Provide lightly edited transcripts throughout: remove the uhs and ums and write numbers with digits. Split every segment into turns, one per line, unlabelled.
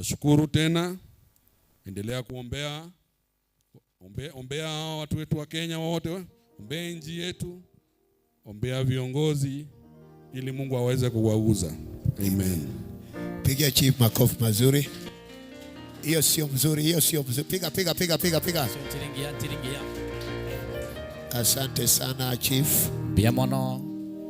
Nashukuru tena, endelea kuombea ombea hawa watu wetu wa Kenya wote, ombea nchi yetu, ombea viongozi ili Mungu aweze kuwauza. Amen.
Piga chief makofi mazuri. Hiyo sio mzuri, hiyo sio mzuri. Piga, piga, piga, piga, piga.
Ntiringia, ntiringia.
Asante sana, chief.
Mbuya mono.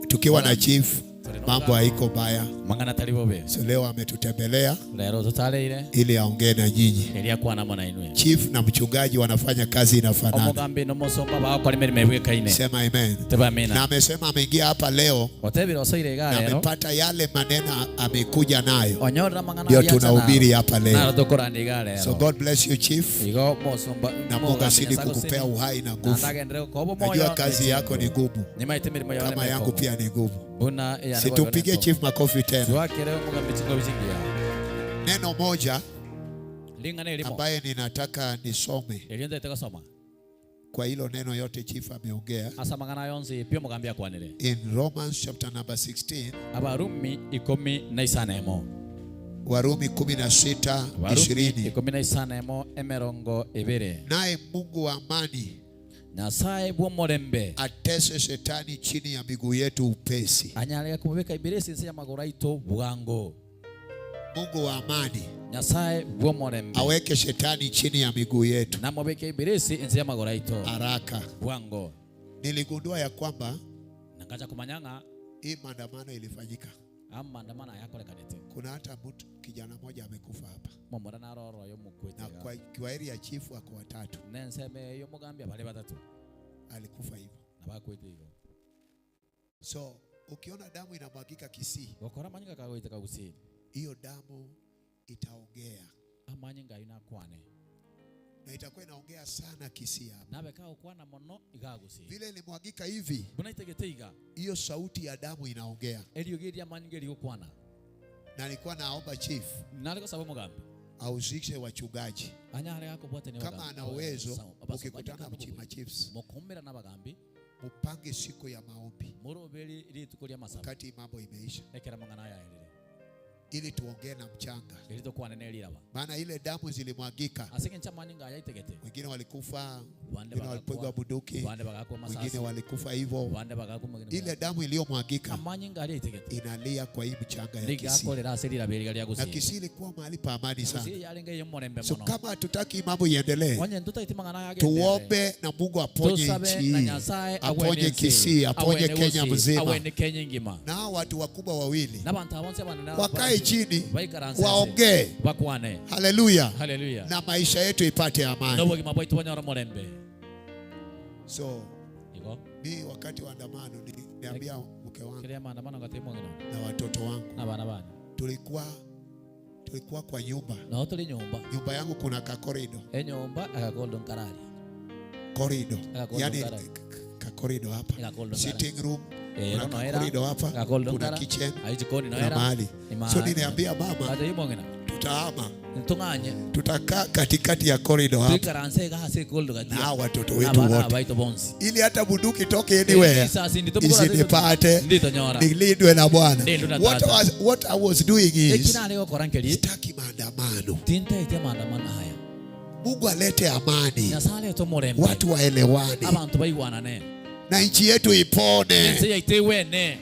Tukiwa na chief, mambo haiko baya.
Mang'ana tari bobe.
So leo ametutembelea
Rero tutareire
ili aongee na nyinyi.
Eria akwane amo nainwe.
Chief na mchungaji wanafanya kazi inafanana.
Omogambi nomosomba bagokora emeremo ebwekaine.
Sema amen.
Teba amina.
Na amesema ameingia hapa leo
Otebire osoire iga
na
rero.
amepata yale maneno amekuja nayo,
Onyorera mang'ana
ndio
aria acha
tunahubiri
naro.
hapa leo.
Naro tokorania iga rero.
So God bless you, chief,
Igo mosomba
na Mungu azidi kukupea uhai na nguvu.
Nagenderere kobo moyo.
Najua kazi yako ni ngumu
Nimaite mirimo yawe
kama yangu pia ni ngumu.
Buna eyane.
Si tumpige chief makofi tena.
Twakere omogambi chingobi chingiya.
Neno moja
Ling'ana erimo.
Ambaye ninataka nisome
Erio ntaete gosoma.
Kwa hilo neno yote chief ameongea
Ase amang'ana yonsi pi omogambi akwanire.
In Romans chapter number 16.
Abarumi ikomi na isano emo.
Warumi 16
Abarumi
20.
ikomi na isano emo emerongo ebere.
Naye Mungu wa amani
Nyasaye bw'omorembe
atese shetani chini ya miguu yetu upesi.
Anyarege komobeka ibirisi nse y'amagoro aito bwango.
Mungu wa amani
Nyasaye bw'omorembe
aweke shetani chini ya miguu yetu
namobeke ibirisi nse y'amagoro aito
haraka.
Bwango.
Niligundua ya kwamba
Nangacha kumanya ng'a
hii maandamano ilifanyika.
Amandamano ayakorekanete.
Kuna hata mtu kijana mmoja amekufa hapa.
Momora naroro yomukwete.
Na kwa kiwairi ya chifu ako watatu.
Nenseme yomugambi abale batatu.
Alikufa hivyo.
Nabakwete hivyo.
So ukiona damu inamwagika Kisii,
Gokora manyinga kagoiteka Gusii.
Hiyo damu itaongea.
Amanyinga ayo nakwane.
Na itakuwa inaongea sana Kisii hapa.
Nabe kagokwana mono iga Gusii.
Vile ilimwagika hivi,
Buna itegete iga.
Hiyo sauti ya damu inaongea.
Eriogi ria manyinga rigokwana.
Na nilikuwa naomba chief
Nari gosaba omogambi.
Ahusishe wachungaji.
Anyare gakobwate ni
Kama
bagambi.
ana uwezo,
Sawa, abasomba
ukikutana
nyaka
mchima chiefs,
Mokomera n'abagambi.
Mupange siku ya maombi.
Muroberi rituko rya masaba.
Wakati mambo imeisha.
Ekera mang'ana yaerire.
Ili tuongee na mchanga.
Ili tukwane n'eriraba.
Maana ile damu zilimwagika.
Asike ncha manyinga yaitegete.
Wengine walikufa,
Bande
wengine
bagakwa.
walipigwa bunduki,
Bande bagakwa masasi.
wengine walikufa hivyo.
Bande bagakwa mwingine.
Ile damu iliyomwagika
Amanyinga yaitegete.
inalia kwa hii mchanga ya Kisii.
Ndigakorera ase riraba eriga ria
Na
Gusii.
Kisii ilikuwa mahali pa amani sana.
Gusii yarenge y'omorembe
So
mono.
kama hatutaki mambo iendelee,
Onye ntutaiti mang'ana yagenderere.
tuombe na Mungu aponye
Tusabe
nchi
na
hii.
Nyasaye
Aponye
awene nsi.
Kisii, aponye
Awene
Kenya
Gusii,
mzima.
awene Kenya ngima.
Na hao watu wakubwa wawili
Na bantu abonse abanene
wakae chini
baikaranse
waongee.
Bakwane.
Haleluya.
Haleluya.
Na maisha yetu ipate amani.
Nobogima bwaitu banyora morembe.
So
Iko.
mi wakati wa andamano niliambia mke wangu
Kile maandamano ngati mwingine.
na watoto wangu.
Na bana bana.
Tulikuwa kwa nyumba.
Na tuli nyumba.
Nyumba yangu kuna ka corridor.
E nyumba akakoldo nkarari.
Corridor.
Akakoldo
Yani
nkarari.
ka corridor hapa.
Akakoldo nkarari.
Sitting room.
Eh,
Kuna
no
ka
era.
corridor hapa.
Akakoldo
Kuna
nkara.
kitchen.
Ai jikoni no
Kuna
era.
mahali.
Ni mahali.
So niliambia mama
Ate imongena.
tutahama.
Tunganye.
Tutakaa katikati ya corridor hapa.
Tuikaranse ga ase koldo
Na
gatia.
hao watoto
Na
wetu
bana
wote.
baito bonsi.
Ili hata bunduki toke anywhere.
Isasi ndito
Isinipate.
Ndito nyora.
Nilindwe na Bwana.
Nilindwe na
What
Tata.
I was doing is
Ekina leo korankeli.
sitaki maandamano.
Tinta ite maandamano haya.
Mungu alete amani.
Nyasaye to morembe.
Watu waelewane.
Abantu baigwanane.
Na nchi yetu ipone.
Nsi yaite wene.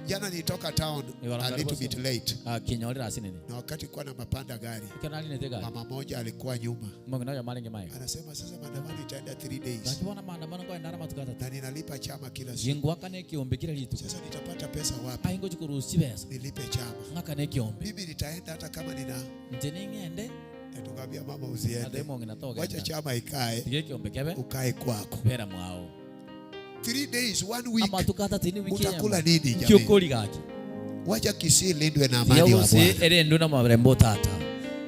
Jana nilitoka town
Ni
a little
karibu
bit
sana.
late.
Ah, kinyorera asinene.
Na wakati kwa na mapanda gari,
Ikena alinete gari.
mama moja alikuwa nyuma.
Mungu nayo malinge mai.
Anasema sasa maandamano itaenda 3 days.
Lakini maandamano kwa ndara matukata.
Na ninalipa chama kila siku.
Jingwaka ne kiombe kila litu.
Sasa nitapata pesa wapi?
Aingo chikuruhusi pesa.
Nilipe chama.
Ngaka ne kiombe.
Mimi nitaenda hata kama nina
Nje ningende.
Na tukamwambia mama usiende.
Ate mungu natoka.
Wacha chama ikae.
Tige kiombe kebe.
Ukae kwako.
Pera mwao.
3 days, 1 week.
Ama tukata tini wiki.
Utakula nini jamii?
Kiokoli gaki.
Wacha Kisii lindwe na amani wa
Yausi
Bwana.
ere nduna mabrembo tata.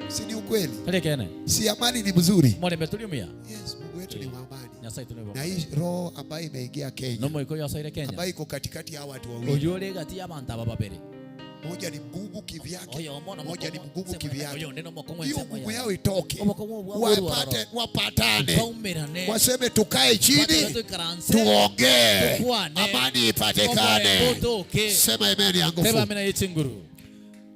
Si ni ukweli?
Kale kene.
Si amani ni mzuri?
Mwalembe tuliumia.
Yes, Mungu wetu ni wa amani.
Nyasaye tuliumia.
Na hii roho ambayo imeingia Kenya.
Nomo iko yasaire Kenya.
Ambayo iko katikati ya watu wawili.
Oyore gati ya bantu aba babere.
Moja ni mgumu kivyake.
Oyo omo na
Moja ni
mokomo.
mgumu
Sema
kivyake.
oyo neno mokomo
Hiyo
sema
ngumu
ya.
yao itoke.
Obokomo bwa bwa
Wapatane.
Baumerane.
Waseme tukae chini,
Watu tuikaranse.
tuongee.
Tukwane.
Amani ipatikane.
Obotoke.
Sema amen ya nguvu.
Sema amen ya chinguru.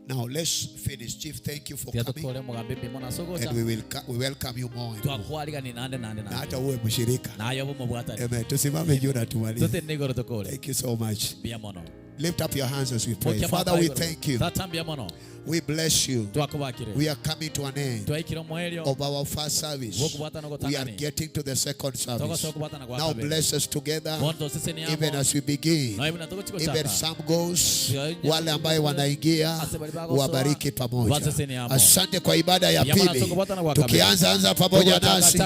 Now let's finish. Chief, thank you for
Tiga
coming.
tokore mugambi mbimo na sogocha.
And we welcome you more and more.
Twakwariga nande nande
Na
nande.
hata uwe mshirika.
Nayo bo mubwatani.
Amen. Tusimame juu na tumalize.
Tutende igoro tokore.
Thank you so much.
Mbia mono.
Lift up your hands as we pray.
Mokia
Father, we
mapaigo.
thank you.
Tata mbia mono.
We bless you.
Twakubakire.
We are coming to an end
Twaikira omoerio.
of our first service.
Gokubwatana
We are
gotangani.
getting to the second service.
Togosokubwatana
Now
gwakabere.
bless us together,
Bonto sisi ni
even
amo.
as we begin.
Na ibuna togochiko
Even
chaka.
some goes, wale ambaye wanaingia wabariki pamoja. Asante kwa ibada ya pili, tukianza anza pamoja nasi,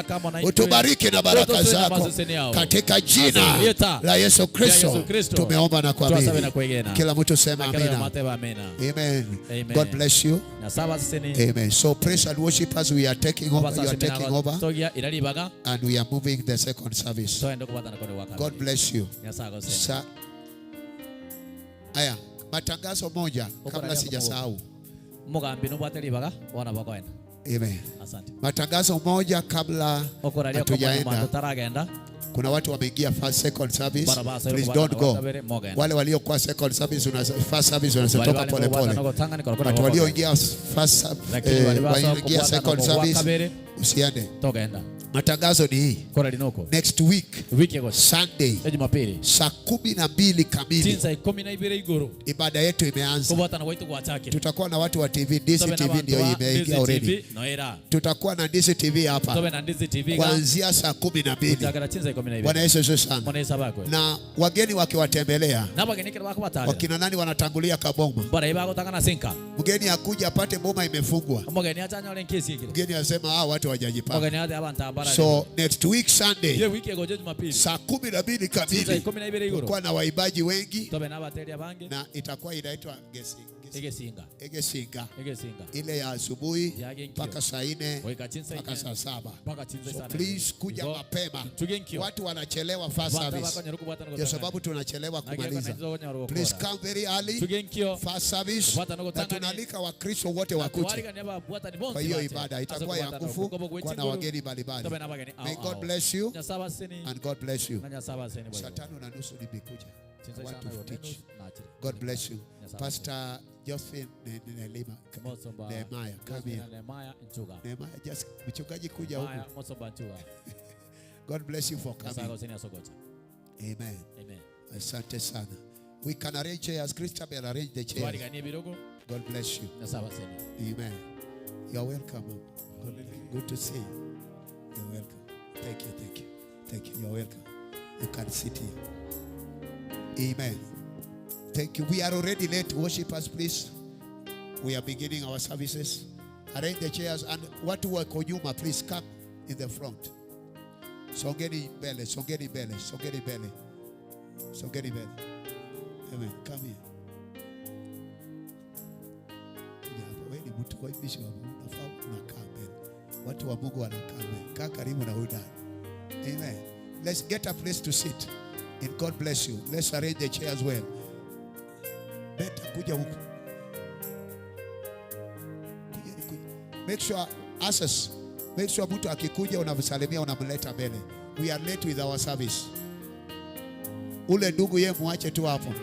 utubariki na baraka zako katika jina la Yesu Kristo tumeomba na kuamini. Kila mtu sema amina.
Amina.
Amen.
Amen.
God bless you.
Nyasaba siseni.
Amen. So praise and worshipers, we are taking over. You are taking over,
Togia iraribaga.
and we are moving the second service.
Toende kubatana kore wakabere.
God bless you.
Nyasaye siseni.
Aya, matangazo moja kabla sijasahau.
Mugambi nobwate ribaga wana bakoenda.
Amen.
Asante.
Matangazo moja kabla
Okoraria komanya
hatujaenda.
manto taragenda.
Kuna watu wameingia first second service.
Barabara
Please don't go. Wale waliokuwa second service una first service wanatoka pole pole. Watu walioingia first
Lakini wale baso
walioingia
kubwatana
second
kwa
service
kabere
usiende.
togenda.
Matangazo ni hii.
Kora linoko.
Next week
Wiki egocha.
Sunday
Ya Jumapili.
saa 12 kamili
Chinsa 12 igoro.
ibada yetu imeanza.
Kubwatana gwaitu gwachakire.
Tutakuwa na watu wa TV, DCTV ndio imeingia already.
Noera.
Tutakuwa na DCTV hapa
Tobe na Ndizi TV ga.
kuanzia saa 12.
Kuchakira chinsa 12.
Bwana Yesu asifiwe sana.
Mwana Yesu abakwe.
Na wageni wakiwatembelea,
Nabagenikira bakubatarira.
wakina nani wanatangulia kaboma?
Bara ibagotanga sinka.
Mgeni akuja apate boma imefungwa,
Omogeni achanyore nkesi ikire.
mgeni asema ah, watu hawajajipanga.
Omogeni ate abantu abara.
So next week Sunday
Ye wiki egocha Jumapili.
saa 12
Chinsa
kamili
12 igoro.
tutakuwa na waibaji wengi
Tobe nabateria bange.
na itakuwa inaitwa
Egesinga.
Egesinga,
Egesinga.
ile ya asubuhi
Yage nkio.
mpaka saa 4
Goika chinsa
mpaka
ine.
saa 7.
Mpaka chinsa
So
isano.
please kuja
Igo,
mapema.
tuge nkio.
Watu wanachelewa first
Bantu
service,
bakonyera okubwatana
ndio
gotang'ani.
sababu tunachelewa
Nageko
kumaliza.
nachizo konyora gokora.
Please come very early
Tuge nkio.
first service,
Kubwatana
na
gotang'ani.
tunaalika Wakristo wote wakuje
Twarigania babwatani bonsi
kwa hiyo
bache.
ibada
Ase
itakuwa ya
kubwatana
nguvu,
okukobo
kwa na
gwechinguru.
wageni mbalimbali.
Tobe nabageni ao
May God
ao.
bless you
Nyasaye aseni.
and God bless you.
Na Nyasaye aseni
Saa
boigo.
5:30 nimekuja.
Chinsa
I want
isano
to
igoro
teach.
nenusu nachire.
God bless you.
Nyasaye aseni.
Pastor Josephine Nelima,
Mosomba.
Nehemiah, come
Josephine
here.
Nehemiah Nchuga.
Nehemiah, just mchungaji kuja huku.
Nehemiah Mosomba Nchuga.
God bless you for
Nyasaye
coming.
aseni asogocha.
Amen.
Amen.
Asante sana. We can arrange chairs. Christabel, arrange the chairs.
Twariganie birogo.
God bless you.
Nyasaye aseni.
Amen. You're welcome. Good to see you. You're welcome. Thank you, thank you. Thank you. You're welcome. You can sit here. Amen. Thank you. We are already late. Worshipers, please. We are beginning our services. Arrange the chairs. And watu wako nyuma, please come in the front. Songeni mbele, songeni mbele, songeni mbele. Songeni mbele. Amen. Come here. Kuja hapa. Wewe ni mtu wa mtumishi wa Mungu. Unafaa unakaa mbele. Watu wa Mungu wanakaa mbele. Kaa karibu na huyu dada. Amen. Let's get a place to sit. And God bless you. Let's arrange the chairs well. Better kuja huku. Kuja, kuja. Make sure access. Make sure mtu akikuja unamsalimia unamleta mbele. We are late with our service. Ule ndugu ye muache tu hapo.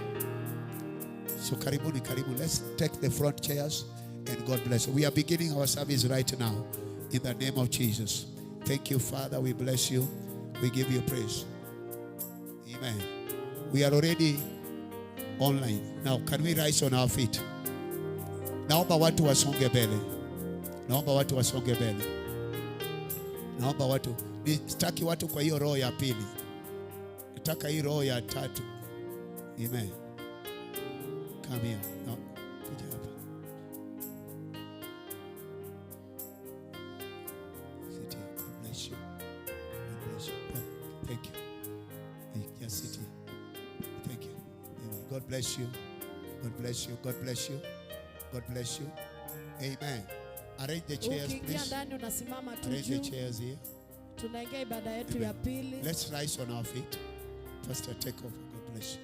So karibuni, karibu. Let's take the front chairs and God bless you. We are beginning our service right now in the name of Jesus. Thank you, Father. We bless you. We give you praise. Amen. We are already online. Now, can we rise on our feet? Naomba watu wasonge mbele. Naomba watu wasonge mbele. Naomba watu, sitaki watu kwa hiyo roho ya pili. Nataka hii roho ya tatu. Amen. Come here. No, kuja hapa. Sit here. God bless you. God bless you. Thank you. Just sit here. Thank you. Amen. God bless you. God bless you. God bless you. God bless you. Amen. Arrange the chairs,
Ukiingia
please.
ndani unasimama tu
Arrange the
juu.
chairs here.
Tunaingia ibada yetu
Amen.
ya pili.
Let's rise on our feet. Pastor, take over. God bless you.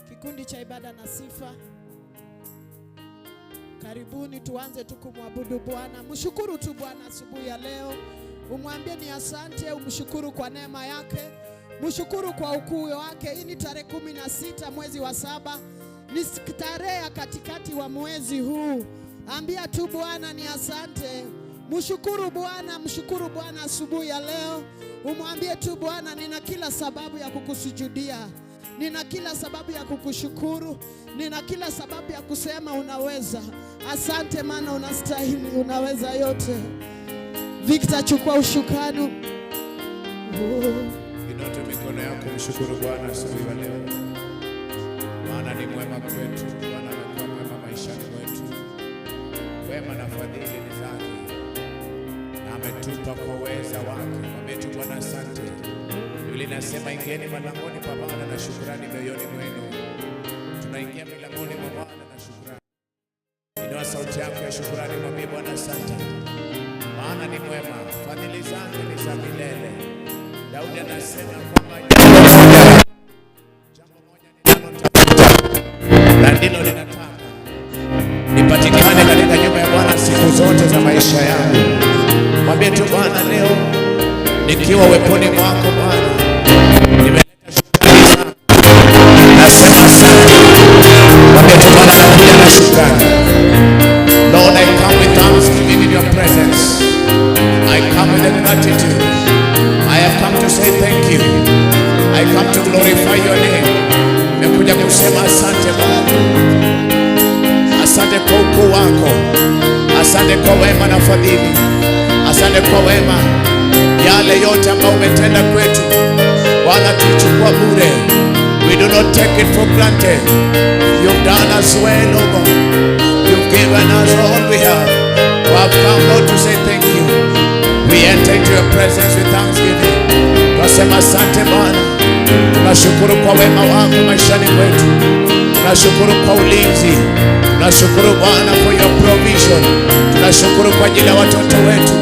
Kikundi cha ibada na sifa, karibuni tuanze tu kumwabudu Bwana. Mshukuru tu Bwana asubuhi ya leo, umwambie ni asante, umshukuru kwa neema yake. Mshukuru kwa ukuu wake. Hii ni tarehe 16 mwezi wa 7, ni tarehe ya katikati wa mwezi huu. Ambia tu Bwana ni asante. Mshukuru Bwana, mshukuru Bwana asubuhi ya leo. Umwambie tu Bwana, nina kila sababu ya kukusujudia, nina kila sababu ya kukushukuru, nina kila sababu ya kusema unaweza. Asante maana unastahili, unaweza yote. Victor, chukua usukani. Oh.
Inua tu mikono yako, mshukuru Bwana asubuhi ya leo, maana ni mwema kwetu. Bwana amekuwa mwema maishani mwetu, wema na fadhili ni zake, na ametupa kwa uweza wake. Mwambie tu Bwana asante. Biblia inasema ingieni malangoni pa Bwana na shukrani mioyoni mwenu. Tunaingia milangoni mwa Bwana na shukrani. Inua sauti yako ya shukrani, mwambie Bwana asante, maana ni mwema, fadhili zake ni za milele. Daudi anasema kwamba jambo moja ninalotafuta na ndilo ninataka nipatikane katika nyumba ya Bwana siku zote za maisha yangu. Mwambie tu Bwana, leo nikiwa uweponi mwako Bwana, nimeleta shukrani zangu, nasema asante. Mwambie tu Bwana, nakuja na shukrani. Lord, I come with thanksgiving in your presence. I come with a gratitude. I have come to say thank you. I come to glorify your name. Nimekuja kusema asante Bwana. Asante kwa ukuu wako. Asante kwa wema na fadhili. Asante kwa wema, yale yote ambayo umetenda kwetu. Bwana, tuchukua bure. We do not take it for granted. You've done us well, O God. You've given us all we have. We have come, Lord, to say thank you. We enter into your presence with thanksgiving. Tunasema asante Bwana. Tunashukuru kwa wema wako maishani mwetu. Tunashukuru kwa ulinzi. Tunashukuru Bwana for your provision. Tunashukuru kwa ajili ya watoto wetu.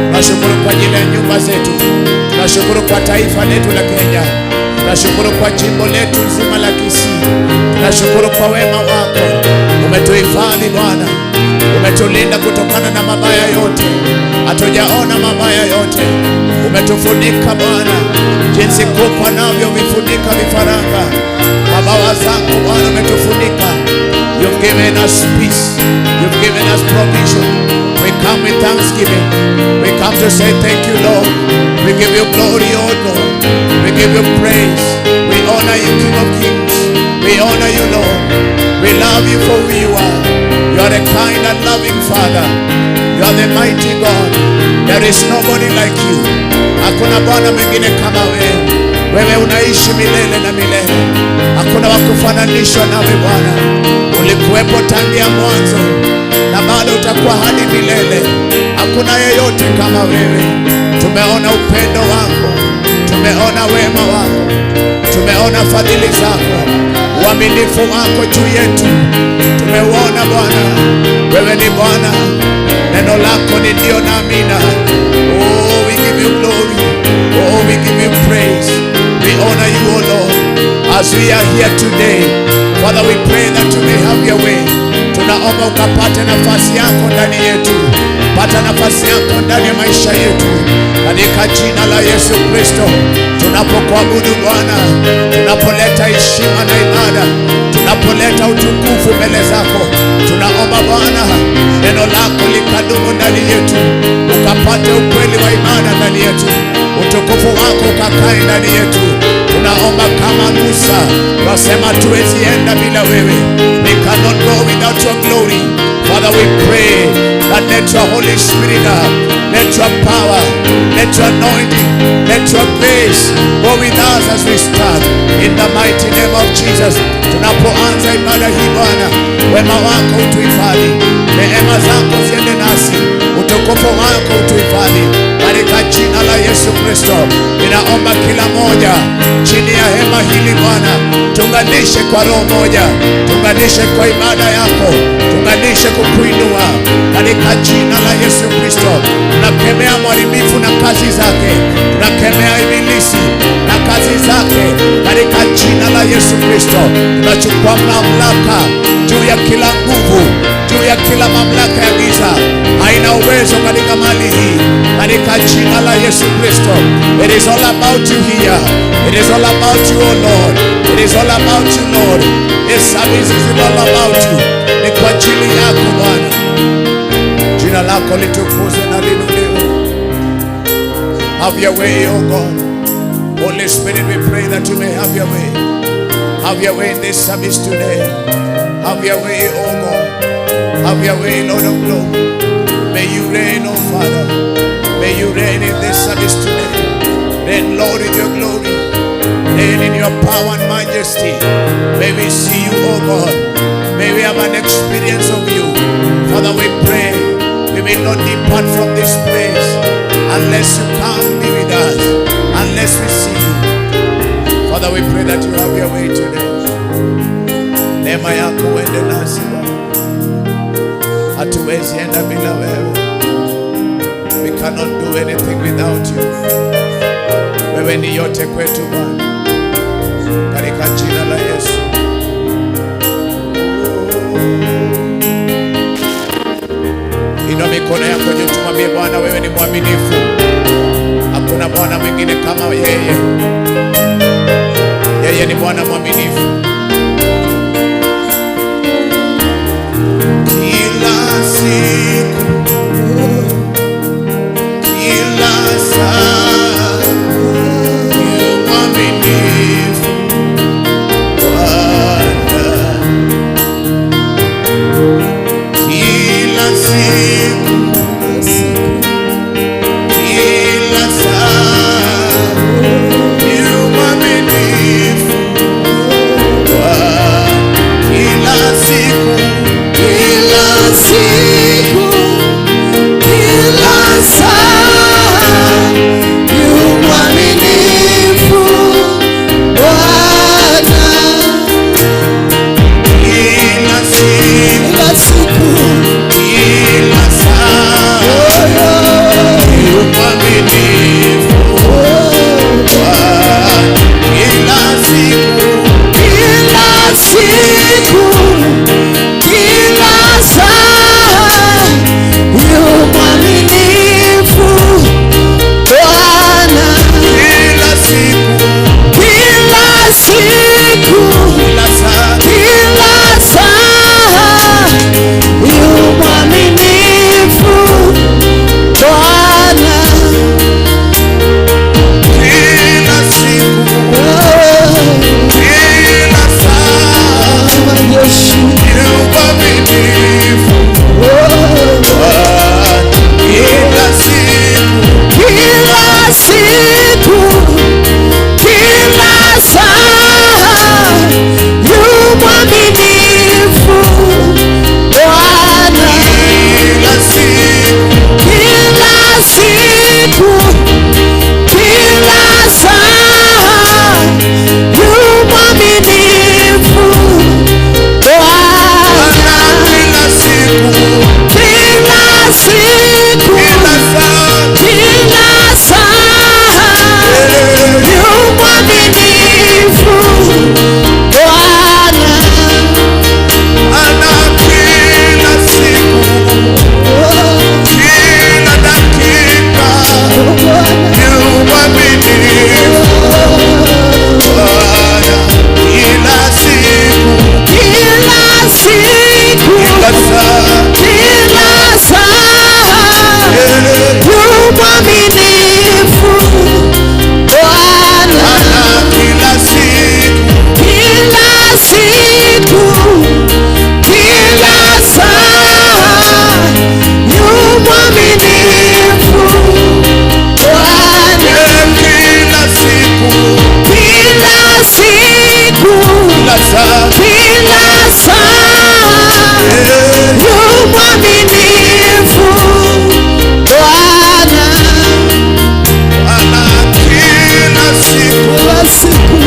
Tunashukuru kwa ajili ya nyumba zetu. Tunashukuru kwa taifa letu la Kenya. Tunashukuru kwa jimbo letu nzima la Kisii. Tunashukuru kwa wema wako. Umetuhifadhi Bwana, umetulinda kutokana na mabaya yote, hatujaona mabaya yote. Umetufunika Bwana, jinsi kuku anavyovifunika vifaranga. Mabawa zako Bwana umetufunika. You've given us peace. You've given us provision. We come with thanksgiving. We come to say thank you, Lord. We give you glory, O Lord. We give you praise. We honor you, King of Kings. We honor you, Lord. We love you for who you are. You are a kind and loving Father. You are the mighty God. There is nobody like you. Hakuna Bwana mwingine kama wewe. Wewe unaishi milele na milele. Hakuna wa kufananishwa nawe Bwana. Ulikuwepo tangia mwanzo na bado utakuwa hadi milele. Hakuna yeyote kama wewe. Tumeona upendo wako, tumeona wema wako, tumeona fadhili zako, uaminifu wako juu yetu. Tumeuona Bwana, wewe ni Bwana, neno lako ni ndio na amina. Oh, we give you glory. Oh, we give you praise. We honor you, O Lord, as we are here today. Father, we pray that you may have your way. Tunaomba ukapate nafasi yako ndani yetu, pata nafasi yako ndani ya maisha yetu, katika jina la Yesu Kristo. Tunapokuabudu Bwana, tunapoleta heshima na ibada, tunapoleta utukufu mbele zako, tunaomba Bwana, neno lako likadumu ndani yetu, ukapate ukweli wa ibada ndani yetu, utukufu wako ukakae ndani yetu. Tunaomba kama Musa, twasema tuwezi enda bila wewe. We cannot go without your glory. Father, we pray that let your Holy Spirit, let your power, let your anointing, let your grace go with us as we start. In the mighty name of Jesus. Tunapoanza ibada hii Bwana, wema wako utuhifadhi, neema zako ziende nasi, utukufu wako utuhifadhi, katika jina la Yesu Kristo. Ninaomba kila moja chini ya hema hili Bwana, tuunganishe kwa roho moja, tuunganishe kwa ibada yako, tuunganishe kukuinua katika jina la Yesu Kristo. Tunakemea mharibifu na kazi zake, tunakemea ibilisi na kazi zake katika jina la Yesu Kristo. Tunachukua mamlaka juu ya kila nguvu, juu ya ya kila mamlaka ya giza haina uwezo katika mali hii, katika jina la Yesu Kristo. It is all about you here. It is all about you, O Lord. It is all about you, Lord. This service is all about you. Ni kwa ajili yako Bwana. Jina lako litukuzwe na liinuliwe. Have your way, O God. Holy Spirit, we pray that you may have your way. Have your way in this service today. Have your way, O God. Have your way, Lord of glory. May you reign, O Father. May you reign in this service today. Reign, Lord, in your glory. Reign in your power and majesty. May we see you, O God. May we have an experience of you. Father, we pray we will not depart from this place unless you come be with us, unless we see you. Father, we pray that you have your way today. Neema yako uende nasi Bwana. Hatuwezi enda bila wewe. We cannot do anything without you. Wewe ni yote kwetu Bwana, katika jina la Yesu. Inua mikono yako juu, tumwambie Bwana, wewe ni mwaminifu. Hakuna Bwana mwingine kama yeye. Yeye ni Bwana mwaminifu. Kila siku, kila saa, yu mwaminifu Bwana. Kila siku, kila saa, yu mwaminifu Bwana. Kila siku,
Kila siku, kila saa, yu mwaminifu Bwana.
Kila siku,
Kila siku,
kila saa, yu mwaminifu Bwana. Kila siku,
kila siku, kila saa, yu mwaminifu Bwana.
Kila siku,
Kila siku,
kila saa,
kila saa, yu mwaminifu Bwana.
Kila siku, kila saa, yu mwaminifu Bwana. Kila siku,
Kila siku, kila saa, yu mwaminifu Bwana.
Kila siku,
Kila siku, kila saa, yu mwaminifu Bwana.
kila siku,
Kila siku,
kila saa,
kila saa, yu mwaminifu Bwana.
Ana kila siku, kila dakika, yu mwaminifu Bwana. Kila siku,
Kila siku,
kila saa,
kila saa, yu mwaminifu Bwana.
Ana kila siku,
Kila siku, kila saa, yu mwaminifu Bwana.
kila siku,
Kila siku,
kila saa,
kila saa, yu mwaminifu Bwana.
Ana kila siku,
Kila siku,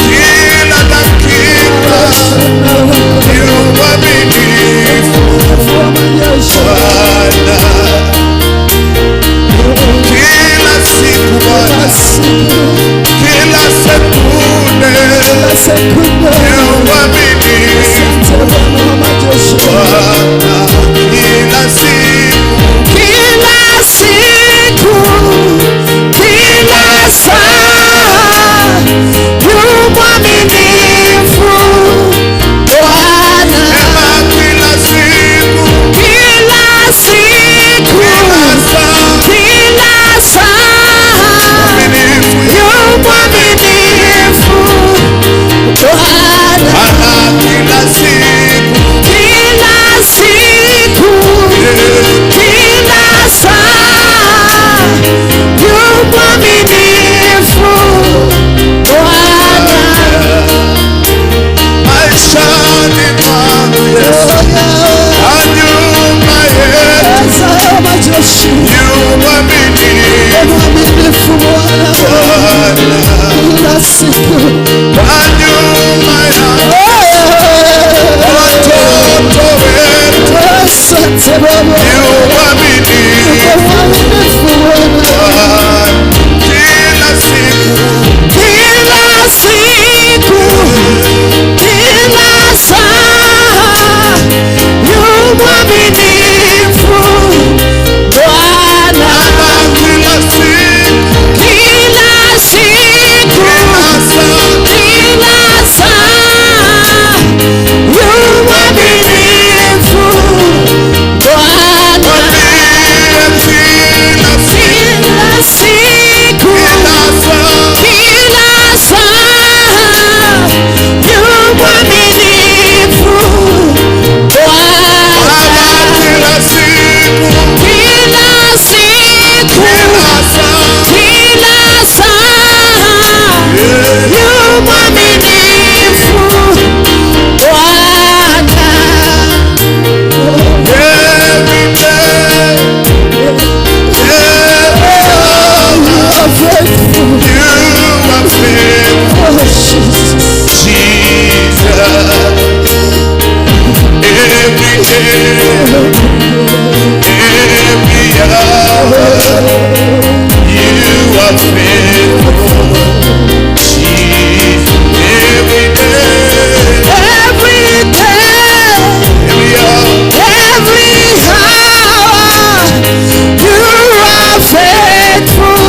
kila dakika, yu mwaminifu Bwana. Kila siku Bwana, kila sekunde,
sekunde,
yu mwaminifu
asante Bwana wa majeshi.
Bwana. Every hour, you are faithful. Jesus, every day,
Every day,
every hour,
every hour, you are faithful,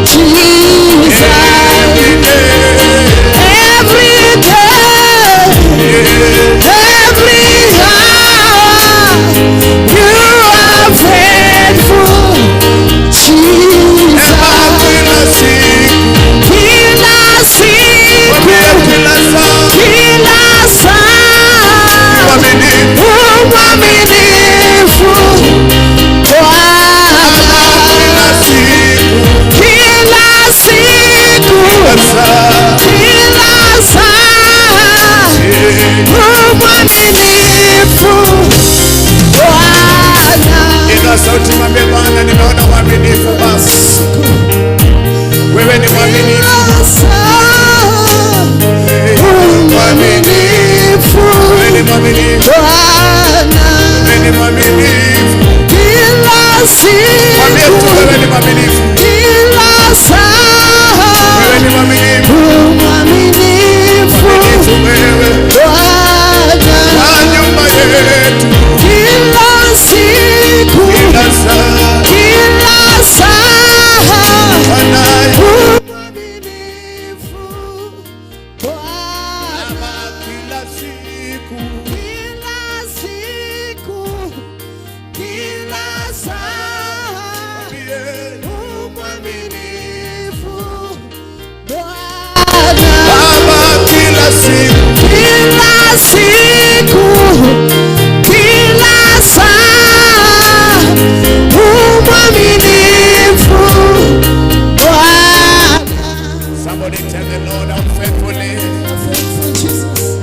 Jesus.
every day,
Every day, every hour, you are faithful, Jesus.
kila siku,
Kila siku,
kila saa,
kila saa,
mwaminifu.
umwaminifu Bwana.
Kila siku,
Kila siku,
kila saa,
kila saa, umwaminifu Bwana.
Inua sauti, mwambie Bwana, nimeona uaminifu wako. Wewe ni mwaminifu.
Kila saa, umwaminifu
Wewe ni mwaminifu.
Bwana.
Wewe ni mwaminifu.
Kila
Mwambie tu
siku,
wewe ni mwaminifu.
kila saa,
Wewe ni mwaminifu.
umwaminifu
Mwaminifu wewe.
Bwana.
Kwa nyumba yetu
Kila siku,
kila saa.
kila saa,
Bwana,
umwaminifu Bwana.
Baba, kila siku.
Kila siku, kila saa,
Mwambie,
umwaminifu Bwana.
Baba, kila siku.
Kila siku, kila saa, umwaminifu Bwana.
Somebody tell the Lord how faithful he is.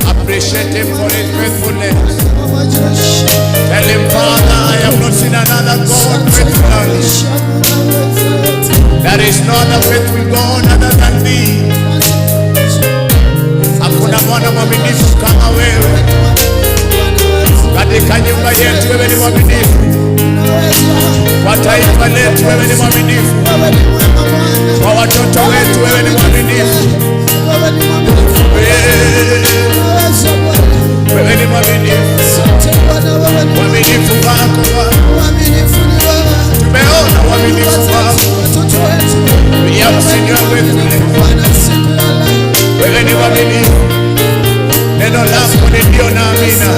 Appreciate him for his faithfulness. Tell him, Father, I have not seen another God faithful than you. There is no other faithful God other than thee. Hakuna mwana mwaminifu kama wewe. Katika nyumba yetu wewe ni mwaminifu. Kwa taifa letu wewe ni mwaminifu. Kwa watoto wetu wewe ni mwaminifu. Wewe ni mwaminifu. Mwaminifu wako Bwana. Tumeona uaminifu wako. We have seen your faithfulness. Wewe ni mwaminifu. Neno lako ni ndio na amina.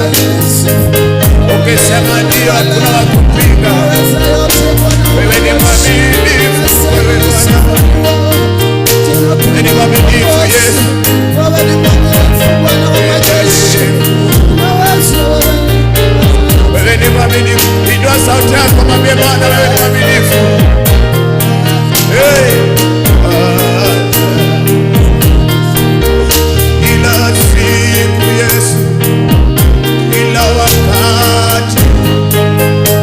Ukisema ndio, hakuna wa kupinga. Wewe ni mwaminifu. Wewe Bwana. Wewe ni mwaminifu Yesu. Wewe ni mwaminifu. Inua sauti yako, mwambie Bwana wewe ni mwaminifu. Hey. Ah. Kila siku Yesu, kila wakati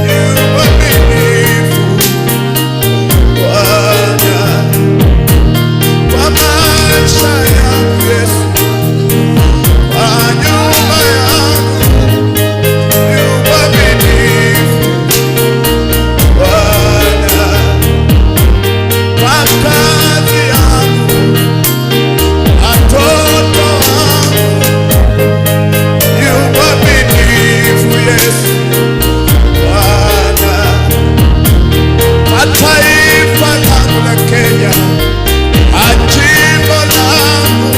ni mwaminifu Bwana. Kwa maisha yangu Yesu, kwa nyumba yangu ni mwaminifu Bwana. Kwa kazi yangu, watoto wangu ni mwaminifu Yesu Bwana. Kwa taifa langu la Kenya, jimbo langu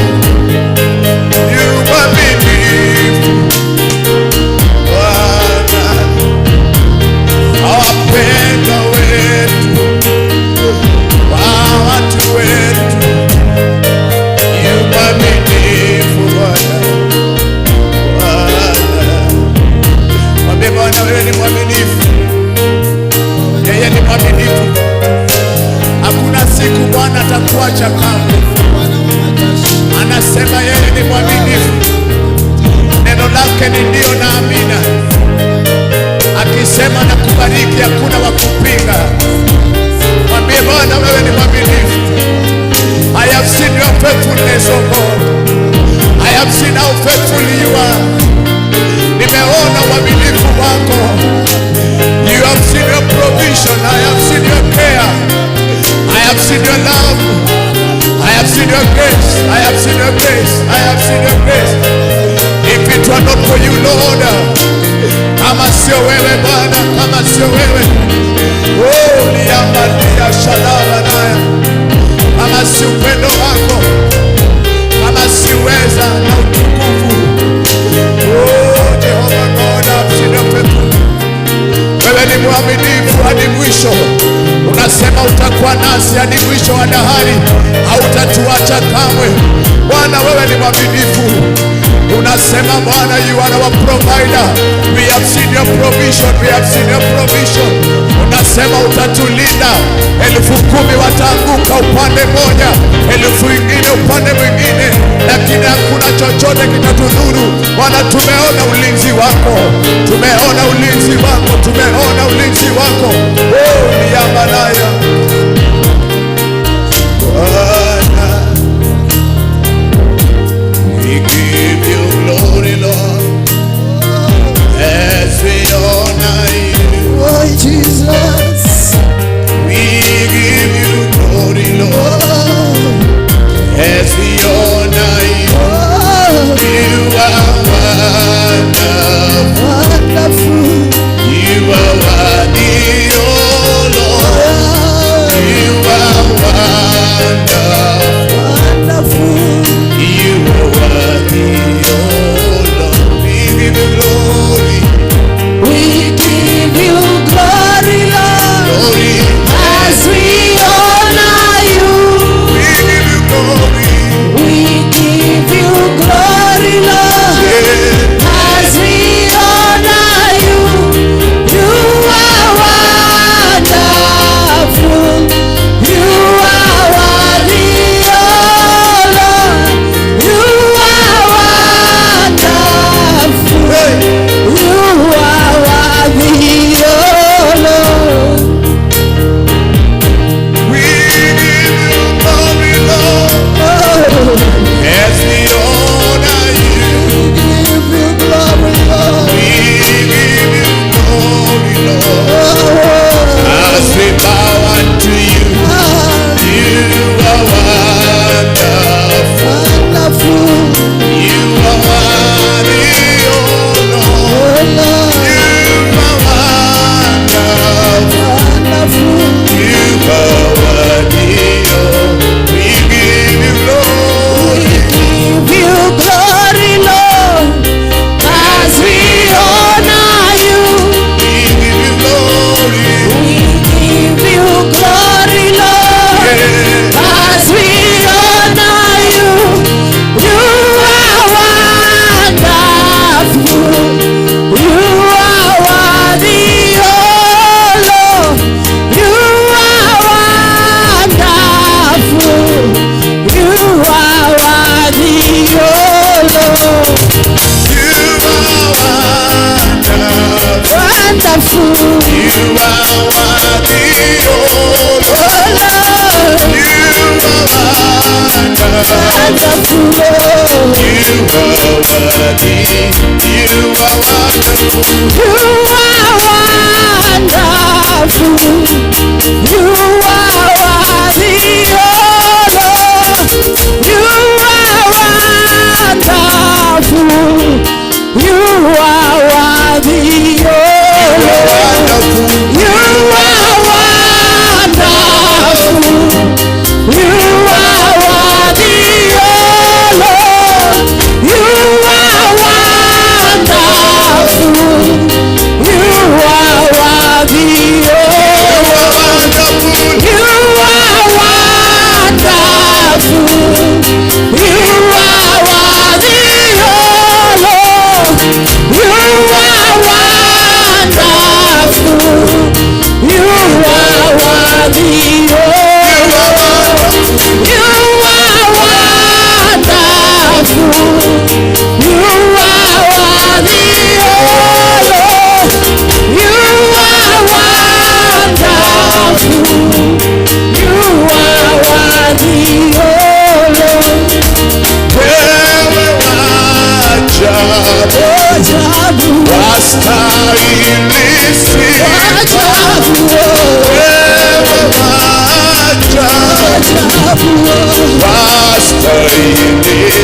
ni mwaminifu Bwana. Wapendwa wetu, kwa watu wetu, ni mwaminifu Bwana. Bwana. Mwambie Bwana wewe ni mwaminifu. Yeye ni mwaminifu. Hakuna siku Bwana atakuacha kamwe. Anasema yeye ni mwaminifu. Neno lake ni ndio na amina. Akisema na kubariki, hakuna wa kupinga. Mwambie Bwana wewe ni mwaminifu. I have seen your faithfulness, O God. I have seen how faithful you are. Nimeona uaminifu wako. You have seen your provision. I have seen your care. I have seen your love. I have seen your grace. I have seen your grace. I have seen your grace. If it were not for you, Lord, kama sio wewe Bwana, kama sio wewe, oh, liambalia shalama naya, kama si upendo wako, kama si uweza na utukufu, oh, Jehovah God, I have seen your faithfulness. Wewe ni mwaminifu hadi mwisho. Unasema utakuwa nasi hadi mwisho wa dahari, hautatuacha kamwe. Bwana, wewe ni mwaminifu. Unasema Bwana, you are our provider. We have seen your provision, we have seen your provision. Unasema utatulinda, 10,000 wataanguka upande mmoja, 1,000 ingine upande mwingine, lakini hakuna chochote kitatudhuru. Bwana, tumeona ulinzi wako, tumeona ulinzi wako, tumeona ulinzi wako. Oh, niamalaya Bwana, we give you glory, Lord, as we honor you.
Oh, Jesus.
We give you glory, Lord, as we honor you.
Oh,
You are wonderful.
wonderful.
You are worthy, oh Lord.
Oh,
You are wonderful.
wonderful.
You are worthy, oh Lord. We give you glory,
We give you glory, Lord,
glory.
as we honor you.
We give you glory.
We give you glory, Lord,
Yeah.
as we honor you. You are wonderful. You are worthy, oh Lord. You are wonderful.
Hey.
You are worthy, oh Lord.
We give you glory, Lord,
Oh,
as we honor you.
we give you glory, Lord.
We give you glory, Lord,
Oh,
as we bow unto you.
ah,
You are wonderful.
wonderful,
You are worthy, oh Lord.
oh Lord.
You are wonderful.
Wonderful.
You are worthy, oh. We give you glory.
We give you glory, Lord, as we honor you.
We give you glory.
We give you glory, Lord,
Yeah.
as we honor you. You are wonderful. You are worthy, oh Lord. You are wonderful. You are worthy, oh Lord.
You are wonderful.
Wonderful,
You are worthy, oh Lord.
oh Lord.
You are wonderful.
Wonderful, Lord.
You are worthy. You are wonderful.
You are wonderful. You are worthy, oh Lord. You are wonderful. You are worthy, oh Lord.
Wonderful.
You are wonderful. You are worthy, oh Lord. You are wonderful. You
Ajabu, wastahili sifa. Wewe wa ajabu, wastahili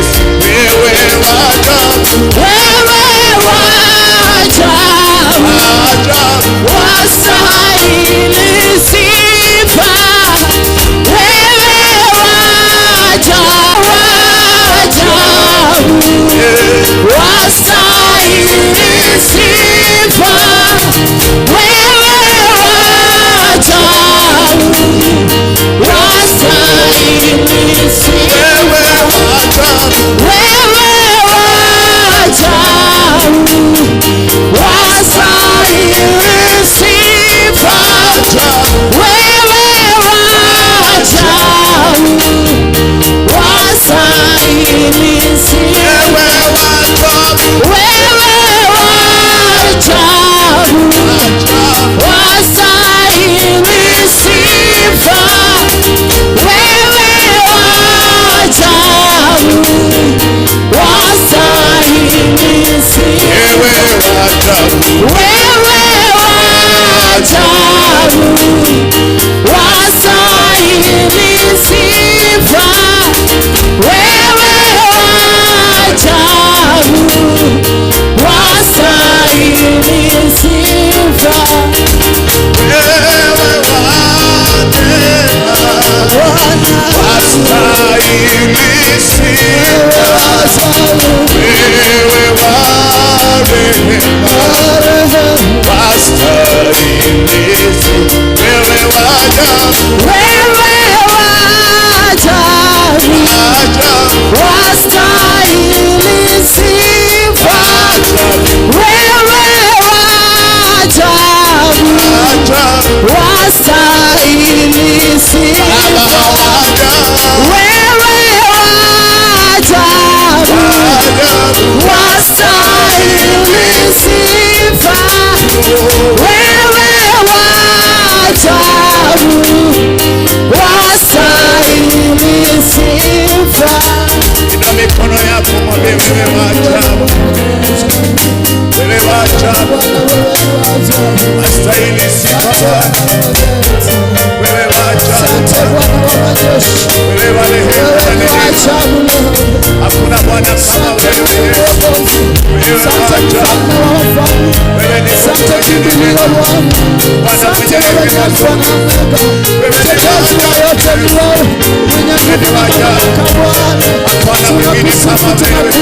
sifa. Wewe wa ajabu,
Wewe wa ajabu,
ajabu,
wastahili sifa. Wewe wa ajabu, ajabu, wastahili sifa. Wewe wa ajabu, wastahili sifa.
wewe wa ajabu,
Wewe wa ajabu, wastahili sifa.
ajabu,
Wewe wa ajabu, wastahili sifa.
wewe wa ajabu,
Wewe wa ajabu,
ajabu,
wastahili sifa. Wewe wa ajabu, wastahili sifa.
wewe wa ajabu,
Wewe wa ajabu, wastahili sifa. Wewe wa ajabu, wastahili sifa.
wewe wa neema, wastahili sifa. Wewe wa rehema, wastahili sifa. Wewe wa ajabu,
Wewe wa ajabu,
ajabu,
wastahili sifa.
ajabu,
Wewe wa ajabu,
ajabu,
wastahili sifa.
Baba wa ajabu,
Wewe wa ajabu,
ajabu,
wastahili sifa. Wewe wa ajabu, wastahili sifa.
Inua mikono yako mwambie, wewe wa ajabu, wewe wa ajabu, wastahili sifa Bwana. Wewe wa ajabu, wewe wa rehema na neema, hakuna Bwana kama wewe. Wewe wa ajabu, wewe ni Mungu mwenye rehema, Bwana mwenye rehema zote. Wewe ni wa ajabu, wewe ni wa ajabu, hapana mwingine kama wewe,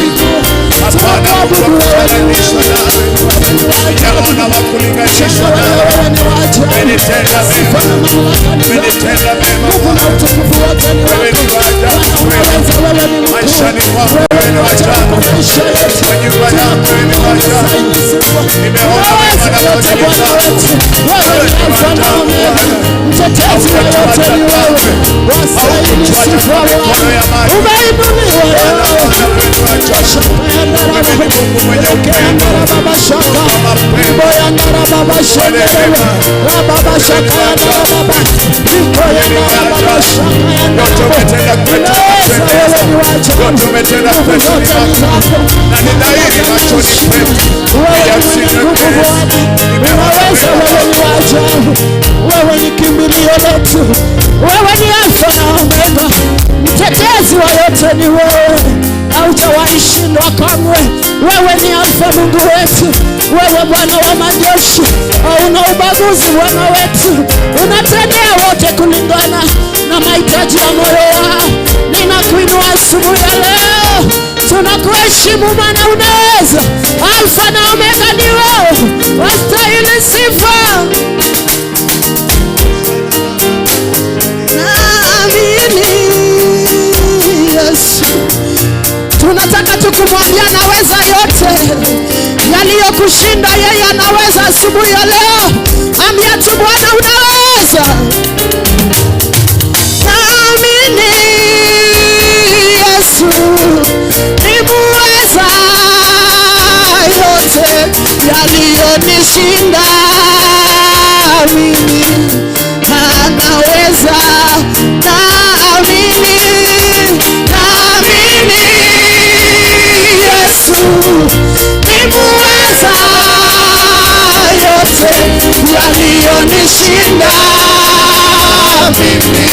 hapana Mungu wa kufananishwa nawe, sijaona wa kulinganishwa nawe. Umenitenda mema, umenitenda mema Bwana. Wewe ni wa ajabu kweli, maishani mwangu wewe ni wa ajabu, kwa nyumba yako wewe ni wa ajabu. Nimeona wema na fadhili zako, wewe ni wa ajabu Bwana. Haukutuacha kamwe, haukutuacha kwa mikono ya maji. Bwana, Bwana, wewe ni wa ajabu. Wewe ni Mungu mwenye upendo, Mungu wa mapendo, wa rehema. Wewe ni wa ajabu kwetu, wewe ni wa ajabu. Yote umetenda kwetu yanapendeza, yote umetenda kwetu ni makuu na ni dhahiri machoni petu. Ni Nimeona
Unaweza,
wema
wewe ni
wako.
wa ajabu, wewe ni kimbilio letu, wewe ni Alfa na Omega, mtetezi wa yote ni wewe, haujawahi shindwa kamwe. Wewe ni Alfa, Mungu wetu, wewe Bwana wa majeshi, hauna ubaguzi Bwana wetu, unatendea wote kulingana na mahitaji ya moyo wao. Ninakuinua asubuhi ya leo, tunakuheshimu maana unaweza. Alfa na Omega ni wewe, wastahili sifa. Naamini Yesu, tunataka tukumwambia anaweza yote yaliyokushinda, yeye anaweza. Asubuhi ya leo, ambia tu Bwana unaweza. Naamini Yesu ni muweza yote yaliyonishinda mimi anaweza. Naamini, naamini Yesu Yaliyonishinda mimi,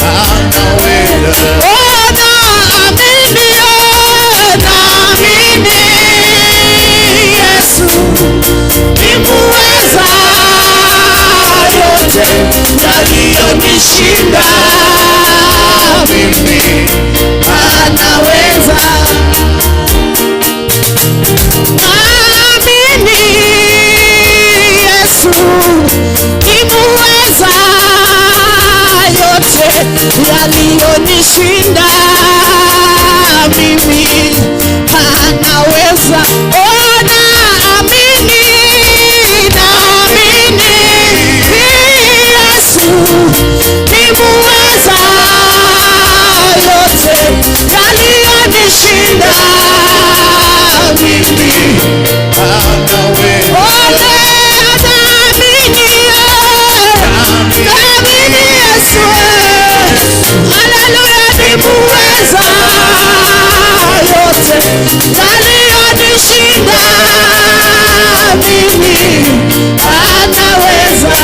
Anaweza.
oh, naamini, naamini Yesu ni muweza yote yaliyonishinda mimi, anaweza. Naamini Yesu ni muweza yote yaliyonishinda mimi, anaweza. Oh, naamini, naamini Yesu ni muweza yote yaliyonishinda mimi.
Anaweza.
Ole, naamini, naamini Yesu, haleluya, ni muweza yote yaliyonishinda mimi, anaweza.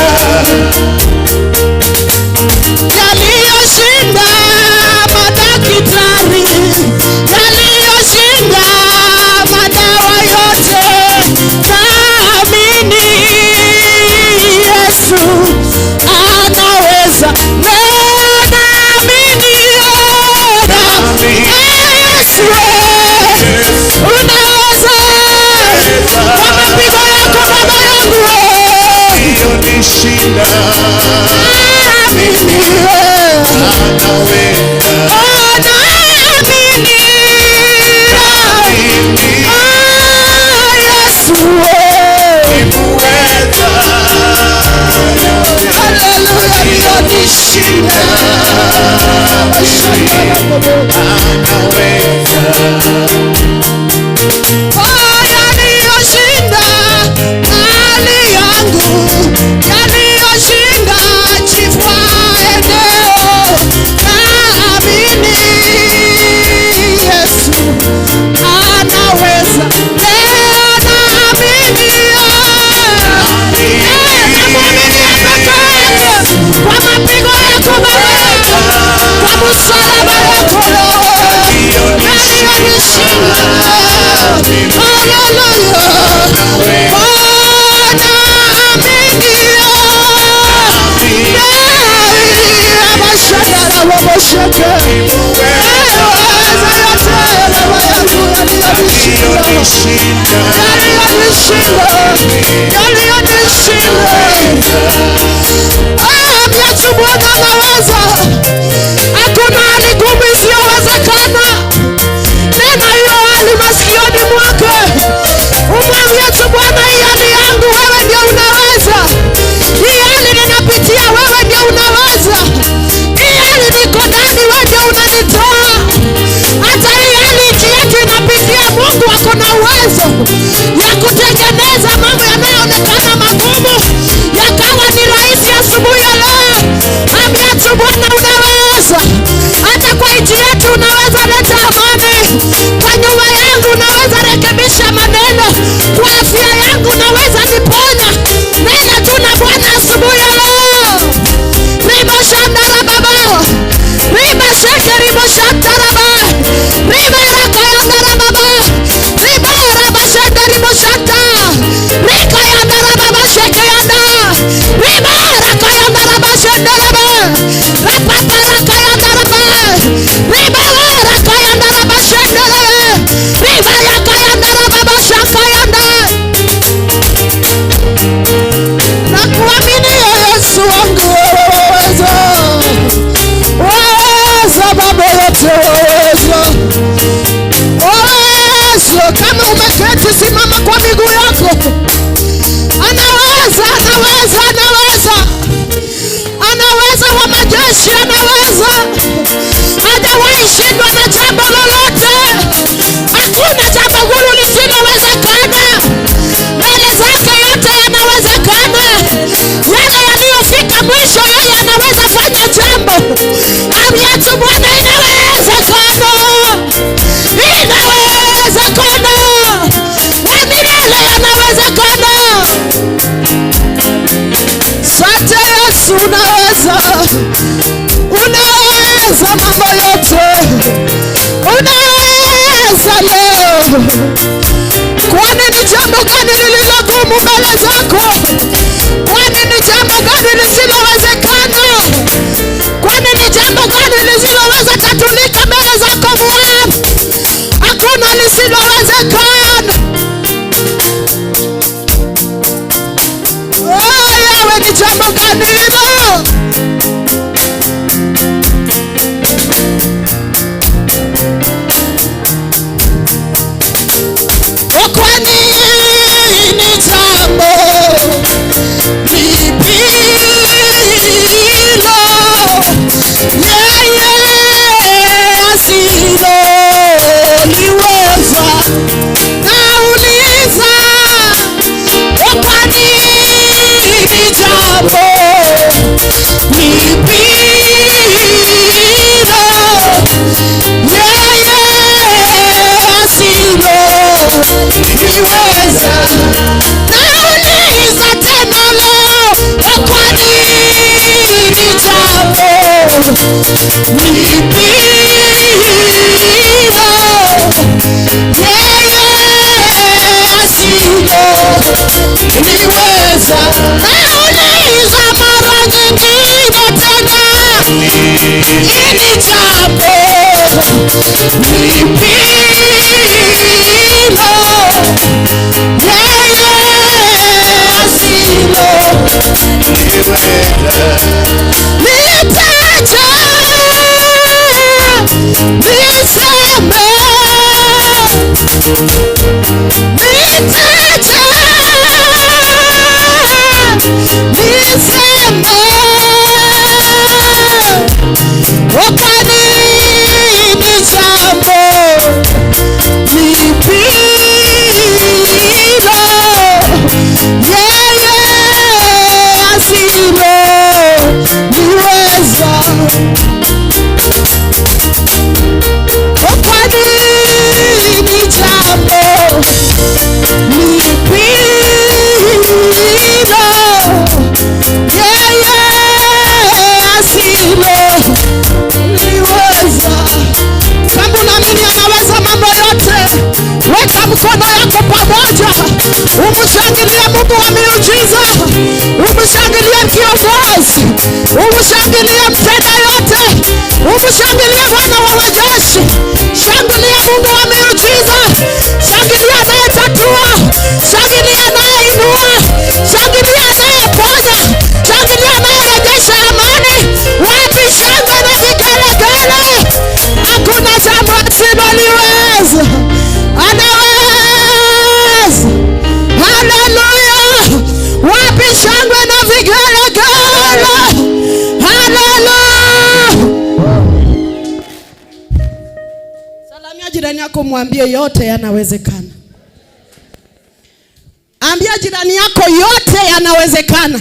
Yaliyoshinda madaktari, yaliyoshinda madawa yote, naamini Yesu anaweza. Naamini, Yesu unaweza. Kwa mapigo yako Baba yangu,
Yaliyonishinda.
naamini.
Anaweza.
Oh, naamini. Ah, Yesu,
Muweza.
haleluya, aliyonishinda.
Anaweza.
Oh, yaliyoshinda hali yangu, yaliyoshinda chifu wa eneo, naamini Yesu anaweza. Leo naamini, namwamini peke yake, kwa mapigo yako Baba, kwa msalaba wako yaliyonishinda. Haleluya. Oh, naamini,
Yaliyonishinda.
Yesu Bwana anaweza. Hakuna hali ngumu isiyowezekana. Nena hiyo hali masikioni mwake, umwambie tu Bwana, hii hali yangu wewe ndio unaweza. Hii hali ninapitia wewe ndio unaweza. Hii hali niko ndani wewe ndio unanitoa. Hata hii hali nchi yetu inapitia, Mungu ako na uwezo ya kutengeneza mambo yanayoonekana magumu yakawa ni rahisi asubuhi ya leo. Ambia tu Bwana unaweza. Hata kwa nchi yetu unaweza leta amani. Kwa nyumba yangu unaweza rekebisha maneno. Kwa afya yangu unaweza niponya. Nena tu na Bwana asubuhi ya leo. Ribo shandara baba. Riba sheke ribo shandara ba. Riba raka yandara baba. Riba raba shanda ribo shanda. Rika yandara baba sheke yanda. Riba raka yandara ba shandara ba. Rapapa raka yandara ba. Riba raka yandara ba shandara ba. Riba raka yandara baba shaka yanda. Nakuamini Yesu wangu waweza. Waweza Baba yote waweza. Waweza. Kama umeketi simama kwa miguu yako. Anaweza, anaweza, anaweza. Anaweza wa majeshi, anaweza. Hajawahi shindwa na jambo lolote. Hakuna jambo gumu lisilowezekana. Mbele zake yote yanawezekana. Yale yaliyofika mwisho, yeye anaweza fanya jambo. Ambia tu Bwana, inawezekana, inawezekana, wa milele yanawezekana. Kwa nini jambo lipi hilo yeye asiloliweza? Nauliza, kwa nini jambo lipi hilo yeye asiloliweza? Nauliza tena leo, kwa nini jambo lipi hilo yeye asiloliweza? Nauliza mara nyingine tena, ili jambo lipi hilo yeye asiloliweza? Nitaje, niseme, nitaje, niseme, kwa nini jambo lipi hilo yeye asiloliweza? Kwa nini jambo lipi hilo yeye asiloliweza? Kama unaamini anaweza mambo yote, weka mkono yako pamoja, umshangilie Mungu wa miujiza, umshangilie kiongozi, umshangilie mtenda yote, umshangilie Bwana wa majeshi, shangilia Mungu wa miujiza, shangilia anayetatua, shangilia anayeinua, shangilia anayeponya, shangilia anayerejesha amani. Wapi shangwe na vigelegele? Hakuna jambo asiloliweza, anaweza. Haleluya! Wapi shangwe na vigelegele? Haleluya! Salamia jirani yako, mwambie yote yanawezekana. Ambia jirani yako yote yanawezekana.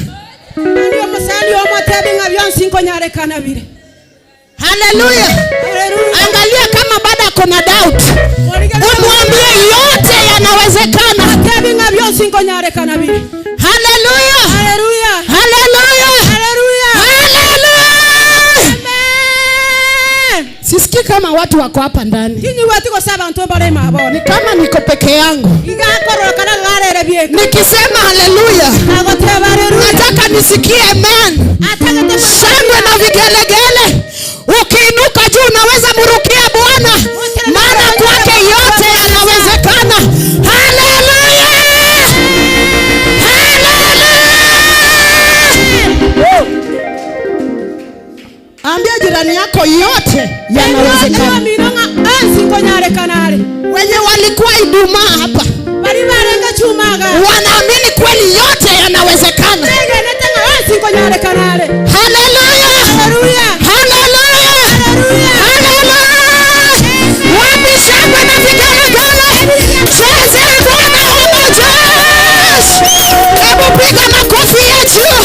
Ndio musali omutebi nga byonsi nyarekana bire.
Haleluya!
Haleluya.
Angalia kama bado ako na doubt, umwambie yote yanawezekana.
Tebi nga byonsi nyarekana bire.
Haleluya!
Haleluya.
Haleluya!
Haleluya.
Haleluya!
Amen.
Sisikii kama watu wako hapa ndani,
Kinyi watiko saba nto bare mabone.
ni kama niko peke yangu.
Igakorokana garere byeka.
Nikisema haleluya,
Agoteba haleluya.
nataka nisikie amen,
Atagate
shangwe na vigelegele. Ukiinuka juu unaweza mrukia Bwana, maana kwake yote yanawezekana. Haleluya! Haleluya! Ambia jirani yako yote yanawezekana.
Minonga ansi nyarekana.
Wenye walikuwa Ijumaa hapa
Bari barenga chumaga.
wanaamini kweli yote yanawezekana.
Tengenetanga ansi nyarekana.
Haleluya!
Haleluya.
Haleluya! Haleluya! Wapi shangwe na vigelegele? Chezea Bwana wa majeshi! Hebu piga makofi ya juu.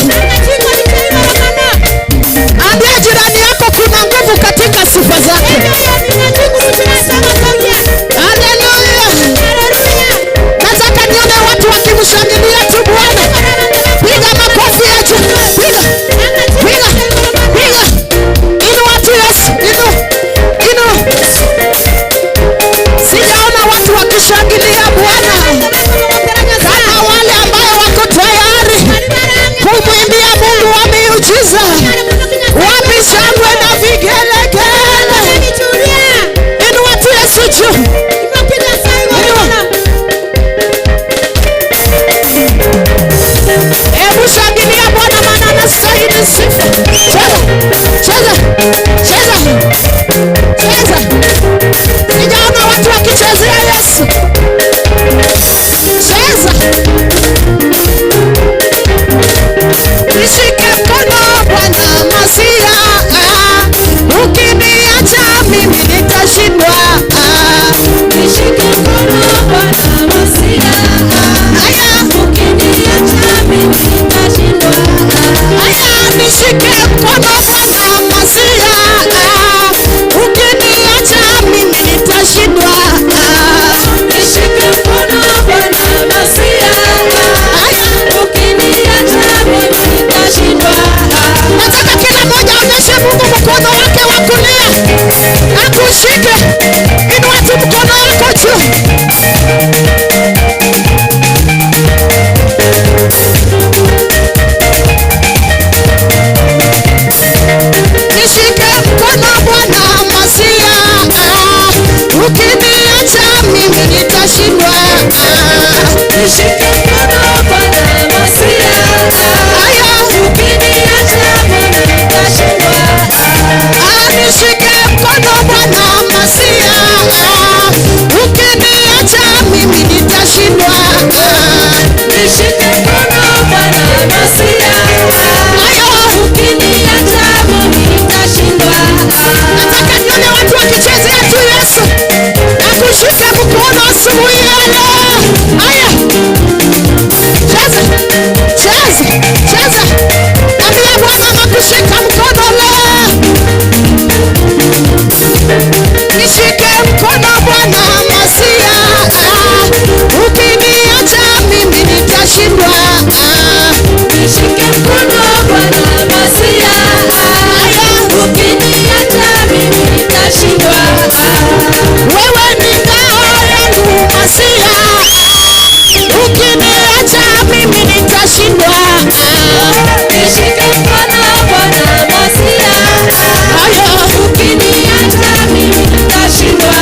Ambia jirani yako kuna nguvu katika sifa zake. Haleluya! Nataka nione watu wakimshangilia tu Bwana. Piga makofi ya juu. Piga. Piga. Piga. Inua tu Yesu. Inua. Inua. Sijaona watu wakishangilia Bwana kama wale ambao wako tayari kumwimbia Mungu wa miujiza. Wapi shangwe na vigelegele? Inua tu Yesu juu. Inua. Hebu shangilia Bwana maana anastahili sifa. Cheza, cheza, cheza, cheza. Sijaona watu wakichezea Yesu.
Nishike mkono Bwana Masia.
Aya.
Ukiniacha mimi nitashindwa.
Nishike mkono Bwana Masia, ukiniacha mimi nitashindwa.
Nishike mkono Bwana Masia.
Ayo.
Ukiniacha mimi nitashindwa.
Nataka nione watu wakichezea tu Yesu akushike mkono asubuhi ya leo. Aya, cheza cheza cheza, ambia Bwana nakushika mkono leo. Nishike mkono Bwana Masia, ukiniacha mimi nitashindwa.
Nishike mkono Bwana Masia. Ukiniacha mimi nitashindwa.
Wewe ni ngao yangu Masia, ukiniacha mimi nitashindwa.
Nishike mkono Bwana Masia.
Aya.
Ukiniacha mimi nitashindwa.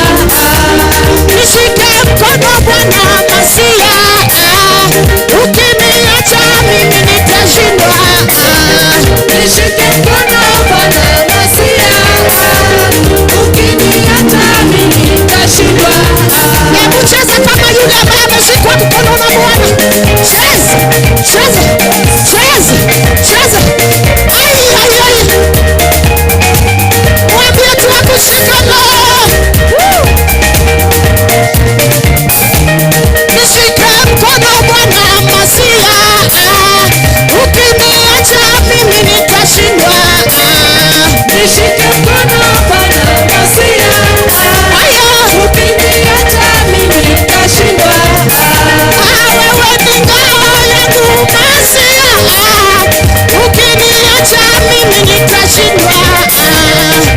Nishike mkono Bwana Masia, ukiniacha mimi nitashindwa.
Nishike mkono Bwana Masia. Ukiniacha mimi nitashindwa.
Hebu cheza kama yule ambaye ameshikwa mkono na Bwana. Cheza, cheza, cheza, cheza. Ai, ai, ai. Mwambie tu akushika leo. Woo. Nishike mkono Bwana Masia, ukiniacha mimi nitashindwa.
Nishike mkono Bwana Masia.
Aya.
Ukiniacha mimi nitashindwa.
Wewe ni ngao yangu Masia, ukiniacha mimi nitashindwa.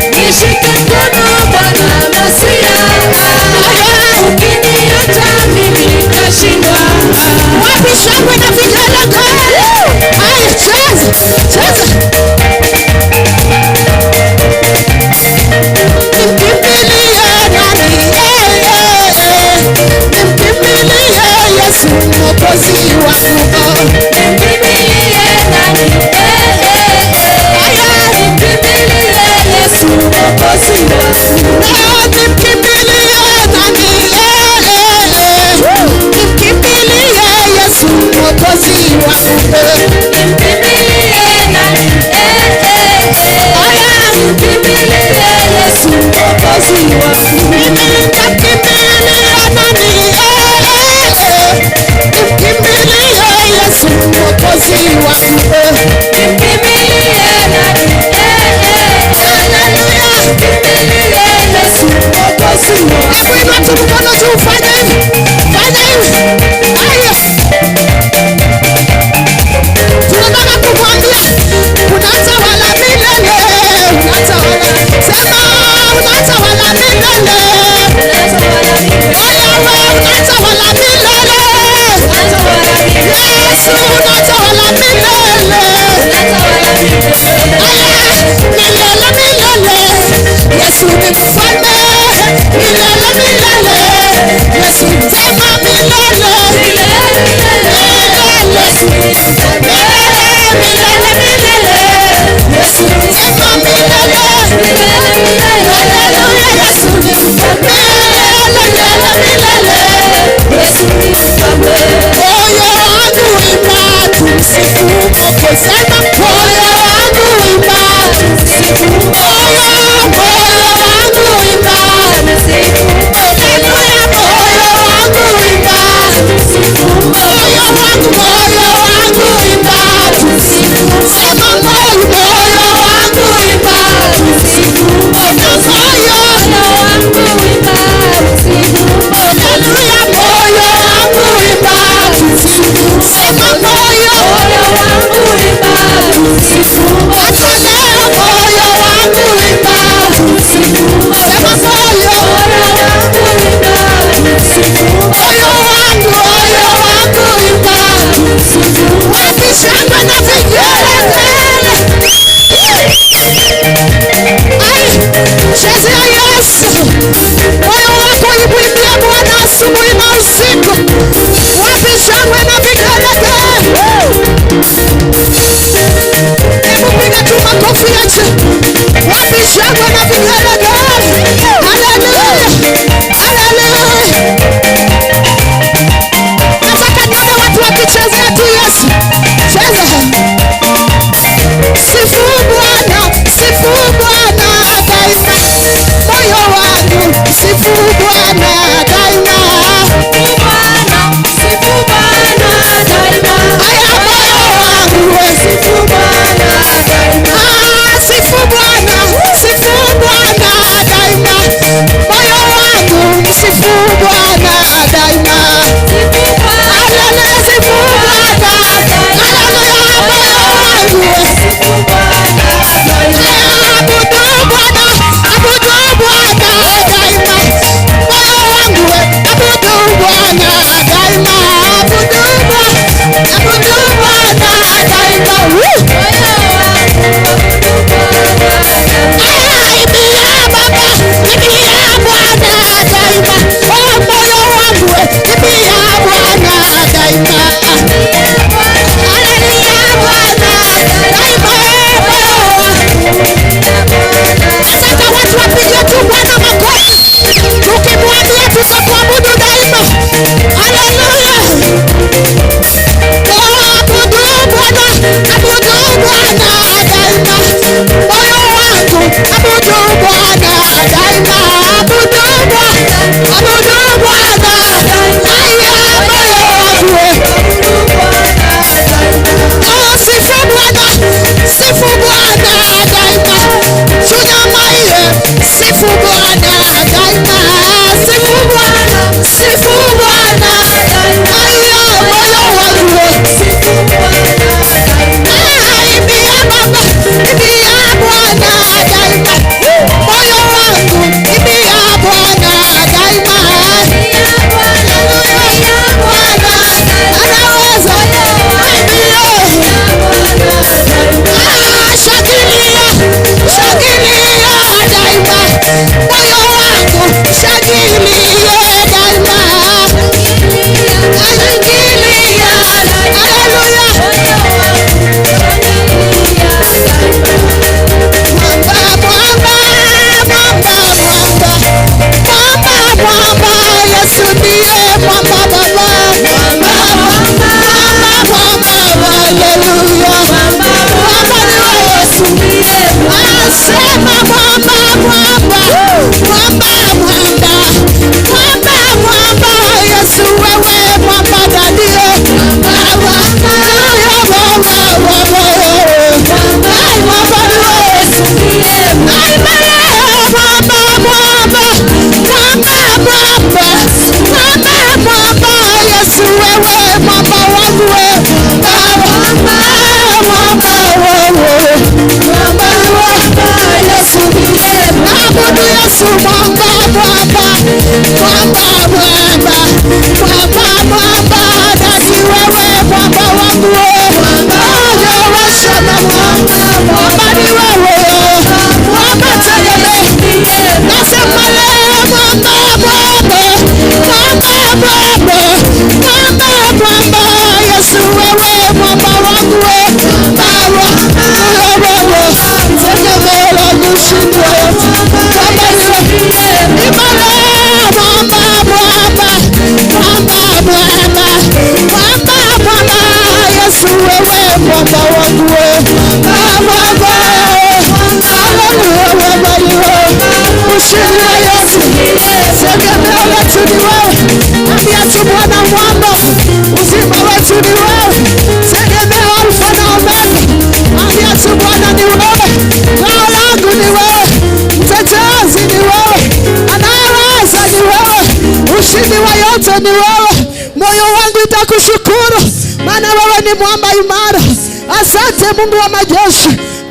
Nishike mkono Bwana Masia. Ukiniacha mimi nitashindwa.
Wapi shangwe na vigelegele? Aya, cheza cheza. Nimkimbilie nani? Nimkimbilie Yesu Mwokozi wangu.
Nimkimbilie nani?
Aya.
Nimkimbilie Yesu Mwokozi wangu.
Nimkimbilie nani? Nimkimbilie Yesu Mwokozi wangu.
Nimkimbilie nani?
Aya.
Nimkimbilie Yesu Mwokozi wangu.
Mimi nitamkimbilia nani? Nimkimbilie Yesu Mwokozi wangu.
Nimkimbilie nani?
Haleluya.
Nimkimbilie Yesu Mwokozi wangu.
Hebu inua tu mkono juu, fanya hivi, fanya hivi. Haya, tunataka kumwambia unatawala milele, unatawala. Sema unatawala milele. Mshindi wa Yesu, tegemeo letu ni wewe. Ambia tu Bwana mwamba, uzima wetu ni wewe, tegemeo Alfa na Omega. Ambia tu Bwana ni wewe, ngao langu ni wewe, mtetezi ni wewe, anayeweza ni wewe, ushindi wa yote ni wewe. Moyo wangu itakushukuru, maana wewe ni mwamba imara. Asante Mungu wa majeshi,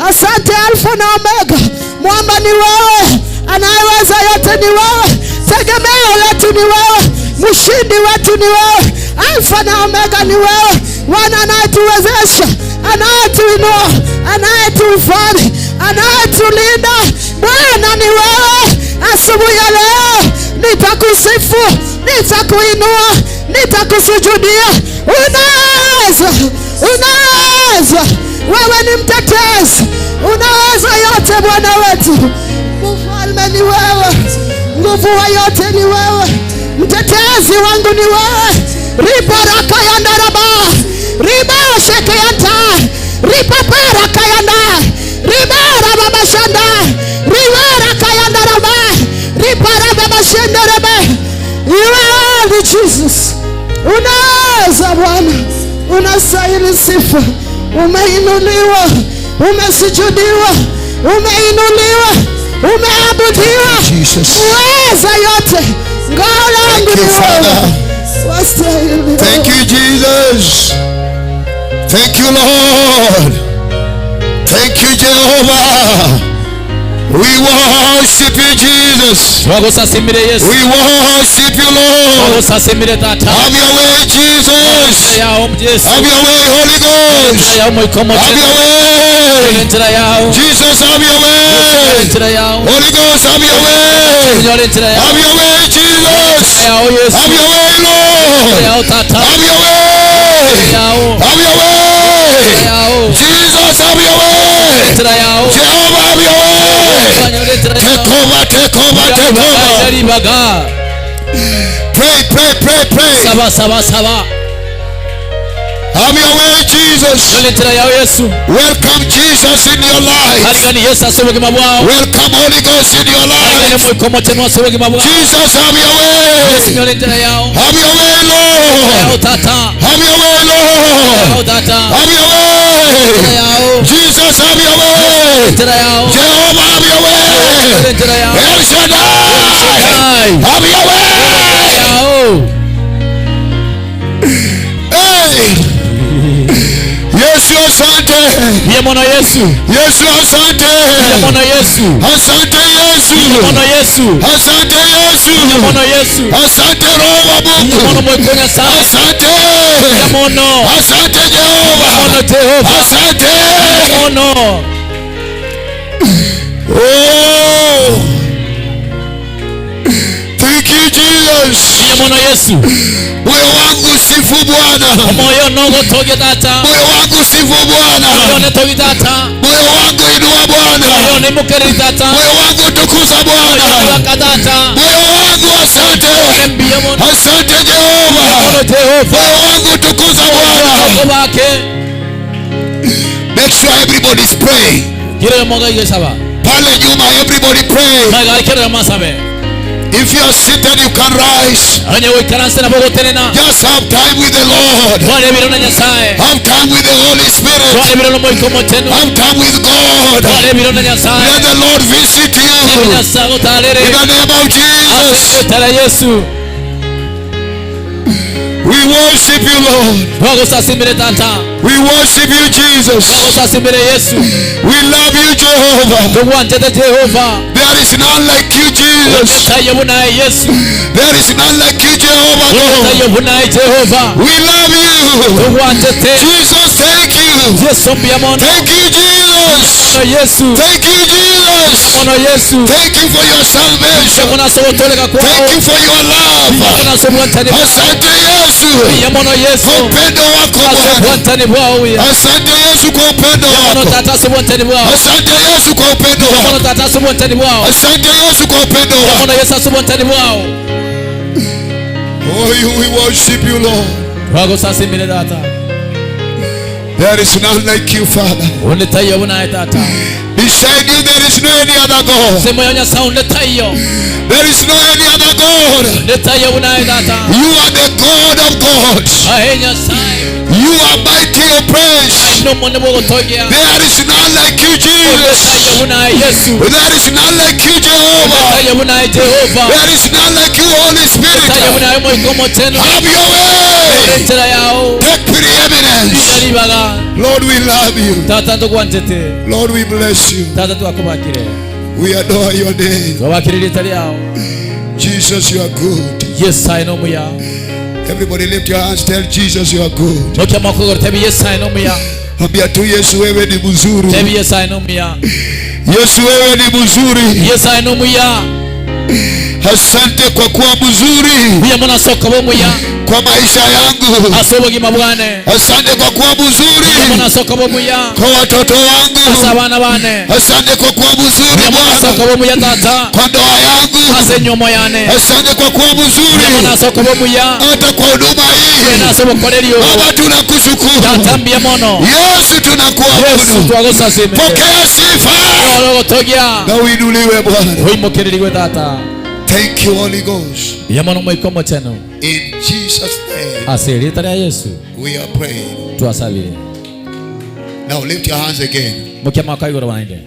asante Alfa na Omega. Mwamba ni wewe, anayeweza yote ni wewe, tegemeo letu ni wewe, mshindi wetu ni wewe, Alfa na Omega ni wewe, Bwana anayetuwezesha, anayetuinua, anayetuhifadhi, anayetulinda. Bwana ni wewe. Asubuhi ya leo nitakusifu, nitakuinua, nitakusujudia. Unaweza, unaweza, wewe ni mtetezi, unaweza yote Bwana wetu. Mfalme ni wewe, nguvu wa yote ni wewe, mtetezi wangu ni wewe. Ribaraka ya ndaraba, riba sheke ya nta, ripaparaka ya nda, ribara baba shanda, ribaraka ya ndaraba, ripara baba shenderebe. You are the Jesus. Unaweza Bwana, unastahili sifa, umeinuliwa, umesujudiwa, umeinuliwa, umeabudiwa.
Jesus.
Uweza yote, ngao langu
Thank
ni
you,
wewe.
Father.
Wastahili.
Thank you, Jesus. Thank you, Lord. Thank you, Jehovah. We worship you, Jesus.
Twagusasimire Yesu.
We worship you, Lord.
Twagusasimire Tata.
Have your way, Jesus.
Yao Yesu.
Have your way, Holy Ghost.
Yao mwikomo.
Have your way.
Njira yao.
Jesus, have your way.
Njira yao.
Holy Ghost, have your way.
Nyore njira yao.
Have your way, Jesus.
Yao Yesu.
Have your way, Lord.
Yao Tata.
Have your way.
Yao.
Have your way.
Yao.
Jesus, have your way.
Njira yao.
Jehovah, have your way.
Nyore njira
Take
yao.
over, take over, take over.
Ribaga.
Pray, pray, pray, pray.
Saba saba saba.
Have your way, Jesus.
Nyore njira yao Yesu.
Welcome Jesus in your life.
Harigani Yesu ase ubuzima bwao.
Welcome Holy Ghost in your
Harigani
life.
mwikomo tenu ase ubuzima bwao.
Jesus, have your way.
Nyore njira yao.
Have your way, Lord.
Yao Tata.
Have your way, Lord.
Yao Tata.
Have your way.
Yao.
Jesus, have your way.
Njira yao.
Jehovah, have your way.
Njira yao.
El Shaddai, have your way.
Yao.
Hey. Yesu, asante.
Ndiye mwana Yesu.
Yesu, asante.
Ndiye mwana Yesu.
Asante Yesu.
Mwana Yesu.
Asante Yesu.
Mwana Yesu.
Asante Roho wa
Ndiye mwana
Mungu.
mwekonya sana.
Asante.
Ndiye mwana.
Asante Jehova.
Mwana Jehova.
Asante.
Mwana.
Oh. Thank you Jesus.
Ndiye mwana Yesu.
Moyo wangu sifu Bwana.
Moyo nogo toge tata.
Moyo wangu sifu Bwana.
Moyo ne toge tata.
Moyo wangu inua Bwana.
Moyo ne mukeri tata.
Moyo wangu tukuza
Moyo
Bwana.
waka tata.
Moyo wangu asante.
Ndiye mwana.
Asante Jehova.
Mwana Jehova.
Moyo wangu tukuza Bwana.
Wake.
Make sure everybody is praying.
Kile mmoja yeye saba.
Pale nyuma everybody pray.
Maga kile masabe.
If you are seated you can rise.
Onye wikaranse na bogotenena.
Just have time with the Lord.
Twale birona Nyasaye.
Have time with the Holy Spirit.
Twale birona moikomo tenu.
Have time with God.
Twale birona Nyasaye.
Let the Lord visit you.
Nyasaye utalere.
In the name of Jesus.
Tala Yesu.
We worship you, Lord.
Twagusasimire Tata.
We worship you, Jesus.
Twagusasimire Yesu.
We love you, Jehovah.
Tugwanjete Jehova.
There is none like you, Jesus.
Tayobunaye Yesu.
There is none like you, Jehovah God.
Tayobunaye Jehova.
We love you.
Tugwanjete.
Jesus, thank you.
Yesu mbiamono.
Thank you, Jesus.
Yesu.
Thank you, Jesus.
Mono Yesu.
Thank you for your salvation.
Mona sowotoleka kwao.
Thank you for your love.
Mona sobwantani.
Asante Yesu
Mono Yesu.
kwa upendo wako Bwana.
Sobwantani bwao.
Asante Yesu kwa upendo
Mono
wako.
tata sobwantani bwao.
Asante Yesu kwa upendo
Mono
wako.
tata sobwantani bwao.
Asante Yesu kwa upendo wako.
Mono Yesu sobwantani bwao.
Oh, we worship you, Lord.
Twagusasimire Tata.
There is none like you, Father.
Onde taiyo buna tata.
Beside you there is no any other God.
Semo ya Nyasaye onde taiyo.
There is no any other God.
Onde taiyo buna tata.
You are the God of gods.
Ahe Nyasaye.
You are mighty in praise.
No mwene bwogotogia.
There is none like you,
Onde taiyo
Jesus.
buna Yesu.
There is none like you, Jehovah.
Taiyo buna Jehova.
There is none like you, Holy Spirit.
Taiyo buna Moiko Mochenu.
Have your way.
Enchera yao.
Take preeminence.
Inaribaga.
Lord, we love you.
Tata tukwanchete.
Lord, we bless you.
Tata twakubakire.
We adore your name.
Twabakire rita ryao.
Jesus, you are good.
Yesu aye nomuya.
Everybody lift your hands. Tell Jesus you are good.
Nokia makogoro tebi Yesu aye nomuya.
Ambia tu Yesu wewe ni mzuri.
Tebi Yesu aye nomuya.
Yesu wewe ni mzuri.
Yesu aye nomuya.
Asante kwa kuwa mzuri
Buya mona soka bomuya.
kwa maisha yangu.
Ase obogima bwane.
Asante kwa kuwa
Buya
mzuri
mona soka bomuya.
kwa watoto
Ase
wangu.
abana bane.
Asante kwa kuwa mzuri
Buya mona
Bwana
soka bomuya tata.
kwa ndoa yangu.
Ase nyomo yane.
Asante kwa kuwa
Buya
mzuri
mona soka bomuya.
hata kwa huduma hii.
Ena ase obokoreri obo.
Baba tunakushukuru.
Tata mbuya mono.
Yesu
Yesu
tunakuabudu.
twagosasime.
Pokea sifa
Orogotogia.
na uinuliwe Bwana.
Oimokererigwe tata.
Thank you Holy Ghost.
Buya mono Moiko Mochenu.
In Jesus name
Ase rita rya Yesu
we are praying.
twasabire.
Now lift your hands again.
Mukia maka igoro bande.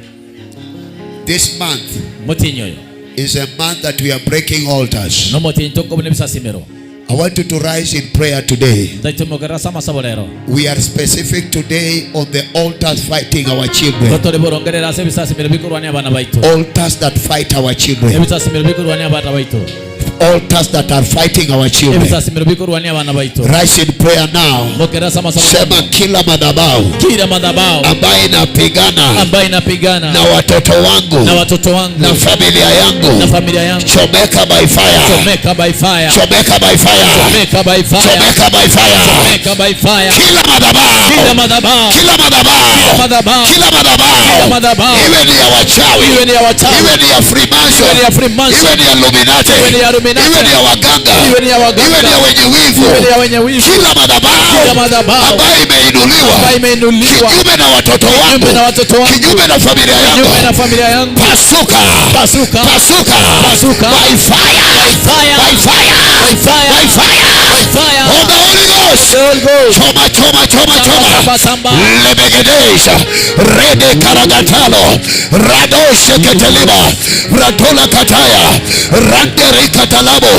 This month
Mutinyi oyo.
is a month that we are breaking altars.
No mutinyi tokobuna ebisasimero.
I want you to rise in prayer today.
Ndaitumokera ase amasabo rero.
We are specific today on the altars fighting our children.
Totore borongerera ase ebisasimero bikorwania abana baitu.
Altars that fight our children.
Ebisasimero bikorwania abana baitu.
Altars that are fighting our children.
Ebisasimero bikorwania abana baitu.
Rise in prayer now.
Mokera ase amasabo.
Sema kila madhabahu
Kila madhabahu
ambaye inapigana
ambayo inapigana
na watoto wangu
na watoto wangu
na familia
na
yangu,
familia yangu,
chomeka by fire,
chomeka by fire,
chomeka by fire,
chomeka by fire,
chomeka by fire.
chomeka by fire.
Kila
Kila
madhabahu,
madhabahu,
kila madhabahu,
madhabahu,
kila madhabahu,
madhabahu,
iwe ni ya wachawi,
iwe ni ya wachawi,
iwe ni ya Freemason,
iwe ni ya Freemason,
iwe ni ya Illuminati,
iwe ni ya Illuminati,
iwe ni ya waganga,
iwe ni ya waganga,
iwe ni ya wenye wivu,
iwe ni ya wenye wivu,
kila
kila
madhabahu
madhabahu
ambayo imeinuliwa
ambayo imeinuliwa
kinyume na watoto wangu,
kinyume na watoto wangu,
kinyume na familia
kinyume na
yangu,
familia yangu,
pasuka,
pasuka,
pasuka,
pasuka,
by fire,
fire,
by fire,
by fire,
by fire,
by fire,
of the Holy Ghost.
the Holy Ghost.
Choma, choma, choma, choma.
Samba, samba,
Lebegedesha rede karagatalo radoshe keteliba ratola kataya randere katalabo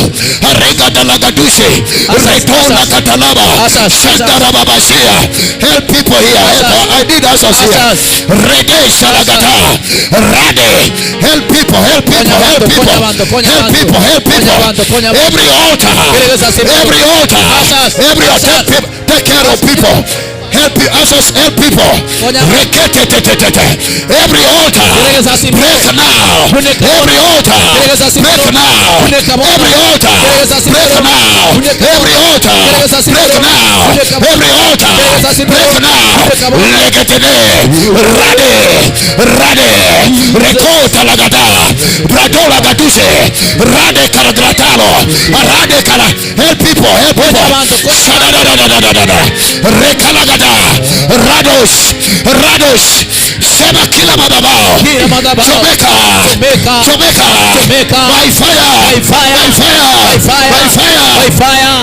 regadalagadushe
Asas,
retola
asas.
katalaba
Asas, asas.
shandarababasia. Help people here. Help. I need asas here.
Asas.
Rede sharagata rade. Help people. Help people.
Ponya
Help
bantu,
people.
ponya bantu, ponya
Help
bantu.
people. Help
Ponya
people.
bantu, ponya bantu.
Every altar.
Gereza simple.
Every altar.
Asas,
Every altar.
asas.
Help people. Take care of people. Help you, ushers, help people.
Ponya.
Rekete-te-te-te-te. Every altar,
Gereza simple.
break now.
Funeka.
Every altar,
Gereza simple.
break now.
Funeka bono.
Every altar,
Gereza simple.
break now.
Funeka.
Every altar,
Gereza simple.
break now.
Funeka.
Every altar,
Gereza simple.
break now.
Funeka bono.
Leketene, rade, rade, rekota lagada, bradola gaduse, rade karagratalo, rade kara. Help people, help people.
bantu, ponya
Shadadadadadadada. Rekalagada. Rados. Rados. Sema kila madhabahu.
Kila madhabahu.
Chomeka.
Chomeka.
Chomeka.
Chomeka.
By fire.
By fire.
By fire.
By fire.
By fire.
By fire.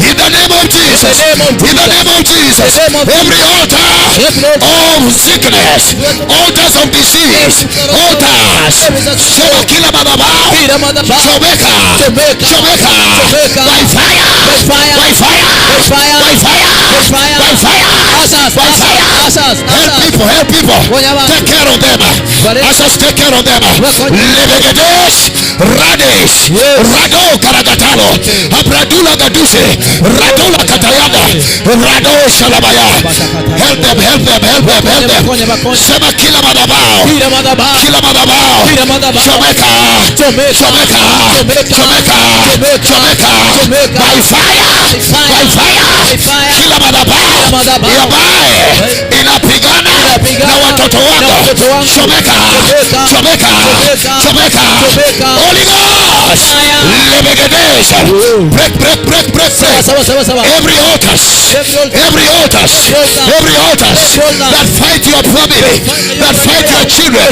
In the name of Jesus.
In the name of
In the name of Jesus.
In the name of
Every altar
Every altar.
of sickness, altars of disease, altars. Sema kila madhabahu.
Kila madhabahu.
Chomeka.
Chomeka.
Chomeka.
Chomeka.
By fire.
By fire.
By fire.
By fire.
By fire.
By fire.
By fire.
Asas,
By
asas,
fire.
asas,
Help
asas.
people. Help people.
Ponya bantu.
Take care of them.
Bare-
Asas, take care of them.
Wakonya.
Lebegedes. Rades.
Yes.
Rado karagatalo. Abradula gaduse. Radola katayana. Rado shalabaya. Help them, help them, help them, help them.
Bakonya, bakonya.
Sema kila madhabahu.
Kila madhabahu.
Kila madhabahu.
Kila madhabahu.
Chomeka.
Chomeka.
Chomeka.
Chomeka.
Chomeka.
Chomeka.
Chomeka.
Chomeka.
By fire.
By fire.
By fire.
By fire.
Kila madhabahu.
Kila madhabahu.
Ambaye inapigana
Inapigana
na watoto
na
wako.
watoto wangu.
Chomeka.
Chomeka.
Chomeka.
Chomeka.
Chomeka.
Chomeka.
Holy Ghost.
Fire.
Lebegedesha. Break, break, break, break, break.
Sawa, sawa, sawa.
Every altars. Every altars, every altars that fight your family, that fight your children.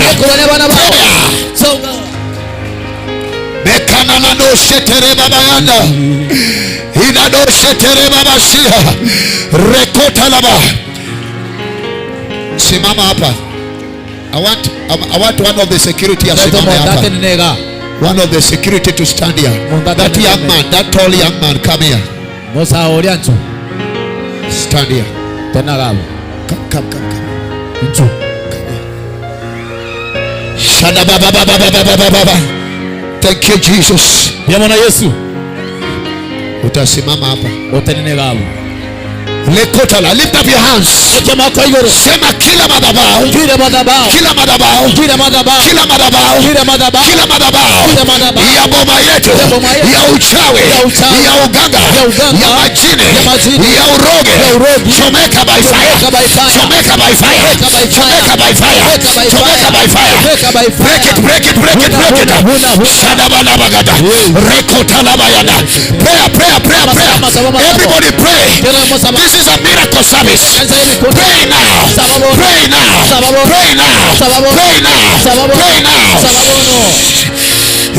Songa.
Mekanananosheterebabayanda. Inanosheterebabasia. Rekotalaba. Simama hapa. I want one of the security asimame hapa.
Nega.
One of the security to stand here. That young man, that tall young man, come here.
Musa oria nchu.
Stand here.
Tena gabo.
Come, come, come, come.
Nchu.
Shadabababababababa. Thank you, Jesus.
Yamona Yesu.
Utasimama hapa.
Otenene gabo.
Lekotala, lift up your hands.
Oche mako igoro.
Sema kila madhabahu,
Kila madhabahu.
Kila madhabahu,
Kila madhabahu.
Kila madhabahu,
Kila madhabahu.
Kila madhabahu
Kila madhabahu.
Ya boma yetu,
Ya boma yetu.
Ya uchawi,
Ya uchawi.
Ya uganga,
Ya uganga.
Ya majini,
Ya majini.
Ya uroge,
Ya urogi.
Chomeka by fire,
Chomeka by fire.
Chomeka by fire,
Chomeka by fire.
Chomeka by fire,
Chomeka by
chomeka
fire.
by fire,
Chomeka by fire.
Break it, break it, break it,
Huna,
break it.
Huna, huna, huna.
Shadabalabagada, rekotalabayana. Prayer, prayer, prayer, prayer.
Sama, sama, sama.
Everybody pray.
Kila mmoja sama.
This is a miracle service.
Kanisa hili kuna.
Pray now.
Sababu.
Pray now.
Sababu.
Pray now.
Sababu.
Pray now.
Sababu.
Pray now.
Sababu.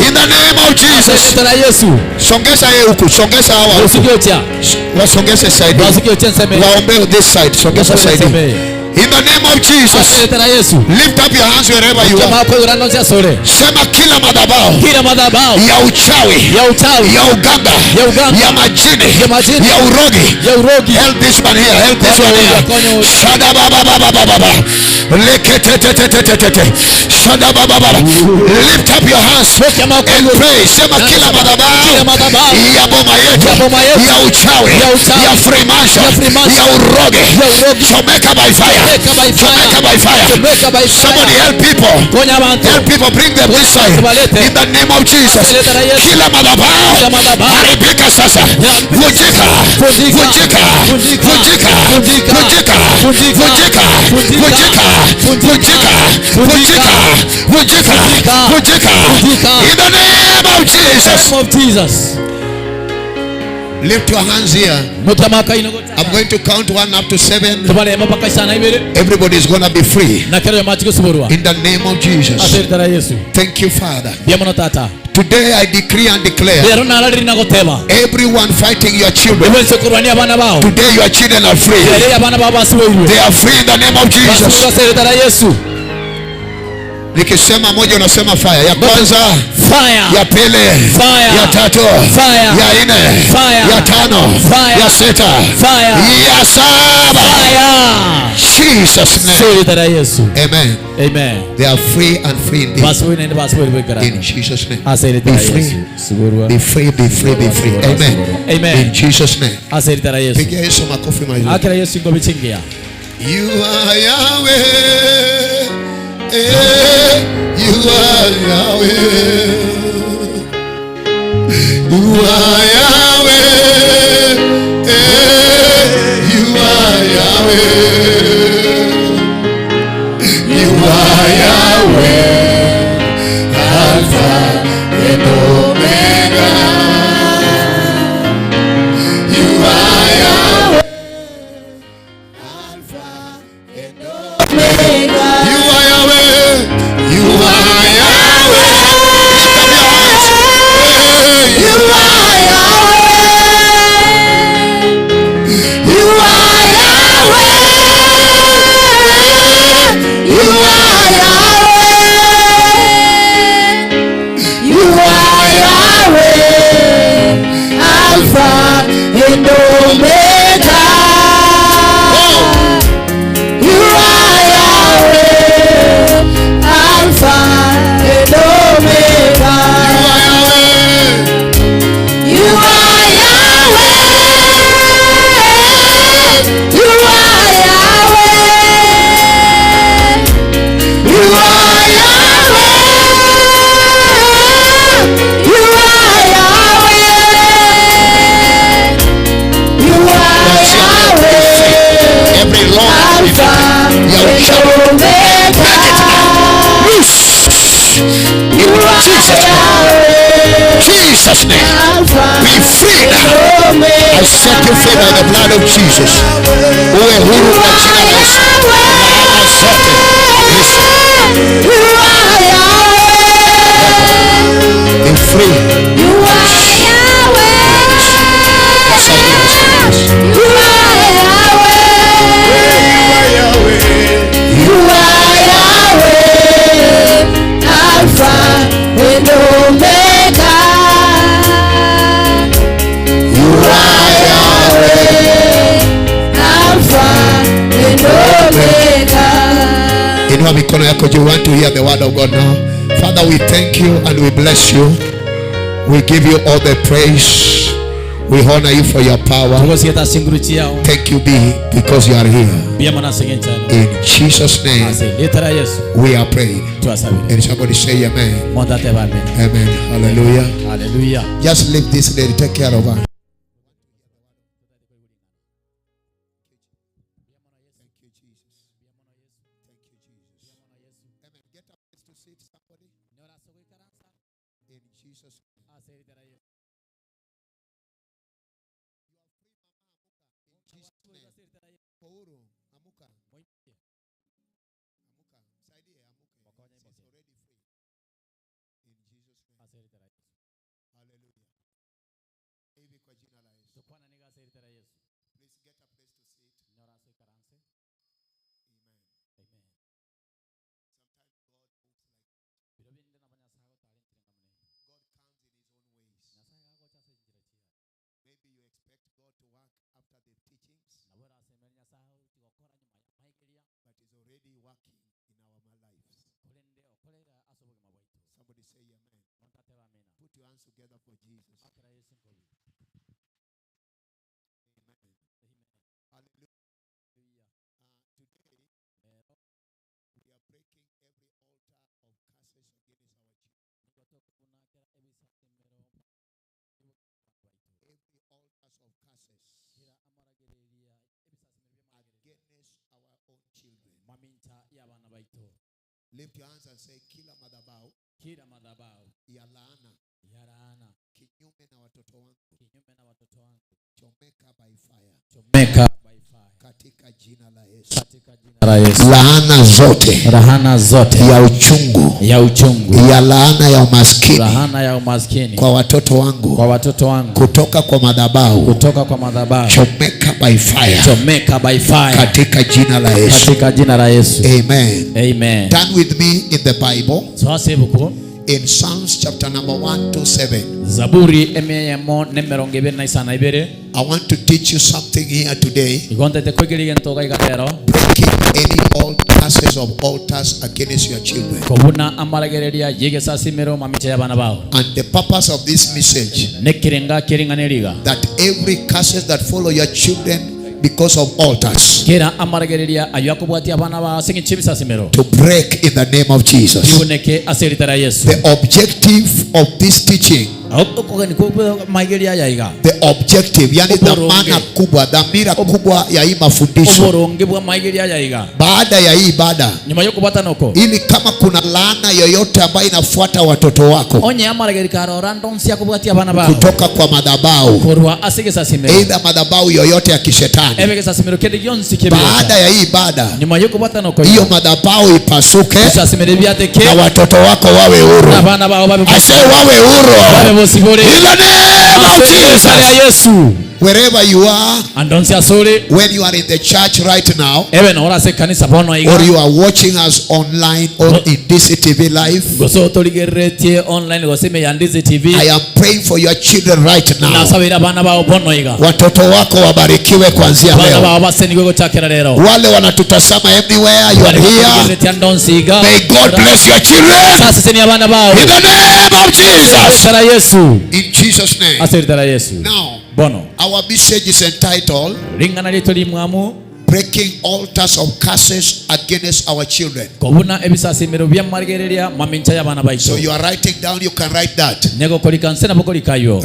In the name of Jesus.
Jina la Yesu.
Songeza yeye huku, songeza hawa huku.
Usikiocha.
Wasongeze side.
Usikiocha nseme.
Waombe this side, songeza side. In the name of Jesus.
Jina la Yesu.
Lift up your hands wherever you are.
Mako igoro nonse asore.
Sema kila madhabahu
Kila madhabahu.
Ya uchawi,
Ya uchawi.
Ya uganga,
Ya uganga.
Ya majini,
Ya majini.
Ya urogi.
Ya urogi.
Help this one here. Help this one here. Shada ba ba ba ba ba ba ba. Leketetetetetete. Shada ba ba ba ba. Lift up your hands and pray. Sema kila
Kila
madhabahu
madhabahu.
Ya boma yetu,
Ya boma yetu.
Ya uchawi,
Ya uchawi.
Ya Freemason,
Ya Freemason.
Ya uroge,
Ya urogi.
Chomeka by fire.
Chomeka by fire.
Chomeka by fire.
Chomeka by fire.
Somebody help people.
Konya abantu.
Help people, bring them this side.
Tubalete.
In the name of Jesus.
Asaleta na Yesu.
Kila madhabahu
Kila madhabahu.
haribika sasa. Vunjika.
Vunjika.
Vunjika.
Vunjika.
Vunjika.
Vunjika.
Vunjika.
Vunjika.
Vunjika.
Vunjika.
Vunjika.
Vunjika.
Vunjika. Vunjika.
Vunjika.
Vunjika.
Vunjika.
In the name of Jesus.
Name of Jesus.
Lift your hands here.
Mutamaka inogota.
I'm going to count 1 up to 7.
Tubale mapaka sana ibere.
Everybody is going to be free.
Na kero matiko suborwa.
In the name of Jesus.
Asaleta na Yesu.
Thank you, Father.
Biamono tata.
Today I decree and declare
Lero nalariri nagoteba.
everyone fighting your children.
Iwense kurwania abana bao.
Today your children are free.
Lero abana bao basiweirwe.
They are free in the name of Jesus.
Basiweirwe asaleta na Yesu.
Nikisema moja unasema fire. Ya kwanza,
Fire.
Ya pili,
Fire.
Ya tatu,
Fire.
Ya nne,
Fire.
Ya tano,
Fire.
Ya sita,
Fire.
Ya saba.
Fire.
Jesus name.
Asaleta na Yesu.
Amen.
Amen.
They are free and free indeed.
Basiweirwe nende basiweirwe gara.
In Jesus name.
Asaleta
Be
na
free.
Yesu. Suborwa.
Be free, be free, be free. Amen.
Amen.
In Jesus name.
Asaleta na Yesu.
Pigia Yesu makofi mazuri.
Akira Yesu ngobe chingia.
You are Yahweh. Eh, you are Yahweh. You are Yahweh. Eh, you are Yahweh. You are Yahweh. Alpha and Omega. You are Yahweh. Alpha and Omega. You are Yahweh. You are Yahweh. Lift up your hands. Hey, you are Yahweh. I set you free by the blood of Jesus. Uwe huru kwa jina la Yesu. Laana zote. Listen.
You are Yahweh.
Be free.
You are Yahweh.
Saidie, saidie.
You are Yahweh. You are Yahweh. Alpha and Omega.
You are Yahweh.
Alpha and Omega.
Inua mikono yako juu. Want to hear the word of God now. Father, we thank you and we bless you. We give you all the praise. We honor you for your power.
Tugosieta singuru chiao.
Thank you, be because you are here.
Bia mana sengenchano.
In Jesus' name,
Ase litera Yesu.
we are praying.
Twasabire.
And somebody say amen.
Mondate ba amen.
Amen. Hallelujah.
Hallelujah.
Just leave this lady. Take care of her. Thank you, Jesus. Thank you, Jesus. Amen. Get a place to sit, somebody. In Jesus' name. You are free, Mama. Amuka. In Jesus' name. Uhuru, amuka. Amuka. Msaidie, amuke. She's already free. In Jesus' name. Hallelujah. Hivi kwa jina la Yesu. Please get a place to sit. Amen.
Amen.
Sometimes God moves like God comes in his own ways. Maybe you expect God to work after the teachings, but he's already working in our lives. Somebody say amen. Put your hands together for Jesus. Amen. Hallelujah. Today, we are breaking every altar of curses against our children. Every altars of curses against our own children. Lift your hands and say, kila madhabahu
Kila madhabahu
ya laana
ya laana
kinyume na watoto wangu
kinyume na watoto wangu
chomeka by fire
chomeka by fire
katika jina la Yesu.
katika jina la Yesu.
Laana zote
Laana zote
ya uchungu
ya uchungu,
ya laana ya umaskini
laana ya umaskini
kwa watoto wangu
kwa watoto wangu
kutoka kwa madhabahu
kutoka kwa madhabahu
chomeka by fire
chomeka by fire
katika jina la Yesu.
katika jina la Yesu.
Amen.
Amen.
Turn with me in the Bible
Twase buku
in Psalms chapter number 127.
Zaburi emeyemo nemerongo ibere na isana ibere.
I want to teach you something here today.
Igontete kwigiriga ntoga igatero
Breaking any all curses of altars against your children.
kobuna amaragereria yegesasimero mamicha y'abana bao
And the purpose of this message
nekirenga kiringaniriga
that every curses that follow your children because of altars
kera amaragereria ayo akobwatia abana bao singichi ebisasimero
to break in the name of Jesus.
biboneke ase eritara ya Yesu.
The objective of this teaching,
maigeria yaiga
the objective, yani dhamana kubwa, dhamira kubwa ya hii mafundisho
oboronge bwa maigeria yaiga
baada ya hii ibada,
nyuma yokubata noko
ili kama kuna laana yoyote ambayo inafuata watoto wako
onye amarageri karora ndonsi akobwatia abana bao
kutoka kwa madhabahu,
korwa ase egesasimero
aidha madhabahu yoyote ya kishetani,
ebe egesasimero kende gionsi
baada
kebirota
ya hii ibada,
nyuma yokubata noko
hiyo madhabahu ipasuke
ebisasimero ebyateke
na watoto wako wawe huru.
abana bao babe
I say wawe
babe
huru
bosibore
in the name of
Ase ya
Jesus.
Yesu
Wherever you are,
andonsi asore
when you are in the church right now,
ebe nora ase kanisa bono
or
iga
you are watching us online or in DCTV live,
gose otorigeretie online gose ime ya Ndizi TV
I am praying for your children right now.
nasabira abana bao bono iga
Watoto wako wabarikiwe kuanzia
abana
leo.
bao basenigwe gochakera rero
Wale wanatutazama everywhere you are here,
Origeretie andonsi iga
may God bless your children
sasa ni abana bao
in the name of Jesus.
Tara Yesu
In Jesus' name.
ase tara Yesu
Now,
bono
our message is entitled
ringana rietu rimwamu
Breaking altars of curses against our children.
Kobuna ebisasimero bya marigereria mamincha y'abana
So
baitu.
you are writing down, you can write that.
Nego kolika nse nabo kolikayo.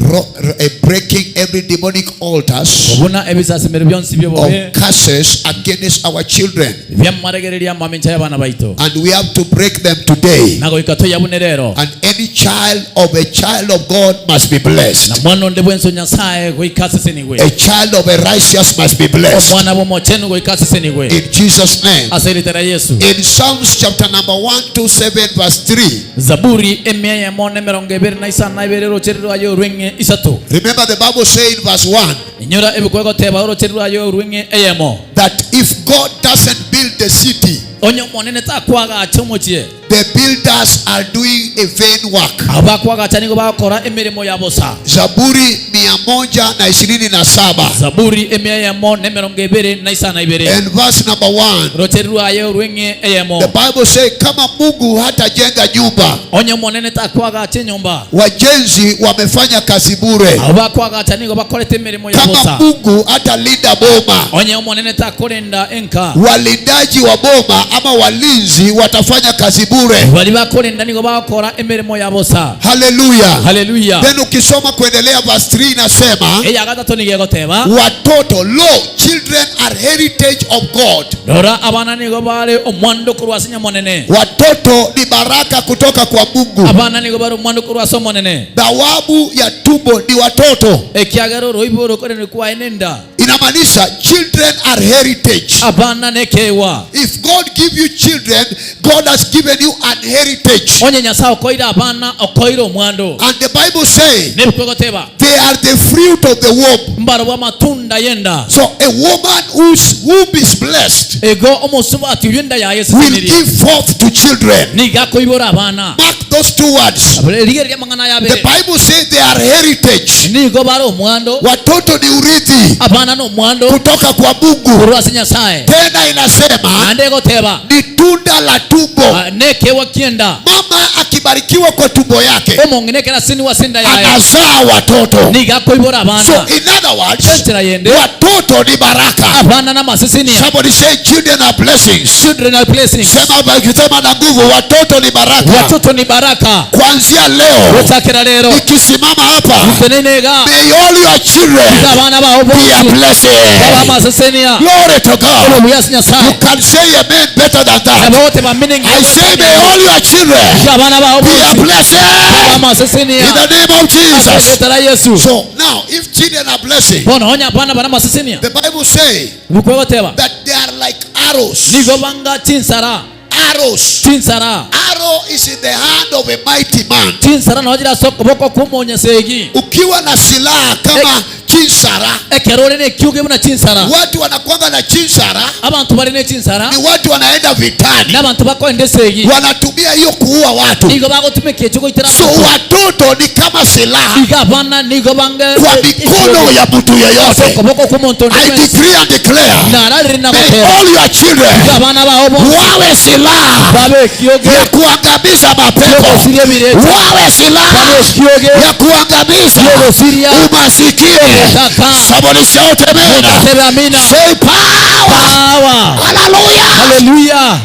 Breaking every demonic altars
Kobuna ebisasimero byonsi
of
byobobe
curses against our children.
bya marigereria mamincha y'abana baitu.
And we have to break them today.
Nago ikatoya bune rero.
And any child of a child of God must be
Na
blessed.
mwana onde bwenso Nyasaye goikaseseniwe.
A child of a righteous must be blessed.
Omwana bw'omochenu goikaseseniwe.
In Jesus' name.
Ase litera Yesu.
In Psalms chapter number 127 verse 3.
Zaburi emia yemo na 25 rocheri rwayo rweng'e 3.
Remember the Bible says in verse 1
Inyora ebikwego teba rocheri rwayo rweng'e eyemo.
that if God doesn't build the city,
Onye omonene takwagacha omochie.
the builders are doing a vain work.
Abakwagacha nigo bakora emirimo ya bosa.
Zaburi 127
Zaburi emia yemo na 25.
and verse number 1.
Rocheri rwayo rweng'e eyemo.
The Bible says kama Mungu hatajenga nyumba,
Onye omonene takwagacha enyomba.
wajenzi wamefanya kazi bure.
Abakwagacha nigo bakorete emirimo ya
Kama
bosa.
Mungu hatalinda boma,
Onye omonene takorenda enka.
walindaji wa boma ama walinzi watafanya kazi bure.
Bali bakorenda nigo bakora emirimo ya bosa.
Haleluya.
Haleluya.
Then ukisoma kuendelea verse 3 inasema
Eya gatatu nigegoteba.
watoto, lo, children are heritage of God.
Rora abana nigo bare omwando korwa ase nyamonene.
Watoto ni baraka kutoka kwa Mungu.
Abana nigo bare omwando korwa ase omonene.
Thawabu ya tumbo ni watoto.
Ekiagero roibo rokorene kwa enenda.
Inamaanisha children are heritage.
Abana nekewa.
If God give you children, God has given you an heritage.
Onye Nyasaye okoira abana okoira omwando.
And the Bible says
Nebikwegoteba.
they are the fruit of the womb.
Mbaro bwa matunda yenda.
So a woman whose womb is blessed
Ego omusubati yenda ya Yesu
will
niri.
give forth to children.
Niga koibora abana.
Mark those two words.
Rigereria mang'ana
The
yabere.
Bible says they are heritage.
Nigo bare omwando.
Watoto ni urithi
Abana no omwando
kutoka kwa Mungu.
korwa ase Nyasaye.
Tena inasema
Naende egoteba.
ni tunda la tumbo.
Nekewa kienda.
Mama akibarikiwa kwa tumbo yake
Omong'ina ekero asiniwa ase enda yaye.
anazaa watoto.
Niga koibora
So
abana.
in other words,
Enchera yende.
watoto ni baraka.
Abana n'amasesenia.
Somebody say children are blessings.
Children are blessings.
Sema na nguvu, watoto ni baraka.
Watoto ni baraka.
Kuanzia leo
Gochakera rero.
nikisimama hapa,
Ntenenega.
may all your children
Abana bao
be a
bonsi.
blessing.
Baba amasesenia.
Glory to God.
Hallelujah
You
Nyasaye.
can say amen better than that.
Abote bamine
I say may all your children
Abana bao
be a
bonsi.
blessing
Baba
in
amasesenia.
the name of Jesus.
Tara Yesu.
So now, if children are blessing,
Bono onya abana bana amasesenia.
the Bible says
Bukwegoteba.
that they are like arrows.
Nigo banga chinsara.
Arrows.
Chinsara.
Arrow is in the hand of a mighty man.
Chinsara nojira soko boko kumonya segi.
Ukiwa na silaha kama chinsara,
Ekerore ne kyuge buna chinsara.
watu wanakuanga na chinsara
Abantu bari ne chinsara.
ni watu wanaenda vitani,
N'abantu bakoenda segi.
wanatumia hiyo kuua watu.
Nigo bagotumika ekigo itera.
So watoto ni kama silaha
Iga abana nigo bange
kwa mikono ya mtu yeyote.
Koboko kumonto
I decree and declare,
Narariri na
may
gotera.
all your children
Iga abana bao bonsi.
wawe silaha
Babe kyoge.
ya kuangamiza mapepo,
Yogosiria birecha.
wawe silaha
Babe kyoge.
ya kuangamiza
Yogosiria.
umasikini.
Kaka.
Somebody shout amen.
Sema amina.
Say power.
Power.
Hallelujah.
Hallelujah.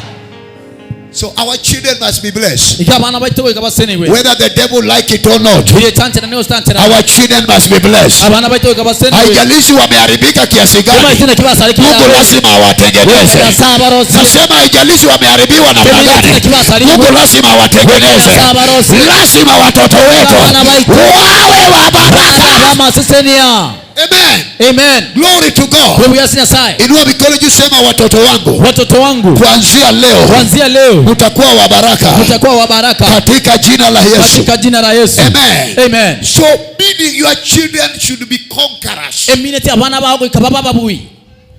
So our children must be blessed.
Iga abana baitu goika baseniwe.
Whether the devil like it or not,
Iye chanchera niyo stanchera.
our children must be blessed.
Abana baitu goika baseniwe.
Haijalishi wameharibika kiasi
Kama
gani,
itina kibasari
Mungu
kila.
lazima awatengeneze. Nasema haijalishi wameharibiwa namna gani, Mungu lazima awatengeneze. Lazima watoto wetu wawe wa baraka.
Amasesenia.
Amen.
Amen.
Glory to God.
Wewe yasi Nyasaye.
Inua mikono juu, sema watoto wangu,
Watoto wangu
kuanzia leo
kuanzia leo
mtakuwa wa baraka
mtakuwa wa baraka
katika jina la Yesu.
katika jina la Yesu.
Amen.
Amen.
So meaning your children should be conquerors.
Emineti abana bao goika baba babui.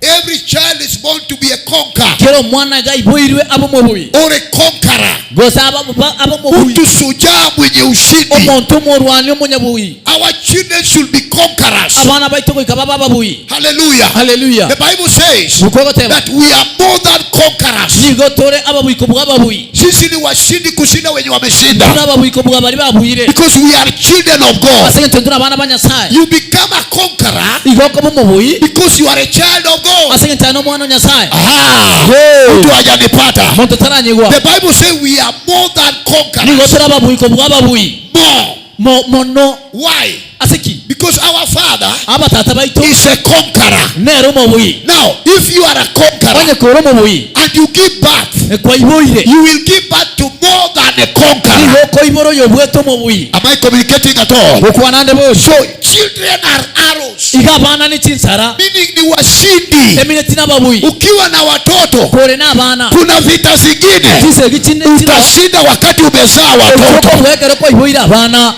Every child is born to be a conqueror
Kero mwana gaiboirwe abo mobui.
or a conqueror.
Gosa abo mobui.
Mtu shujaa mwenye ushindi.
Omuntu omorwani omonyabui.
Our children should be conquerors.
Abana baitu goika baba babui.
Hallelujah.
Hallelujah.
The Bible says
Bukogoteba.
that we are more than conquerors.
Nigo tore ababuiko bwa babui.
Sisi ni washindi kushinda wenye wameshinda.
Tuna ababuiko bwa bari babuire.
Because we are children of God.
Asenge tuna abana ba Nyasaye.
You become a conqueror
Igoko bomobui.
because you are a child of God. God.
Ase ngentano mwana Nyasaye.
Aha. Mtu hajanipata.
Muntu taranyigwa.
The Bible says we are more than conquerors.
Nigo turababui ko bwababui.
More.
Mono.
Why?
Asiki.
Because our Father
Aba tata baitu
is a conqueror.
nero mobui.
Now, if you are a conqueror
Onye koro mobui.
and you give birth,
Kwa iboire.
you will give birth to more than a conqueror.
Nigo koiboro yobweto mobui.
Am I communicating at all?
Gokwana nde bosho.
So children are arrows.
Iga abana ni chinsara.
Meaning ni washindi.
Emine tina babui.
Ukiwa na watoto
Kore na abana.
kuna vita zingine
Chise gichine
utashinda wakati umezaa watoto.
Wekero kwa iboire abana.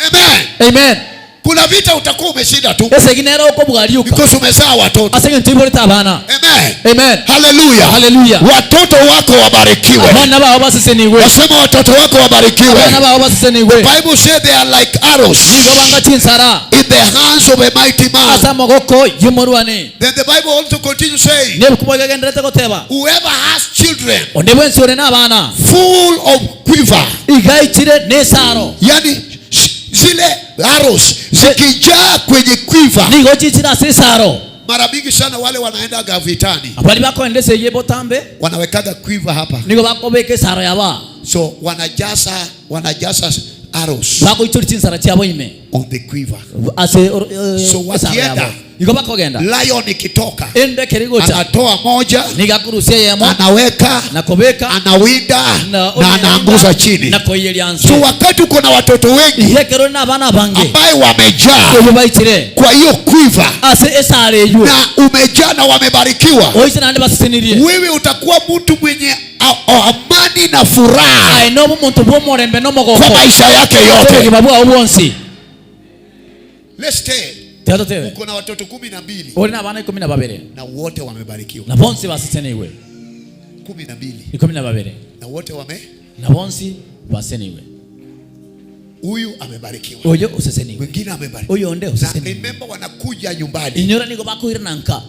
Amen.
Amen.
Kuna vita utakuwa umeshinda tu
Ese ginero uko bwariuka.
because umezaa watoto.
Ase ngento iborete abana.
Amen.
Amen.
Hallelujah.
Hallelujah.
Watoto wako wabarikiwe.
Abana bao baseseniwe.
Wasema watoto wako wabarikiwe.
Abana bao baseseniwe.
Bible said they are like arrows
Nigo banga chinsara.
in the hands of a mighty man.
Asa mogoko yumurwane.
Then the Bible also continues saying,
Nebukuba gagenderete goteba.
whoever has children
Onde bwensi ore n'abana.
full of quiver,
Igaichire n'esaro.
yani zile arrows zikijaa kwenye quiver.
Nigo chichira ase esaro.
Mara mingi sana wale wanaendaga vitani
Abali bakoendesa eye botambe.
wanawekaga quiver hapa,
Nigo bakobeka esaro yaba.
so wanajaza arrows
Bakoichora chinsara chiabo ime.
on the quiver.
Ase
So wakienda,
Nigo bakogenda.
Lion ikitoka
Ende kerigocha.
anatoa moja,
Nigakurusia yemo.
anaweka,
Na kobeka.
anawinda na anaanguza chini.
Na koiyeria nse.
So wakati uko na watoto wengi
Ihekero n'abana bange.
ambaye wamejaa
Oyo baichire.
kwa hiyo quiver
Ase esaro eyo.
na umejaa na wamebarikiwa,
Oise nande basesenirie.
wewe utakuwa mtu mwenye amani na furaha
Aye nobu muntu bw'omurembe n'omogoko.
kwa maisha yake yote.
Obogima bwao bwonsi.
Let's say
Tata tewe.
uko na watoto 12
Ori n'abana 12.
na wote wamebarikiwa.
Na bonsi baseseniwe.
12
12.
na wote wame,
Na bonsi baseseniwe.
huyu amebarikiwa,
Oyo useseniwe.
mwingine amebarikiwa.
Oyo onde
Na
useseniwe.
remember, wanakuja nyumbani
Inyora nigo bakuhira nanka.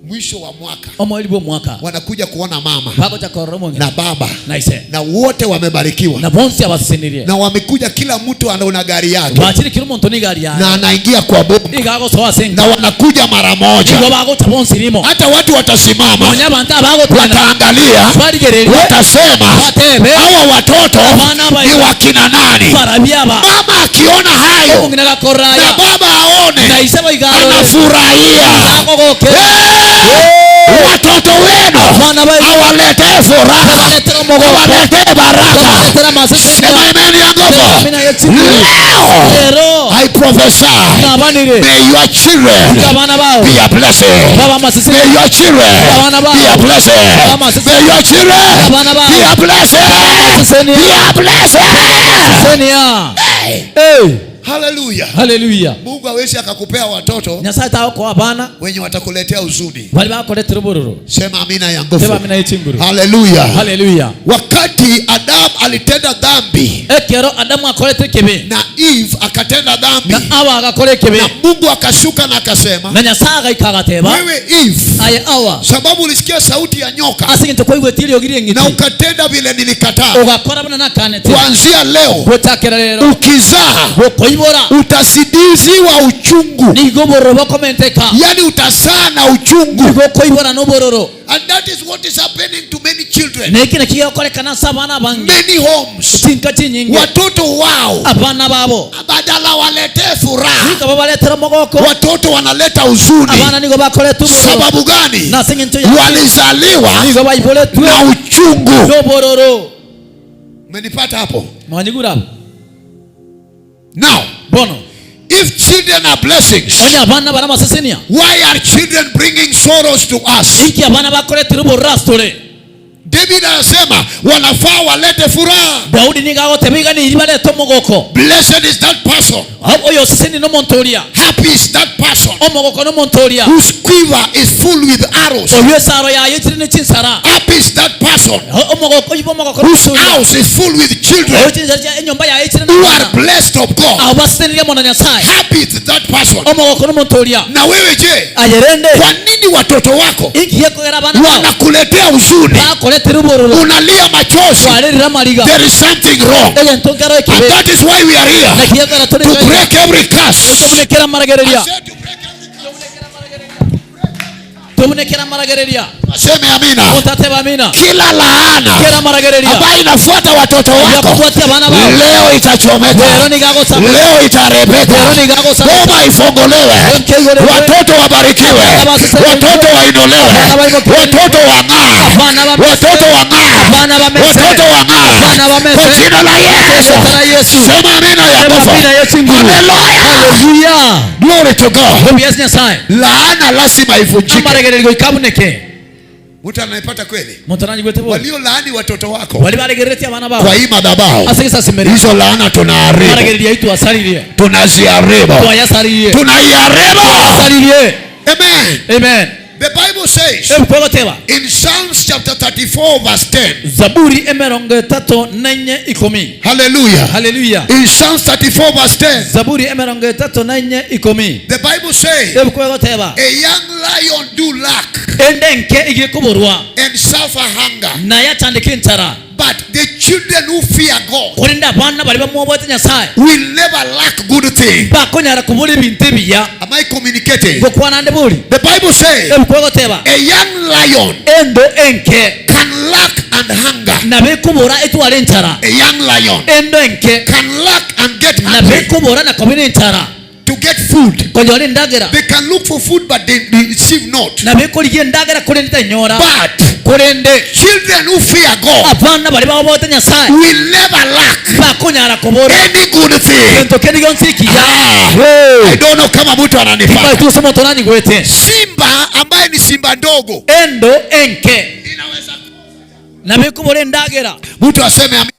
mwisho wa mwaka,
Omweri bw'omwaka.
wanakuja kuona mama
Bagocha korora omong'ina.
na baba
Na ise.
na wote wamebarikiwa
Na bonsi abasesenirie.
na wamekuja, kila mtu anaona gari yake
Bachire kila omonto n'egari yaye.
na anaingia kwa boma
Nigo agosoa ase
na
enka.
wanakuja mara moja.
Nigo bagocha bonsi rimo.
Hata watu watasimama,
Nonya abantu abagotena.
wataangalia,
Barigererie.
watasema
Batebe.
hawa watoto
Abana
ni wakina nani?
Barabi aba.
Mama akiona hayo
Omong'ina gakorora
na
aya.
baba aone,
Na ise baigarore.
anafurahia.
Bagogoke.
Watoto wenu
Abana baitu.
awaletee furaha,
Abaletera omogoko.
awaletee baraka.
Abaletera amasesenia.
Sema amen ya nguvu.
Amina ya chikuru.
Leo
Lero.
I prophesy,
Nabanire.
may your children
Abana bao.
be a blessing.
Baba amasesenia.
May your children
Abana bao.
be a blessing.
Amasesenia.
May your children
Abana bao.
be a blessing.
Amasesenia.
Be a blessing.
Senia.
Hey.
Hey.
Hallelujah.
Hallelujah.
Mungu hawezi akakupea watoto
Nyasaye taokoa abana
wenye watakuletea huzuni.
bali bakoretera obororo.
Sema amina ya
Sema
nguvu.
amina yechinguru.
Hallelujah.
Hallelujah.
Wakati Adam alitenda dhambi
Ekero Adamu akorete ekibi
na Eve akatenda dhambi
na Awa agakora ekibi
na Mungu akashuka na akasema,
na Nyasaye agaika agateba
wewe Eve,
aye Awa
sababu ulisikia sauti ya nyoka
ase egento kwaigwete eriogi
na
rieng'iti
ukatenda vile nilikataa,
ogakora buna nakanete
kuanzia leo
gochakera rero
ukizaa
gokoibora
utasidiziwa uchungu,
nigo obororo bokomenteka
yani utazaa na uchungu.
nigo okoibora na obororo.
And that is what is happening to many children,
Neki neki gegokorekana ase abana abange
many homes.
chinka chinyinge
Watoto wao
abana babo
badala waletee furaha,
nigo babaretera omogoko
watoto wanaleta huzuni.
abana nigo bakoreta obororo
Sababu gani?
na ase eng'encho ya
Walizaliwa
nigo baiboretwe
na uchungu.
n'obororo.
Umenipata hapo?
Mwanyigura abo
Now,
bono
if children are blessings,
onye abana bara amasesenia
why are children bringing sorrows to us?
inki abana bakoretera obororo ase tore.
David anasema wanafaa walete furaha.
Daudi nigo agoteba iga niri barete omogoko.
Blessed is that person.
Oyo oseseni n'omonto oria.
Happy is that person
Omogoko n'omonto oria
whose quiver is full with arrows.
oyo esaro yaye echire ne chinsara.
Happy is that person
Omogoko ibo omogoko
whose
n'omonto oria
house is full with children
oyo chinsara chia enyomba yaye echire
who are
n'abana
blessed of God.
abo basesenirie mono Nyasaye.
Happy is that person.
Omogoko n'omonto oria
Na wewe je,
ayerende
kwa nini watoto wako
inki gekogera abana bao
wanakuletea huzuni?
bakoretera obororo
Unalia machozi.
kwarerera amariga
There is something wrong.
egento nkero
And
ekibe
that is why we are here,
nakigekora tore
to break every curse.
tomunekera amaragereria.
I said to break every curse.
Tubunekera maragereria.
Aseme amina.
Utateba amina.
Kila laana
Kera maragereria.
ambayo inafuata watoto wako
Yakufuatia bana bao.
leo itachomeka,
Leo nigagosa.
leo itarebeka,
Leo nigagosa.
boma ifunguliwe, watoto wabarikiwe, watoto wainuliwe, watoto wang'aa, watoto wang'aa, watoto wang'aa kwa jina la Yesu. Sema amina ya nguvu. Haleluya,
Hallelujah.
glory to God.
Yes, Nyasaye.
Laana lazima ivunjike.
Amaragererio ikabuneke.
Mtu anaipata kweli?
Mutananyi gwete bo.
Waliolaani watoto wako
Wali baregeretie abana
kwa
bao.
hii madhabahu,
Asegesa simeri.
hizo laana tunaharibu,
Maragereria itu asaririe.
tunaziharibu,
Twayasaririe.
tunaiharibu.
Asaririe.
Amen.
Amen.
The Bible says
Ebukogoteba.
in Psalms chapter 34 verse 10.
Zaburi 34:10.
Hallelujah.
Hallelujah.
In Psalms 34 verse 10,
Zaburi 34:10.
the Bible says,
Ebukogoteba.
a young lion do lack
Endenke igikuburwa
and suffer hunger,
na yachandika enchara
but the children who fear God
kurinda abana bari bamwobwete Nyasaye
will never lack good thing.
bakonyara kubura ebintu ebiya
Am I communicating?
gokwana nde buri
The Bible says,
ebukogoteba
a young lion
endo enke
can lack and hunger.
nabekubura etwara enchara
A young lion
endo enke
can lack and get hungry
nabekubura nakobina enchara
to get food.
konyora endagera
They can look for food, but they receive not.
nabekorigia endagera kurende tenyora
But
kurende
children who fear God
abana bari baobote Nyasaye
will never lack
bakonyara kubura
any good thing.
ento keri gionsi ekiya
Ah, I don't know kama mtu ananipata.
tusemo tonanyigwete
Simba ambaye ni simba ndogo
endo enke
inaweza
nabekubura endagera
mtu aseme amina.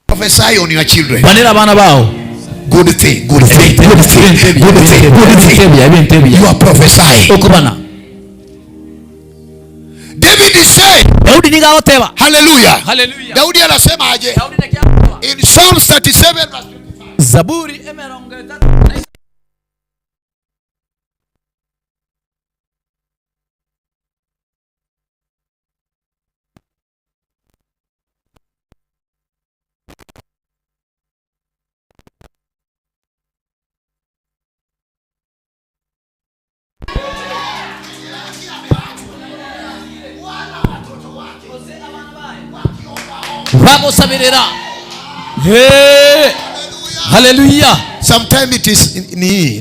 Prophesy on your children.
banira abana bao
Good thing, good thing, good thing, good thing, good thing.
Ebintu ebiya
You are prophesying.
okubana
David is saying,
Daudi nigagoteba
hallelujah.
Hallelujah.
Daudi anasema aje?
Daudi nekiagoteba
In Psalms 37 verse 25.
Zaburi 33 bagosabirira. Hey! Hallelujah.
Sometimes it is ni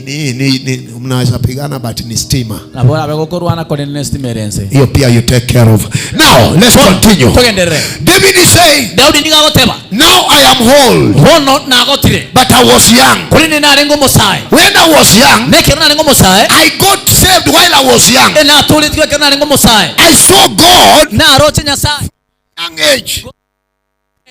mnaweza pigana but ni stima.
Nabora begokorwana kore ne stima erense.
Hiyo pia you take care of. Now let's continue.
Tugenderere.
David is saying,
Daudi nigagoteba.
now I am old,
Bono nagotire.
but I was young.
Kuri ni narengo musae.
When I was young,
Nekero narengo musae.
I got saved while I was young.
Enatulitwe kero narengo musae.
I saw God
Naroche Nyasaye.
young age.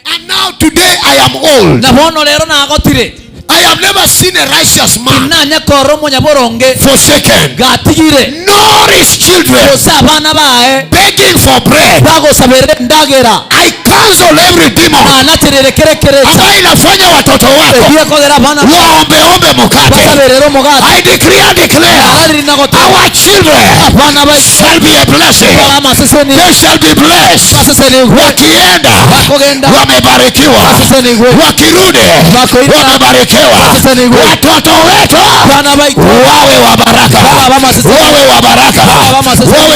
And now today I am old.
Na bono rero nagotire.
I have never seen a righteous man
Nanya koro munyaboronge
forsaken,
gatigire.
nor his children
Gose abana bae
begging for bread.
bagosabere ndagera.
I cancel every demon
Anatirire kerekerecha.
ambayo inafanya watoto wako
Ebiye kogera abana
waombeombe mkate.
basaberere omugati.
I decree and declare
Arari nagoteba.
our children
Abana bae
shall be a blessing.
amaseseni
They shall be blessed.
amaseseni
Wakienda
Bakogenda.
wamebarikiwa,
Amaseseni
wakirudi
Bakoira.
wamebarikiwa.
Amaseseni
Watoto wetu
Bana baitu
wawe wa baraka, wawe wa baraka, wawe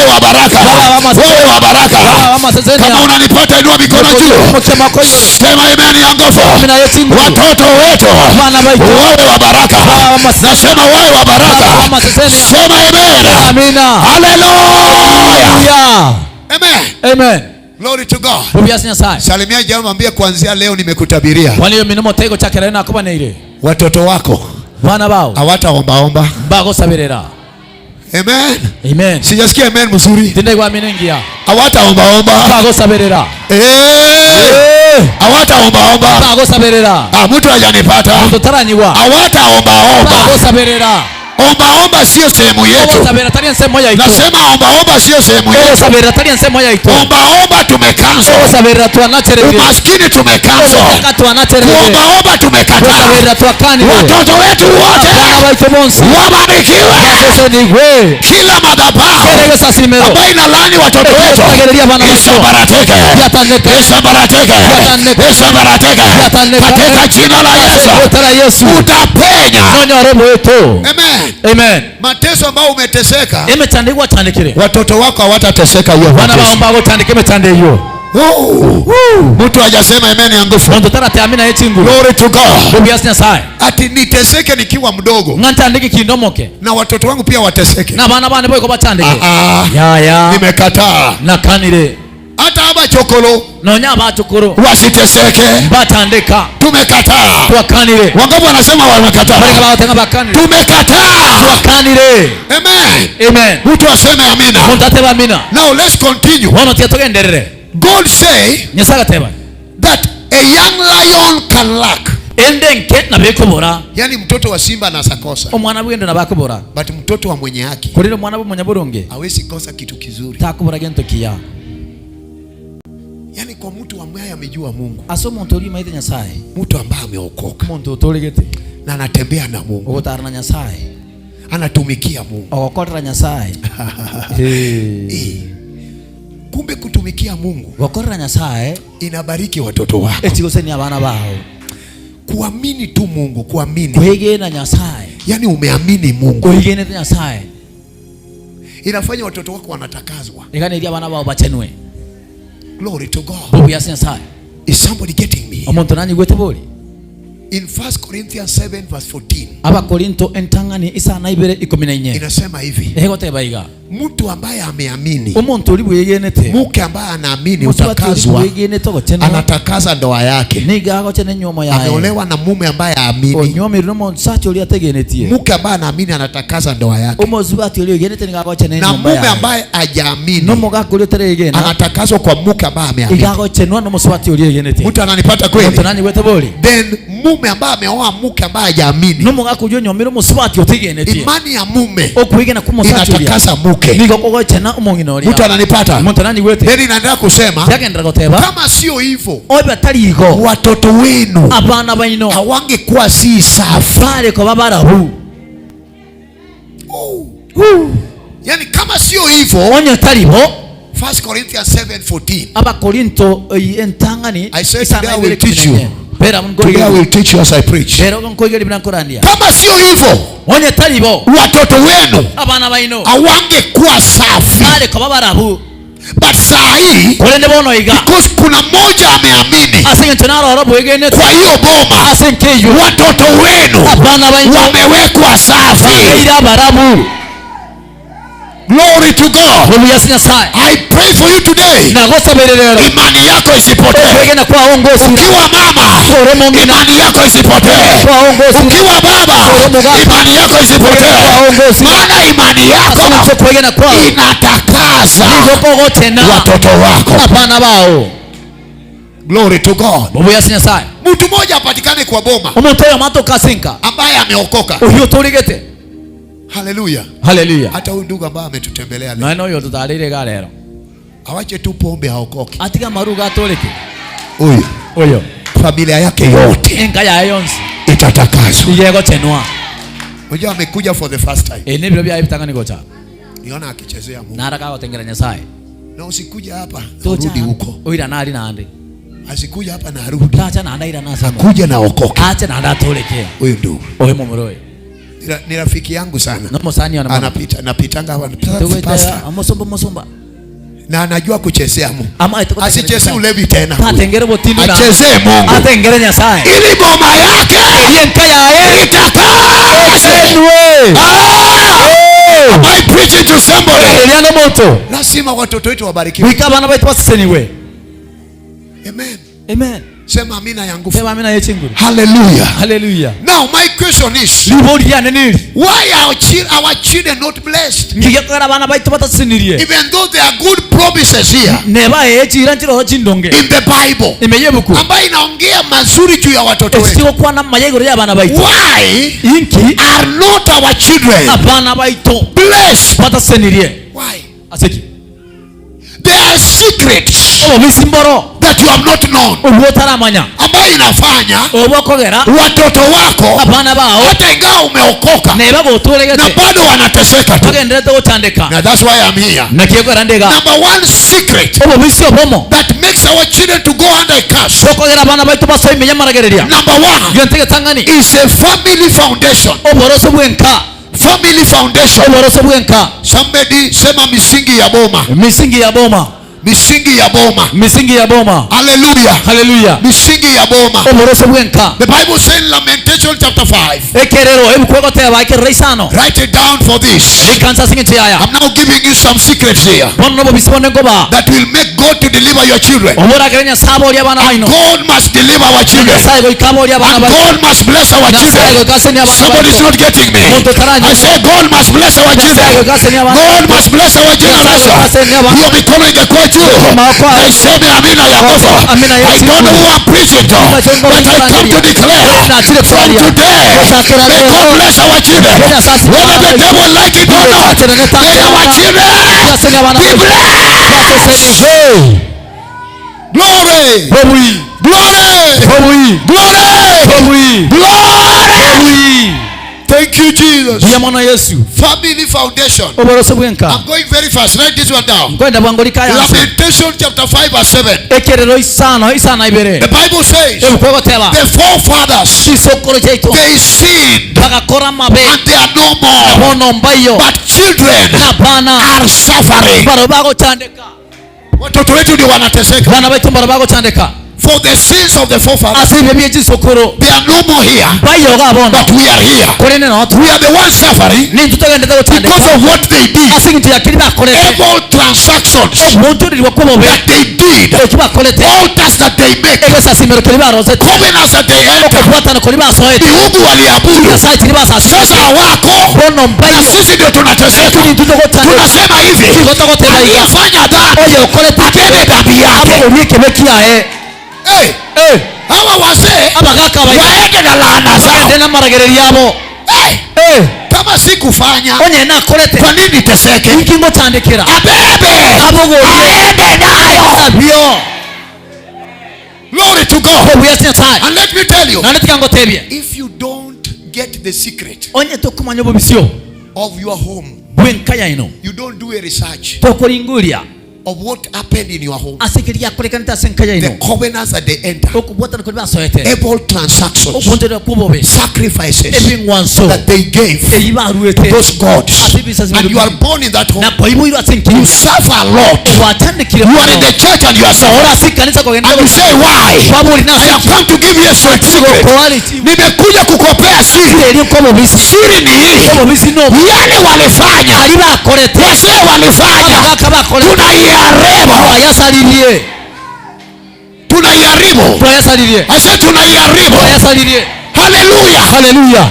wa baraka, wawe wa baraka. Kama unanipata inua mikono juu, sema amen ya nguvu. Watoto wetu wawe wa baraka, nasema wawe wa baraka, sema amen.
Amina.
Hallelujah, amen.
Amen.
Glory to God.
Bubiasi Nyasaye.
Salimia jamaa, mwambie kuanzia leo nimekutabiria
Waliyo minomo tego chakera na kubaneire.
watoto wako
Bana bao
hawataombaomba.
Bagosaberera.
Amen.
Amen.
Sijasikia amen mzuri.
Tindaigwamine ngia.
Hawataombaomba.
Bagosaberera.
Eh, hawataombaomba.
Bagosaberera.
Ah, mtu hajanipata.
Muntu taranyiwa.
Hawataombaomba.
Bagosaberera.
Ombaomba sio sehemu yetu.
Ogosabera tari ensemo yaitu.
Nasema ombaomba sio sehemu yetu.
Ogosabera tari ensemo yaitu.
Ombaomba tumekanzo.
Ogosabera twanacherere.
Umaskini tumekanzo.
Obotaka twanacherere.
Kuombaomba tumekataa.
Ogosabera twakanire.
Watoto wetu wote
Abana baitu bonsi
wabarikiwe.
basesenigwe.
Kila madhabahu
Erege sasimero
ambayo inalaani watoto wetu
Ekyokutegereria abana baitu
isambaratike,
Yataneke.
isambaratike,
Yataneke.
isambaratike
Yataneke.
katika jina la Yesu.
Otara Yesu
Utapenya.
nonyore bwetu.
Amen.
Amen.
Mateso ambayo umeteseka,
Emechando igwachandikire.
watoto wako hawatateseka hiyo
Bana
mateso.
bao bagotandika emechando eyo.
Oh. Mtu hajasema amen ya nguvu.
Muntu tarateamina yechinguru.
Glory to God.
Bubiasi Nyasaye.
Ati niteseke nikiwa mdogo
Ng'a ntandike kindomoke
na watoto wangu pia wateseke.
n'abaana bane boiko bachandike.
Ah, ah.
Yaya.
Nimekataa.
Nakanire.
Hata abachokolo
Nonya abachukuru
wasiteseke.
batandika.
Tumekataa.
Twakanire.
Wangapi wanasema wamekataa?
Barika bagotenga bakanire.
Tumekataa.
Twakanire.
Amen.
Amen.
Mtu aseme amina.
Muntu ateba amina.
Now let's continue.
Bono tiga tugenderere.
God say
Nyasaye agateba
that a young lion can lack.
ende nke nabekobora.
Yaani mtoto wa simba anasakosa.
Omwana bwende nabakobora.
But mtoto wa mwenye haki
Kurire omwana bw'omunyaburunge
hawezi kosa kitu kizuri.
takobora gento kiya.
Yaani kwa mtu ambaye amejua Mungu,
Ase omonto oria omaete Nyasaye,
mtu ambaye ameokoka
omonto otoregete
na anatembea na Mungu,
ogotara na Nyasaye,
anatumikia Mungu.
ogokorera Nyasaye.
Eh. Kumbe kutumikia Mungu
Gokorera Nyasaye
inabariki watoto wako.
echigosenia abana bao.
Kuamini tu Mungu, kuamini.
Kwegena Nyasaye.
Yaani umeamini Mungu.
Oigenete Nyasaye.
Inafanya watoto wako wanatakazwa.
Eganeria abana bao bachenwe.
Glory to God.
Bubiasi Nyasaye.
Is somebody getting me?
Omonto nanyigwete bori.
In 1 Corinthians 7 verse 14
Abakorinto entang'ani isana ibere ikumi na inye.
inasema hivi,
Egoteba iga.
mtu ambaye ameamini,
Omonto ori bwegenete.
mke ambaye anaamini
Mosubati ori
utakazwa,
bwegenete ogochenwa.
anatakaza ndoa yake.
Niga agochena enyomo yaye.
Ameolewa na mume ambaye haamini.
Onyomirwe n'omusacha oria ategenetie.
Mke ambaye anaamini anatakaza ndoa yake,
Omosubati oria oigenete niga agochena
na
enyomba
mume
yaye.
ambaye hajaamini
N'omogaka oria otaregena
anatakazwa kwa mke ambaye ameamini.
iga agochenwa n'omosubati oria oigenete.
Mtu ananipata
Omonto
kweli?
nanyigwete bori.
Then mume ambaye ameoa mke ambaye hajaamini,
N'omogaka oria onyomire omosubati otegenetie.
imani ya mume
Okwegena kw'omosacha oria
inatakasa mke.
nigo kogochena omong'ina oria.
Mtu ananipata?
Omonto nanyigwete.
Then inaendelea kusema
Tiagendera goteba
kama sio hivyo
obe atari igo
watoto wenu
abana baino
hawangekuwa si safi.
bare koba barabu.
Oh. Yaani kama sio hivyo,
Onye taribo
1 Corinthians 7:14.
Abakorinto entang'ani
I said
isana
today I
ibere
will teach
ikumi na
you.
inye. Bera
Today I will teach you as I preach.
Bera nkoigeri bina nkorandia.
Kama sio hivyo
Onye taribo
watoto wenu
abana baino
hawangekuwa safi.
bare koba barabu.
But saa hii
Korende bono iga
because kuna mmoja ameamini
ase eng'encho naroro bwegenete
kwa hiyo boma,
ase enkeyo
watoto wenu
abana baino
wamewekwa safi.
babeire abarabu.
Glory to God.
Bubiasi Nyasaye.
I pray for you today.
Nagosabererero
Imani yako isipotee.
okwegena kwao ngosira.
Ukiwa mama,
Ore mong'ina
imani yako isipotee.
kwao ngosira.
Ukiwa baba, imani yako isipotee.
Kwao ngosira.
Maana imani yako
Ase eng'encho okwegena kwao
inatakaza
nigo kogochena
watoto wako.
abana bao.
Glory to God.
Bubiasi Nyasaye.
Mtu mmoja apatikane kwa boma
Omonto oyo amatokasinka
ambaye ameokoka.
oyo otorigete.
Haleluya.
Haleluya.
Hata huyu ndugu ambaye ametutembelea leo,
Naye oyo totarire iga rero
awache tu pombe aokoke.
atiga maruga atoreke.
Huyu
Oyo
familia yake yote
enka yaye yonsi
itatakazwa.
iga egochenwa.
Unajua amekuja for the first time.
Eri nebiro biaye bitang'ani gocha
Niona akichezea Mungu.
nara kagotengera Nyasaye.
Na usikuja hapa
Tocha
urudi huko.
oira nari nande
Asikuja hapa na arudi.
tacha nanda ira nasamo
Kuja na okoke.
acha nanda atoreke.
Huyu ndugu
Oyo momoro oyo
Ni rafiki yangu sana.
nomusani ona mama.
Anapita napitanga hapa
Tugwete
pastor
amosomba mosomba
na anajua kuchezea Mungu.
ama ete
Asichezee ulevi tena.
tatengere botindu na
Achezee Mungu.
atengere Nyasaye
Ili boma yake
enka yaye
itakase.
enwe.
Ah! Am I preaching to somebody?
Eria nomonto
Lazima watoto wetu wabarikiwe.
wika abana baitu baseseniwe.
Amen.
Amen.
Sema amina ya nguvu.
Sema amina yechinguru.
Hallelujah.
Hallelujah.
Now my question is,
Libori lyane nili.
why are our children not blessed?
Ngigekora bana baitu batasinirie.
Even though there are good promises here
Neba echira nchiro chindonge.
in the Bible
Imeyebuku.
ambayo inaongea mazuri juu ya watoto wetu.
Ekitiko kwana mayegoro ya bana baitu.
Why
Inki
are not our children
abana baitu
blessed?
batasinirie.
Why?
Aseki.
There are secrets
Obisimboro
that you have not known,
obwotaramanya.
ambayo inafanya
Obwokogera
watoto wako
abana bao
hata ingawa umeokoka
neba
na
gotoregete
bado wanateseka tu.
bagenderete gotandika.
Now that's why I'm here.
Nakiegora ndega.
Number one secret
Obobisi obomo
that makes our children to go under a curse.
bokogera abana baitu basoimenya maragereria.
Number one
Gentegetangani
is a family foundation.
oboroso bwenka.
Family foundation.
Oboroso bwenka.
Somebody sema misingi ya boma.
Misingi ya boma.
Misingi ya boma.
Misingi ya boma.
Hallelujah.
Hallelujah.
Misingi ya boma.
Oboroso bwenka.
The Bible says in Lamentation chapter 5.
Ekerero ebukwegoteba ekerero isano.
Write it down for this.
Ikansa singichi yaya.
I'm now giving you some secrets here
Bono nobobisi bone nkoba.
that will make God to deliver your children.
Oboragere Nyasaye oria abana baino.
God must deliver our children.
Nyasaye goika boria abana
And
baino.
God must bless our
Nyasaye
children.
goika senia abana
Somebody's
baito.
not getting me. I say God must bless our children. God must bless our generation. Hiyo mikono ingekuwa juu. Naiseme amina ya nguvu. I don't know who I'm preaching to, but I come to declare from today, may God bless our children. Whether the devil like it or not, may our children be blessed. Glory,
Bobui.
glory,
Bobui.
glory,
Bobui.
glory. Thank you, Jesus.
Ndiye mwana Yesu.
Family foundation.
Oboroso bwenka.
I'm going very fast. Write this one down.
Nkwenda bwangu likayanse.
Lamentation chapter 5 verse 7.
Ekerero isano isana ibere.
The Bible says
Ebukwegoteba.
the forefathers,
Chisokoro chaitu.
they sinned
Bagakora mabe.
and they are no more.
Bono mbayo.
But children
Na bana.
are suffering.
Baro bagochandeka.
Watoto wetu ndio wanateseka.
Bana baitu baro bagochandeka.
For the sins of the forefathers,
Ase ibyo by'echisokoro.
they are no more here,
Bayoga bono.
but we are here.
Kuri neno tu.
We are the ones suffering
Nintu togendete
because
gochandeka.
of what they did.
Ase ngintu yakiri bakorete.
Evil transactions
Obunturirwa kw'obobe.
that they did,
Eki bakorete.
altars that they make,
Egesasimero kiri barozete.
covenants that they enter,
Okobwatana kuri basoete.
miungu waliabudu,
Nyasaye kiri basasi.
sasa hawako,
Bono
na
mbayo.
sisi ndio tunateseka.
Nintu togochandeka.
Tunasema hivi,
Tugotogoteba iga.
aliyefanya dhambi
Oyo okorete.
abebe dhambi yake.
Abogorie ekebe kiaye.
Hey, hawa wazee
Abagaka baito.
waende na laana zao.
Bagende n'amaragereri yabo.
Hey, kama sikufanya,
Onye nakorete.
kwa nini teseke?
Inki ngochandekera.
Abebe
Abogorie.
aende nayo.
Abio.
Glory to God.
Obuya Nyasaye.
And let me tell you,
Nane tikangotebie.
if you don't get the secret
Onye tokumanya obobisio
of your home,
bwenka yaino.
you don't do a research
Tokoringuria.
of what happened in your home,
Ase kiri yakorekanete ase nka
the
yaino.
covenants that they enter,
Okobwatana kuri basoete.
evil transactions,
Okontorera kw'obobe.
sacrifices
Ebing'wanso.
that they gave
Eyi baruete.
those gods, and you are born in that home,
Na koiboirwe ase
you
nkiri.
suffer a lot.
Watandikire.
You are in the church and you are suffering,
Ora si kanisa kogenda.
and you say, why?
Kwaburi na
I have come to give you a secret. Nimekuja kukopea siri.
Eri nk'obobisi.
Siri ni hii,
Obobisi no.
yale walifanya,
Ali bakorete.
wazee walifanya,
Abagaka bakorete.
tunaiharibu,
Twayasalirie.
tunaiharibu.
Twayasalirie.
I said tunaiharibu.
Twayasalirie.
Haleluya.
Haleluya.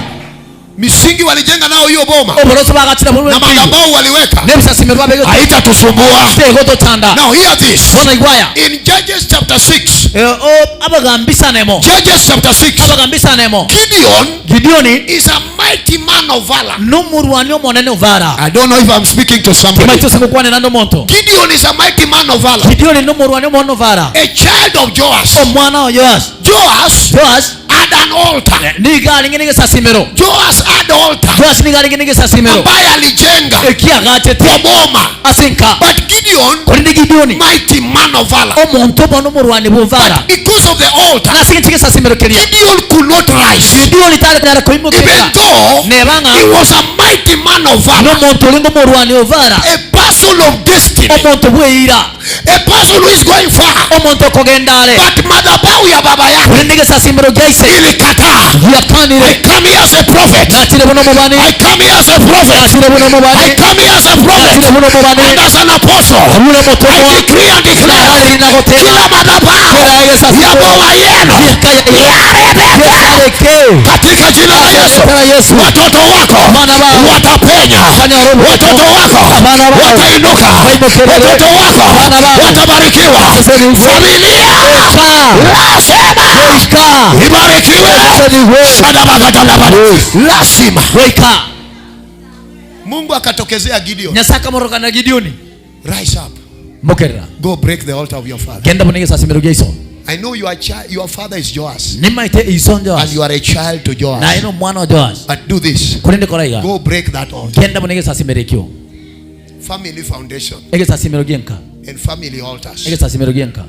Misingi walijenga nao hiyo boma
Oboroso bagachira
na
buru.
madhabahu waliweka,
N'ebisasimero babege.
haitatusumbua.
Tego totanda.
Now hear this.
Bona igwaya.
In Judges chapter 6,
O abagambisanemo.
Judges chapter 6,
Abagambisanemo.
Gideon
Gideoni
is a mighty man of valor.
n'omurwani omonene ovara.
I don't know if I'm speaking to somebody.
Timaito singukwanira n'omuntu.
Gideon is a mighty man of valor,
Gideoni n'omurwani omonene ovara.
a child of Joash.
Omwana wa Yoash.
Joash
Joash
had an altar.
niga alingi n'egesasimero.
Joash had altar
Joash niga alingi n'egesasimero.
ambaye alijenga
Ekiagachete
kwa boma.
asinka.
But Gideon,
Korinde Gideoni
mighty man of valor,
omuntu omwana omurwani buvara.
but because of the altar,
Nase nchigesasimero keria.
Gideon could not rise.
Gideoni tare nyara
Even
koimukira.
though
Nebanga
he was a mighty man of valor,
n'omuntu olinga omurwani ovara.
a person of destiny,
Omuntu bweira.
A person who is going far,
Omonto okogendare.
but madhabahu ya baba yake
Kurinde gesasimero gyaise.
ilikataa. I
Yakanire.
come here as a prophet.
Nachire buno mubani.
I come here as a prophet.
Nachire buno
I
mubani.
come here as a prophet
Nachire buno mubani.
and as an apostle.
Buno
I
mutumwa.
decree and declare,
Narari nagoteba.
kila madhabahu ya boma yenu
Yareke.
katika jina la Yesu,
Tena Yesu.
watoto wako
Abana bao.
watapenya,
Fanya roho.
watoto wako
Abana bao.
watainuka,
Wainuke.
watoto wako
Abana bao.
watabarikiwa, familia lazima
Weka.
ibarikiwe. Shadabakadalaba. Lazima
Weka.
Mungu akatokezea Gideon.
Nyasaye akamorokana Gideoni.
Rise up.
Mokerera.
Go break the altar of your father.
Genda bune gesasimero gyaiso.
I know your child, your father is Joash,
Nimaite iso
and
Joash.
you are a child to Joash.
Na ino mwana wa Joash.
But do this.
Kurinde koraiga.
Go break that altar.
Genda bune gesasimero ekyo.
Family foundation
Egesasimero gyenka.
and family altars.
Egesasimero gyenka.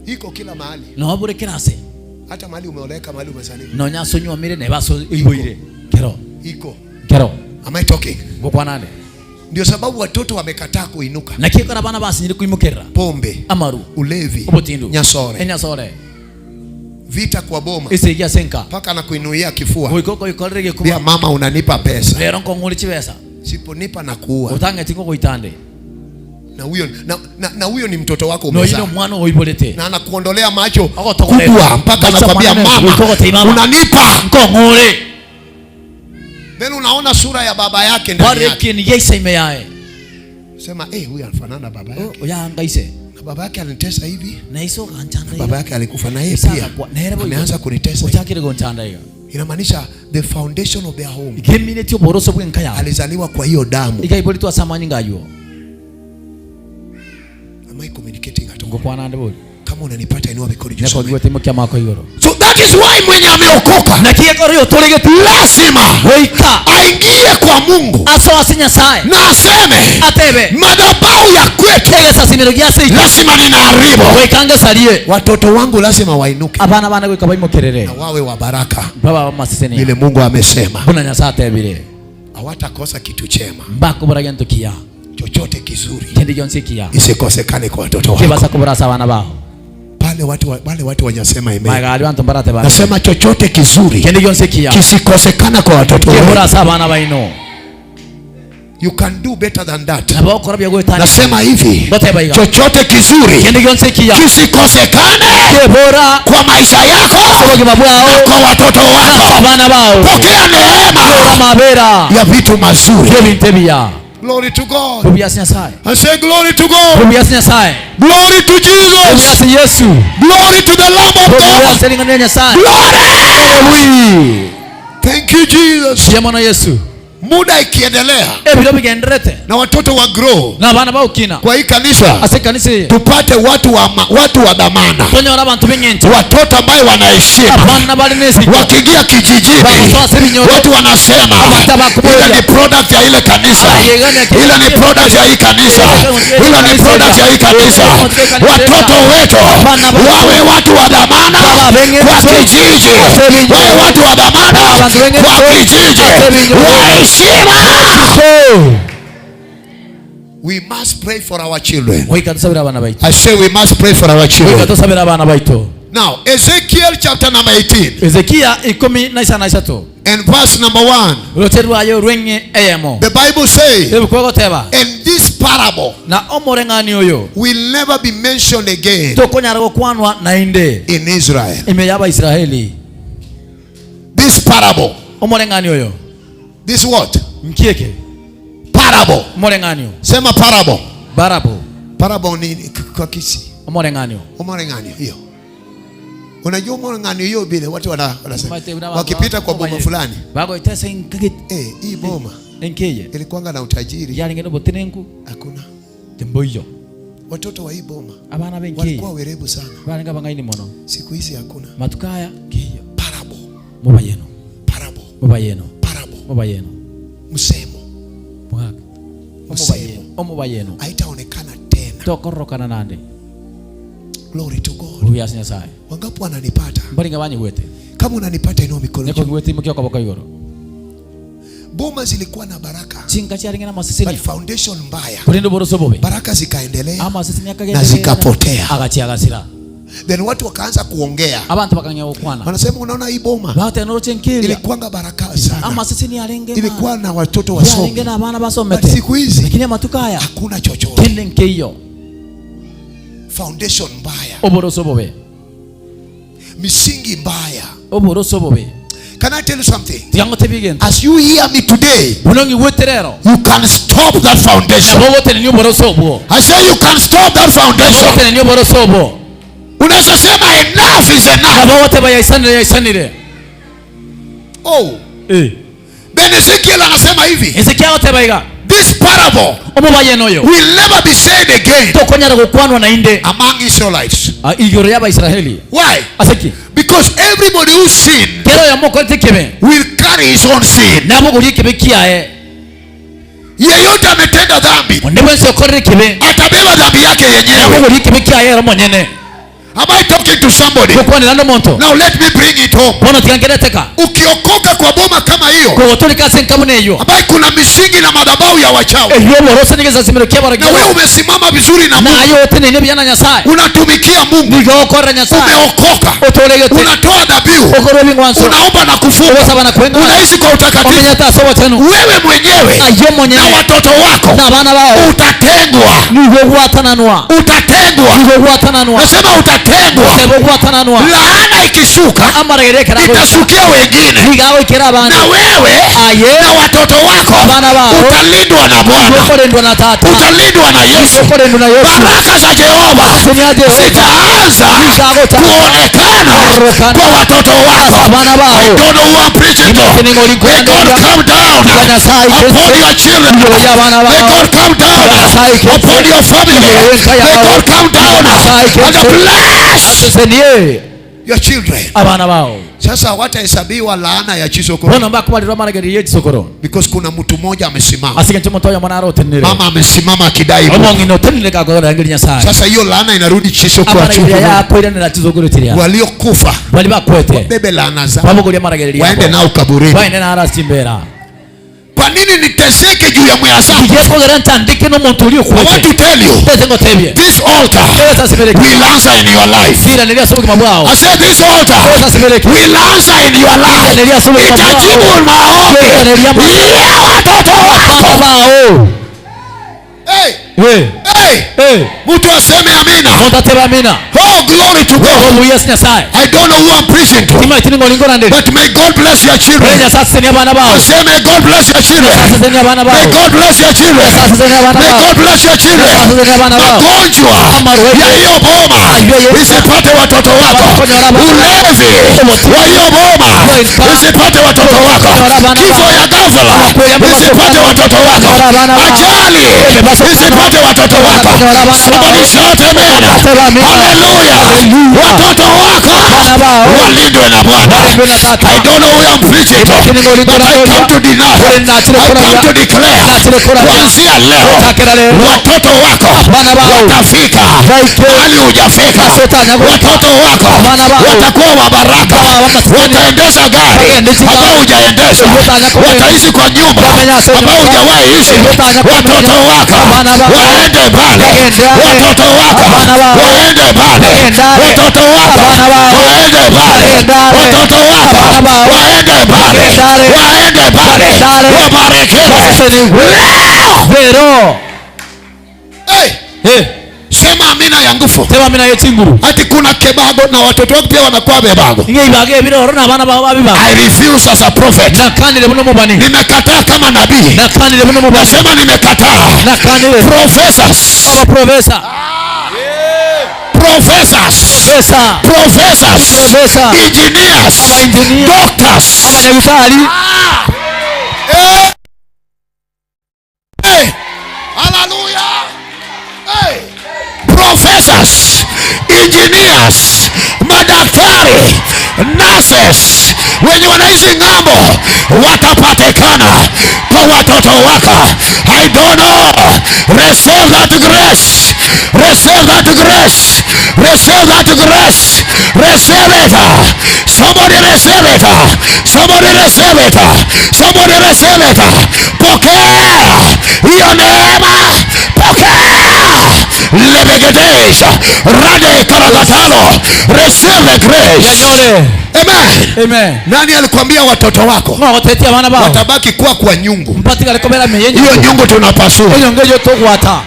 Iko kila mahali.
No bure kirase.
Hata mahali umeoleka, mahali umezaliwa.
No nyaso nyuamire ne baso iboire. Kero.
Iko.
Kero.
Am I talking?
Gokwanande.
Ndio sababu watoto wamekataa kuinuka.
Nakikora bana basinyire kuimukirira.
Pombe,
Amaru.
ulevi,
Obutindu.
nyasore,
Enyasore.
vita kwa boma,
Esigia senka.
mpaka anakuinuia kifua.
Goikoko ikorere
Bia
gekuba.
mama, unanipa pesa,
Lero nkong'uri chibesa.
siponipa na kuua.
Utang'eti ngogoitande.
Na huyo na huyo ni mtoto wako
No
umezaa.
ino mwana oiborete.
Na anakuondolea macho
Agotokorera.
kubwa mpaka
Macho
anakwambia
manene,
mama,
goikogotei mama.
unanipa.
Nkong'uri.
Then unaona sura ya baba yake ndani yake.
Warekin yeisa ime yae.
Sema eh, huyu anafanana na baba yake.
Oyangaise.
Na baba yake alinitesa hivi.
Na iso ganchanda.
Baba yake alikufa na yeye pia ameanza kunitesa. hivi.
Uchakire gonchanda iga.
Inamaanisha the foundation of their home
Igemine tio boroso bwenka ya.
alizaliwa kwa hiyo damu.
Ikaibori asamani ngayo.
Am I communicating at all?
Ngokwanande bori.
Kama unanipata inua mikono juu.
Neko
Soma.
gwe timo kia mako igoro.
So that is why mwenye ameokoka
Nakie kori otoregeti.
lazima
Goika.
aingie kwa Mungu
Aso ase Nyasaye.
na aseme,
Atebe.
madhabahu ya kwetu
Egesasimero giase.
lazima ninaharibu.
Goikange sarie.
Watoto wangu lazima wainuke
Abana bana goika baimokerere.
na wawe wa baraka
Baba bamasesenia.
vile Mungu amesema.
Buna Nyasaye atebire.
Hawatakosa kitu chema,
Mbakobora gento kiya.
chochote kizuri
Kindi gionsi kiya.
isikosekane kwa watoto wako.
Kibasa kobora sa abana bao.
Pale watu wale watu wanyasema amen.
Magali bantu mbarate ba.
Nasema chochote kizuri
Kindi gionsi kiya.
kisikosekana kwa watoto wako.
Kibora sa abana baino.
You can do better than that.
Nabo okora bya goetani.
Nasema hivi,
Goteba iga.
Chochote kizuri
Kindi gionsi kiya.
kisikosekane
Kibora
kwa maisha yako
obogima
na
bwao.
kwa watoto wako.
Abana bao.
Pokea neema
Mabera.
ya vitu mazuri.
Kebinte biya.
Glory to God.
Bubiasi Nyasaye.
I say glory to God.
Bubiasi Nyasaye.
Glory to Jesus.
Bubiasi Yesu.
Glory to the Lamb of God.
Bubiasi lingana Nyasaye.
Glory.
Thank you Jesus.
Shemona Yesu.
Muda ikiendelea
Ebiro bigenderete.
na watoto wa grow
Na abana baukina.
kwa hii kanisa,
Ase kanisa iyi.
Tupate watu wa, watu wa dhamana,
Tonyora abantu b'eng'encho.
watoto ambaye wanaheshima.
Abana bali n'esiko.
Wakiingia kijijini,
Bagosoa ebinyoro.
watu wanasema ile ni product ya ile kanisa, ile ni product ya hii kanisa, ile ni product ya hii kanisa. Watoto wetu wawe watu wa dhamana kwa kijiji, wawe watu wa dhamana kwa kijiji, wa heshima.
We must pray for our children.
Goika tusabire abana baitu.
I say we must pray for our
Goika
children.
tusabire abana baitu.
Now, Ezekiel chapter number 18
Ezekia 13
and verse number 1.
Uroche rwayo rweng'e eyemo.
The Bible says,
Ebikogoteba.
and this parable
Na omoreng'ani oyo.
will never be mentioned again
Tokonyara gokwanwa nainde.
in Israel.
Ime yaba Israeli.
This parable,
Omoreng'ani oyo.
this what?
Nkieke.
Parable.
Omoreng'ani oyo.
Sema parable.
Barabo.
Parable ni kwa kisi.
Omoreng'ani oyo.
Omoreng'ani hiyo. Unajua omoreng'ani hiyo vile watu wanasema wakipita kwa boma fulani,
Bagoitesa inkagit.
eh, hii boma
Enkeye.
ilikuwanga na utajiri.
Yaringeno botenenku.
Hakuna.
Temboiyo.
Watoto wa hii boma
Abana benkeye.
walikuwa werevu sana.
Barenga bangaini mono.
Siku hizi hakuna.
Matukaya kiyo.
Parable.
Mubayeno.
Parable.
Mubayeno.
Parable.
Mubayeno.
Msemo.
Mwaka.
Msemo.
Omubayeno.
Haitaonekana tena.
Tokorokana nande.
Glory to God.
Bubiasi Nyasaye.
Wangapi wananipata?
Mbaringa banyigwete.
Kama unanipata inua mikono
Neko
juu.
gwete mukio kaboko igoro.
Boma zilikuwa na baraka,
Chinka chiaringe na masisini.
But foundation mbaya.
Kulendo boroso bobe.
Baraka zikaendelea
Amasisini
na
akagendelea.
zikapotea.
Agachi agasira.
Then watu wakaanza kuongea,
Abantu bakanya gukwana.
wanasema unaona hii boma
Bate noroche nkiria.
ilikuwanga baraka sana,
Amasisini arenge.
Ilikuwa na watoto
Arenge
wasomi,
na abana
but
basomete.
siku hizi
Lakini amatuko aya
hakuna chochote.
kende nkeiyo.
Foundation mbaya,
Oboroso bobe.
Misingi mbaya.
Oboroso bobe.
Can I tell you something?
Tigango tebigento.
As you hear me today,
Bunongi weterero.
you can stop that foundation.
Nabo wote ni oboroso obwo.
I say you can stop that foundation.
Wote ni oboroso obwo.
Unaweza sema enough is enough.
Nabo wote bayaisanire yaisanire.
Oh,
Eh.
Ben Ezekiel anasema hivi,
Ezekiel wote baiga.
This parable
Omubaye noyo.
will never be said again
Tokonyara gukwanwa na inde.
Among Israelites.
Ah, igoro y'Abaisiraheli.
Why?
Aseki.
Because everybody who sinned
Kero yamokorete kebe.
Will carry his own sin.
Nabo guri kebe kiae.
Yeyote ametenda dhambi
Onde wense okorere kebe.
Atabeba dhambi yake yenyewe.
Nabo guri kebe kiae ero monyene.
Am I talking to somebody?
Gukwanira n'omuntu.
Now let me bring it home.
Bono tigangereteka.
Ukiokoka kwa boma kama hiyo
Kugotolika ase nkabuna eyo.
Ambayo kuna misingi na madhabahu ya wachawi,
Eyo borose n'igesasimiro
na wewe
ky'abaragirwa.
umesimama vizuri na Mungu,
Nayo otenene byana Nyasaye.
Unatumikia Mungu,
Nigokorera Nyasaye.
Umeokoka,
Otoregete.
Unatoa dhabihu,
Okorwa ebing'wanso.
Unaomba na kufunga,
Ogosaba na kweng'ana.
Unaishi kwa utakatifu,
Omenyete ase obochenu.
Wewe mwenyewe
Aye monyene.
Na watoto wako
Na abana bao.
Utatengwa,
Nigo gwatananwa.
Utatengwa,
Nigo gwatananwa.
Nasema utatengwa.
Sebo gwatananwa.
Laana ikishuka
Amaragerekera
itashukia wengine,
Nigago ikera abana.
Na wewe
Aye.
Na watoto wako
Abana bao.
Utalindwa na Bwana,
Ukorendwa na tata.
Utalindwa na Yesu.
Ukorendwa na Yesu.
Baraka za Jehova
Senya Jehova.
Zitaanza
Zitaanza
kuonekana
kuonekana
kwa watoto wako.
Abana bao.
I don't know who I'm preaching to. May God come down upon your children. May God come down upon your family. May God come down and bless
Asesenie
your children.
Abana bao.
Sasa watahesabiwa laana ya chisokoro
Bono mbakubalirwa amaragerio y'echisokoro.
Because kuna mtu mmoja amesimama,
Asige ncho omonto oyomo naro otenenere.
Mama amesimama akidai Mungu.
Omong'ina otenenere kakorora ngeri Nyasaye.
Sasa hiyo laana inarudi chisokoro,
Amaragerio yakoiranera chisokoro chiria.
Waliokufa
Bali bakwete.
Bebe laana zao,
Babogoria amaragerio
waende
yabo.
nao kaburini.
Baende nara chimbera.
Kwa nini niteseke juu ya mwenzangu?
Igekogera ntandike n'omuntu ori
I want
okwete.
to tell you,
Tete ngotebie.
this altar
Esa sibereke.
will answer in your life.
Kira obogima bwao.
I said this altar
Esa sibereke.
will answer in your life. Itajibu maombi ya watoto wako.
Bao.
Hey,
Hey.
hey,
Hey.
mtu aseme amina.
Omonto atebe amina.
Oh, glory to God.
Obuya ase Nyasaye.
I don't know who I'm preaching to,
Timaiti ning'o
but may God bless your
Ore
children.
Nyasaye asesenie abana bao.
I say may God bless your children.
Asesenie abana
May
bao.
God bless your children.
Asesenie abana
May
bao.
God bless your children.
Asesenie abana bao.
Magonjwa ya hiyo boma isipate watoto wako. Ulevi wa hiyo boma isipate watoto wako. Kifo ya ghafla isipate watoto wako. Ajali isipate watoto wako. Somebody shout amen. Hallelujah. Watoto wako walindwe na Bwana. I don't know who I'm preaching to, but I come to deny. I come to declare. Kuanzia leo watoto wako watafika mahali hujafika. Watoto wako watakuwa wa baraka, wataendesha gari ambao hujaendesha, wataishi kwa nyumba ambao hujawahi ishi. Watoto wako waende pale, watoto wako waende pale, watoto wako waende pale, watoto wako waende pale, waende pale, wabarikiwe leo.
Lero.
Hey,
Hey.
sema amina ya nguvu.
Teba amina y'echinguru.
Ati kuna kebago na watoto wako pia wanakuwa bebago.
Inge ibage ebiroro n'abaana bao babibaga.
I refuse as a prophet.
Nakanire buno mubani.
Nimekataa kama nabii.
Nakanire buno mubani.
Nasema nimekataa.
Nakanire.
Professors.
Aba professor.
Professors.
Professor.
Professors.
Professor.
Engineers.
Aba engineer.
Doctors.
Abanyagitari.
Hey. Hey. Hallelujah. Hey. Professors, engineers, madaktari, nurses wenye wanaishi ng'ambo watapatikana kwa watoto wako. I don't know. Receive that grace.
Receive that grace. Receive that grace. Receive it. Somebody receive it. Somebody receive it. Somebody receive it. Pokea hiyo neema. Pokea. Lebegedesha. Rade karagatalo. Receive the grace.
Yanyore.
Amen.
Amen.
Nani alikwambia watoto wako
Ng'o gotetia abana bao
watabaki kuwa kwa nyungu?
mpatigare kobera meye
Hiyo
nyungu.
nyungu tunapasua,
Enyongo eyo togwata.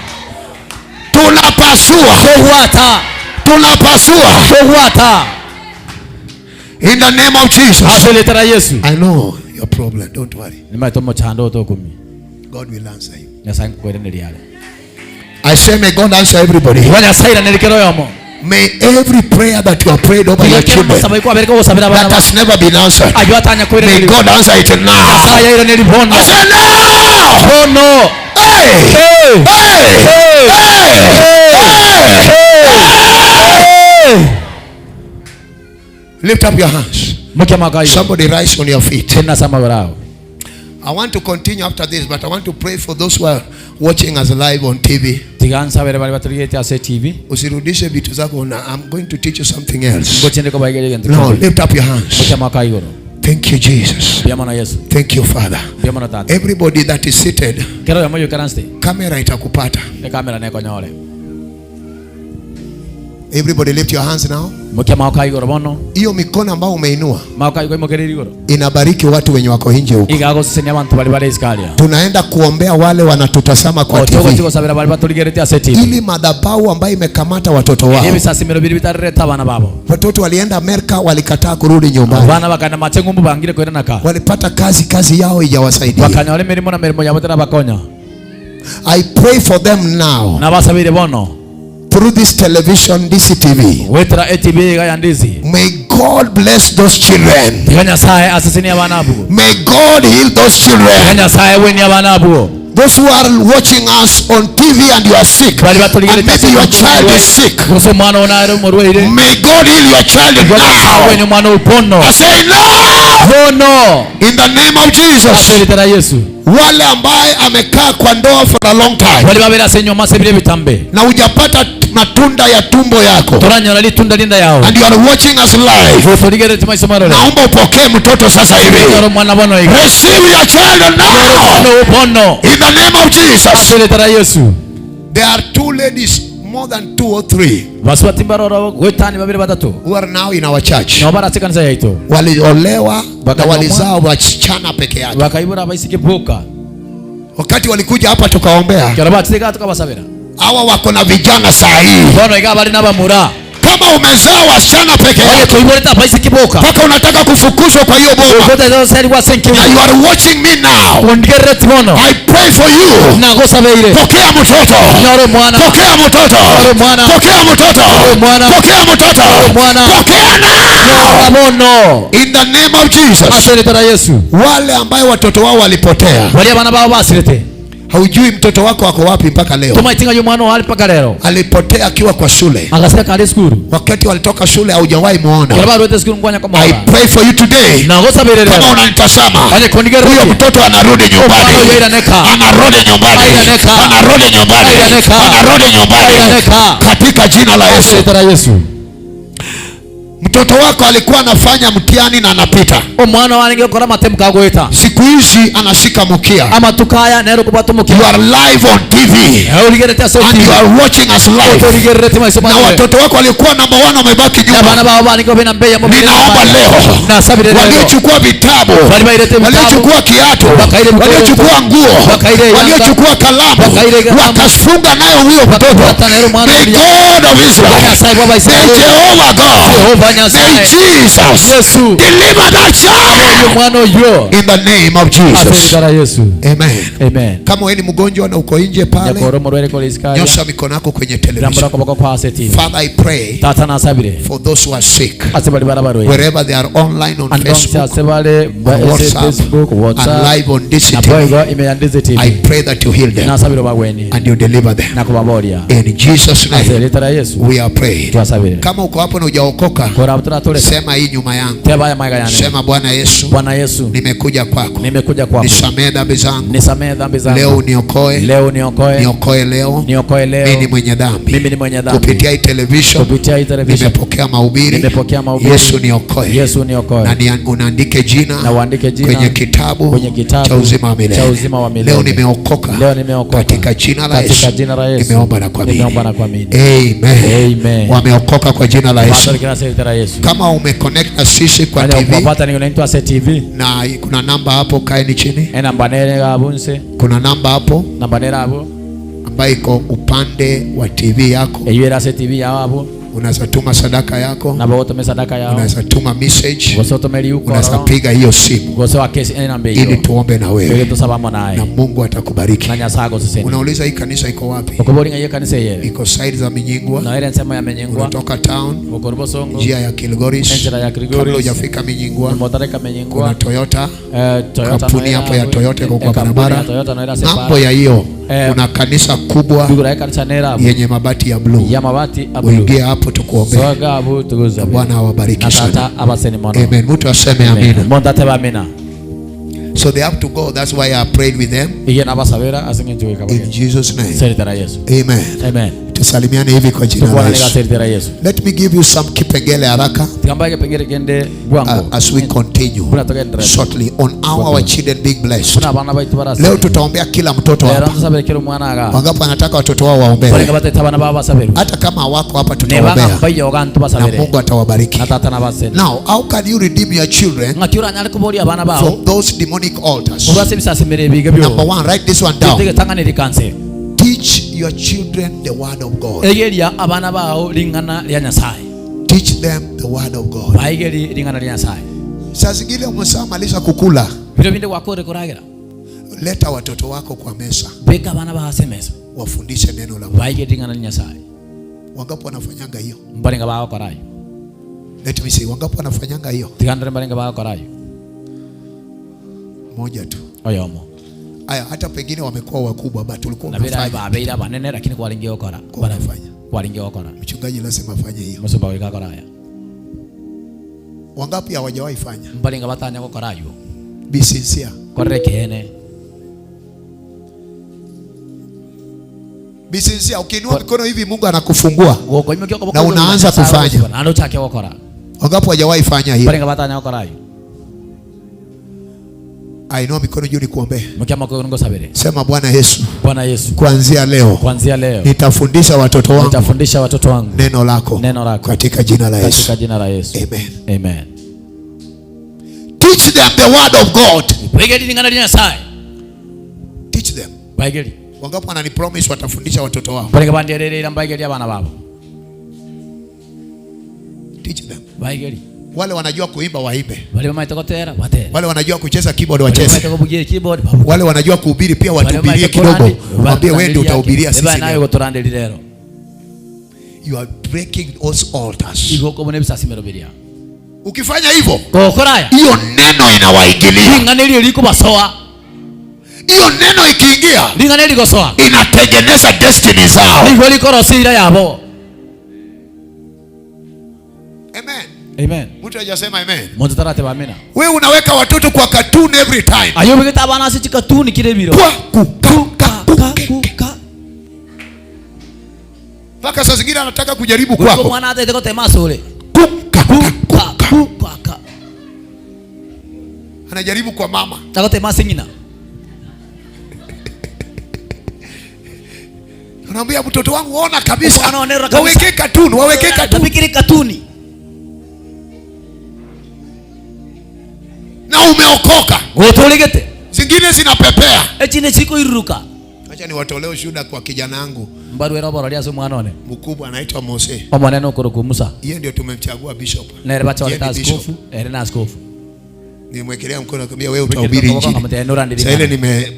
Tunapasua,
Togwata.
tunapasua
Togwata.
in the name of Jesus.
Ase rietwa ria Yesu.
I know your problem. Don't worry.
Nimaete omochando otokumi.
God will answer you.
Nyasaye nkwereneria are.
I say, may God answer everybody.
Igo Nyasaye iranerikera oyomo.
May every prayer that you have prayed over your
Tiga kera
children
omosabe kwabereka ogosabera abana
that
bao.
has never been answered,
Aywo atanya
may
kwereneria.
God answer it now.
Nyasaye airaneri bono.
I say now.
Bono.
Hey!
Hey!
Hey!
Hey!
Hey! Hey!
Hey!
Lift up your hands.
Mokia makayo.
Somebody rise on your feet.
Tena sama barao.
I want to continue after this, but I want to pray for those who are watching us live on TV.
Tiga nsabere bari baturigete ase TV.
Usirudishe vitu zako na I'm going to teach you something else.
Ngochende ko baigere gento.
Now lift up your hands.
Mokia makayo.
Thank you, Jesus.
Bia mono Yesu.
Thank you, Father.
Bia mono tata.
Everybody that is seated,
Kero yomo yukaranste.
kamera itakupata.
Ne kamera ne konyore.
Everybody lift your hands now.
Mokia makayo bono.
Hiyo mikono ambayo umeinua
Makayo imokereri igoro.
inabariki watu wenye wako nje huko.
Iga gosesenia abantu bari bare iskaria.
Tunaenda kuombea wale wanatutazama kwa
Otogo
TV.
tigo sabera bari baturigerete ase TV.
Ili madhabahu ambayo imekamata watoto wao.
Ebisasimero biri bitareta abana babo.
Watoto walienda Amerika, walikataa kurudi nyumbani.
Abana bakana matengumbu bangire kwenda naka.
Walipata kazi, kazi yao haijawasaidia.
Bakanyore mirimo na mirimo yabo tera bakonya.
I pray for them now
Nabasabire bono.
through this television, DCTV.
Wetera ATV iga ya ndizi.
May God bless those children.
Tiga Nyasaye asesenia abana abo.
May God heal those
Tiga
children.
Nyasaye weni abana abo.
Those who are watching us on TV and you are sick,
Bari
and maybe your child is sick.
Gose omwana ono ari omorwaire.
May God heal your child
Nyasaye weni
now.
omwana obono.
I say no
Bono.
in the name of Jesus.
Ase rietwa ria Yesu.
Wale ambaye amekaa kwa ndoa for a long time
Bari babera ase nyoma ase bire bitambe.
na hujapata matunda ya tumbo yako
Toranyora litunda linda yao.
and you are watching us live,
Gotorigerete maiso marore.
naomba upokee mtoto sasa hivi.
Nyora omwana bono iga.
Receive your child now
Bono bono.
in the name of Jesus.
Ase rietwa ria Yesu.
There are two ladies, more than two or three,
Basubati mbaroro gwetani babiri batatu.
who are now in our church.
Nabo barase kanisa yaitu.
Waliolewa na
Wakanywa
walizaa wasichana peke yake.
Bakaibura abaisike boka.
Wakati walikuja hapa tukaombea,
Kero batire tukabasabira.
hawa wako na vijana saa hii.
Bono iga bari n'abamura.
Kama umezaa wasichana peke
Oye
yake
koiboreta abaisike boka.
mpaka unataka kufukuzwa kwa hiyo boma,
Ogota zo seri wa senki.
na you are watching me now,
Ondigerete bono.
I pray for you.
Nagosabeire.
Pokea mtoto,
Nyoro mwana.
pokea mtoto,
Nyoro mwana.
pokea mtoto,
mwana.
pokea mtoto,
mwana.
pokea now
Nyora bono.
in the name of Jesus.
Ase rietwa ria Yesu.
Wale ambaye watoto wao walipotea,
Baria abana babo basirete.
haujui mtoto wako ako wapi mpaka leo.
Tomaitinga yo mwana wali paka lero.
Alipotea akiwa kwa shule,
Agasira kare skuru.
wakati walitoka shule haujawahi muona.
Kero barwete skuru ngwanya kwa
I
mwana.
pray for you today.
Nagosabire
Kama
lero.
unanitazama,
Oye kondigerete.
huyo mtoto anarudi nyumbani,
Omwana oyo
anarudi nyumbani,
Airaneka.
anarudi nyumbani,
Airaneka.
anarudi nyumbani
Airaneka.
katika jina la Yesu.
Ase rietwa ria Yesu.
Mtoto wako alikuwa anafanya mtihani na anapita,
Omwana wange okora matemu kagweta.
siku hizi anashika mkia.
Amatukaya nero kubata
You
mukia.
are live on TV
Origerete ase
and you are watching us live,
Origerete maiso
na
marore.
watoto wako walikuwa namba 1 wamebaki
Na bana
nyuma.
babo banike bena mbeya mo.
Ninaomba leo
Nasabire lero.
waliochukua vitabu,
Walibailete vitabu.
waliochukua kiatu,
Wakaile mkono.
waliochukua nguo,
Wakaile yanga.
waliochukua kalamu,
Wakaile kalamu.
wakafunga nayo huyo mtoto.
Wakapata nayo mwana
May
ulia.
God of Israel,
Nyasaye baba
may
Israeli.
Jehovah God,
Jehova
may
Nyasaye.
Jesus
Yesu.
deliver that child
Oyo mwana oyo.
in the name of
Ase
Jesus.
rietwa ria Yesu.
Amen.
Amen.
Kama wewe ni mgonjwa na uko nje pale,
Nyakoro morwere kore iskaria.
nyosha mikono yako kwenye
Rambura
television.
koboko kwa ase TV.
Father, I pray
Tata nasabire.
for those who are sick,
Ase bali barabarwe.
wherever they are, online on
Andonse
Facebook,
ase bale
on WhatsApp,
Facebook,
and
WhatsApp.
live on
Na
DCTV.
boigo imeyandize
I
TV.
pray that you heal them
Nasabire bagweni.
and you deliver them.
Na kubaboria.
In Jesus'
Ase
name
rietwa ria Yesu.
we are praying.
Twasabire.
Kama uko hapo na hujaokoka, Sema hii nyuma yangu. Sema Bwana Yesu.
Bwana Yesu.
Nimekuja kwako.
Nimekuja kwako.
Nisamehe dhambi zangu.
Nisamehe dhambi zangu.
Leo uniokoe.
Leo uniokoe.
Niokoe leo.
Niokoe leo.
Mimi ni mwenye dhambi.
Mimi ni mwenye dhambi.
Kupitia hii television.
Kupitia hii television.
Nimepokea mahubiri.
Nimepokea mahubiri.
Yesu niokoe.
Yesu niokoe.
Na unaandike jina.
Na uandike jina.
Kwenye kitabu.
Kwenye kitabu.
Cha uzima wa milele.
Cha uzima wa milele.
Leo nimeokoka.
Leo nimeokoka.
Katika jina la Yesu.
Katika jina la Yesu.
Nimeomba na kuamini.
Nimeomba na kuamini.
Amen.
Amen.
Wameokoka kwa jina la Yesu. Kama umeconnect na sisi kwa TV na kuna namba hapo, kaeni chini. Kuna namba hapo ambayo iko upande wa TV yako. Unaweza tuma sadaka yako, unaweza tuma message, unaweza piga hiyo simu ili tuombe na wewe na Mungu atakubariki. Unauliza hii kanisa iko wapi? Iko side za Minyingwa, unatoka town njia ya Kilgoris, kabla hujafika Minyingwa kuna Toyota, kampuni hapo ya Toyota iko kwa barabara. Mambo ya hiyo kuna kanisa kubwa yenye mabati ya blue. Uingie hapo tukuombe. Bwana awabariki sana. Amen. Mtu aseme amina. So they have to go. That's why I prayed with them. In Jesus' name. Amen.
Amen.
Tusalimiane hivi kwa jina la Yesu. Let me give you some kipengele haraka as we continue shortly on how our children being blessed. Leo tutaombea kila mtoto hapa. Wangapi wanataka watoto wao waombewe? Hata kama wako hapa tutaombea. Na Mungu atawabariki. Now, how can you redeem your children from those demonic altars? Number one, write this one down. Teach your children the word of God. Teach them the word of God. Saa zingine umeshamaliza kukula, leta watoto wako kwa meza, wafundishe neno la Mungu. Wangapi wanafanyanga hiyo? Let me see, wangapi wanafanyanga hiyo? Moja tu. Aya, hata pengine wamekuwa wakubwa but ulikuwa unafanya. Mchungaji lazima afanye hiyo. Wangapi hawajawahi fanya? Be sincere. Be sincere. Ukiinua mikono hivi Mungu anakufungua na unaanza kufanya. Wangapi hawajawahi fanya hiyo? Ainua mikono juu nikuombee. Sema Bwana Yesu.
Bwana Yesu.
Kuanzia leo. Nitafundisha watoto wangu.
Nitafundisha watoto wangu.
Neno lako.
Neno lako.
Katika jina la Yesu.
Katika jina la Yesu.
Amen.
Amen.
Teach them the word of God. Teach them. Wangapi wanani promise watafundisha watoto wao? Teach them. Wale wanajua kuimba waimbe. Wale wanajua kucheza keyboard wacheze. Wale wanajua kuhubiri pia watuhubirie kidogo. Mwambie wewe ndio utahubiria sisi. You are breaking those altars. Ukifanya hivyo, hiyo neno inawaingilia. Hiyo neno ikiingia, inatengeneza destiny zao. Amen.
Amen.
Mtu hajasema amen.
Mtu tarateba amina.
Wewe unaweka watoto kwa cartoon every time.
Ayo bigeta abana si cartoon kile biro.
Kwa ku ka ku ka. Paka saa zingine anataka kujaribu kwako.
Kwa mwana hata iteko tema sole.
Ku ka ku
ka ka.
Anajaribu kwa mama.
Tako tema singina.
Unaambia mtoto wangu ona kabisa. Waweke cartoon, waweke cartoon.
Tupikiri cartoon.
Na umeokoka.
Gotoligete.
Zingine zinapepea.
Echine chiko iruka.
Acha niwatolee ushuhuda kwa kijana wangu.
Mbaru era bora lia mwana one.
Mkubwa anaitwa Mose.
Omwana no Musa.
Yeye ndio tumemchagua bishop.
Na era bacha wale askofu, era na askofu.
Nimwekelea mkono akamwambia wewe utahubiri injili. Sasa ile nime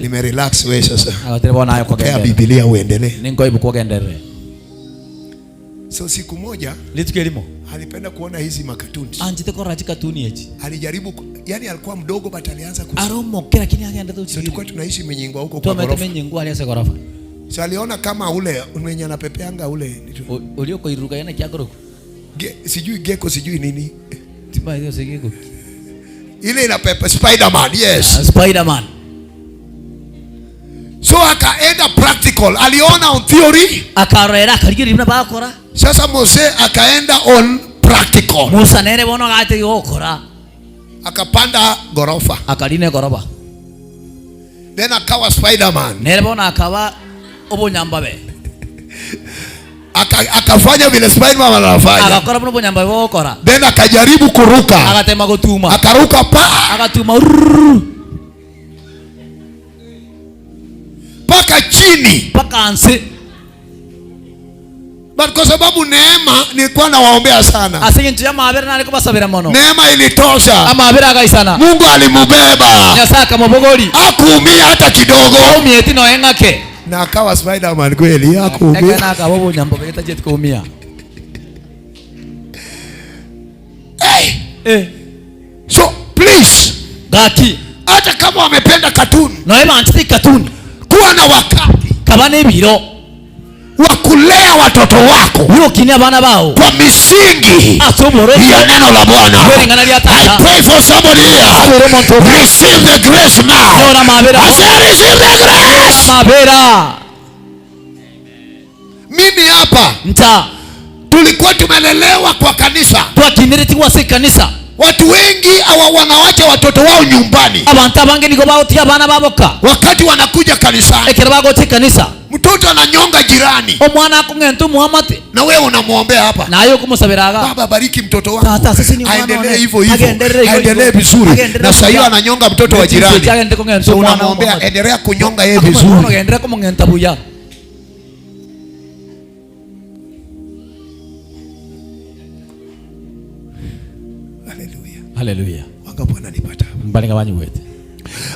nime relax wewe sasa.
Agotire bona ayo
kwa Biblia uendelee.
Ningo ibu kugenderere.
So siku moja
litu
alipenda kuona hizi makatuni.
Anjite kora katuni echi.
Alijaribu, yani alikuwa mdogo but alianza kusoma.
Aromo kila kini akaenda tu.
So tulikuwa tunaishi Minyingwa huko kwa gorofa.
Tumenyingwa alianza gorofa.
So aliona kama ule mwenye anapepeanga ule
ulioko iruka yana kiagoro.
Sijui gecko, sijui nini. Ile inapepa Spider-Man, yes.
Spider-Man.
So akaenda practical. Aliona on theory.
Akarera akarigiri na bakora.
Sasa Mose akaenda on practical.
Musa nere bono gate gokora.
Akapanda gorofa.
Akarine gorofa.
Then akawa Spider-Man.
Nere bono akawa obunyambabe.
Akafanya vile Spider-Man anafanya.
Akakora buno bunyambabe gokora.
Then akajaribu kuruka.
Akatema gutuma.
Akaruka pa.
Akatuma
paka chini.
Paka ansi.
But kwa sababu neema nilikuwa nawaombea sana.
Asingi amabera nari kubasabira mono.
Neema ilitosha.
Amabera agaisana.
Mungu alimubeba.
Nyasaye akamubogori.
Hakuumia hata kidogo.
Aumieti no engake.
Na akawa Spider-Man kweli, hakuumia.
Ekana akawa bunyambo betaje kuumia.
Hey.
Eh.
So please,
gaki
hata kama wamependa cartoon,
no eba anti cartoon,
kuwa na wakati
kabane biro
wa kulea watoto wako
urokinia bana bao
kwa misingi ya neno la Bwana. I pray for somebody here. Receive the grace now. I say receive the grace. Mimi hapa
nta
tulikuwa tumelelewa kwa kanisa.
Twakiniretiwa si kanisa.
Watu wengi hawa wanawacha watoto wao nyumbani.
Abantu abange niko baotia abana baboka.
Wakati wanakuja kanisani.
Ekero bagoche kanisa.
Mtoto ananyonga jirani.
Omwana akung'enta omuamate.
Na wewe unamuombea hapa.
Na ayo kumusabiraga.
Baba bariki mtoto wangu.
Tata sisi ni mwana.
Aendelee hivyo hivyo. Aendelee vizuri. Na sasa hiyo ananyonga mtoto wa jirani. So unamuombea endelea kunyonga yeye vizuri.
Endelea kumng'enta buya. Hallelujah.
Wangapi wananipata hapa?
Mbalinga wanyu wete.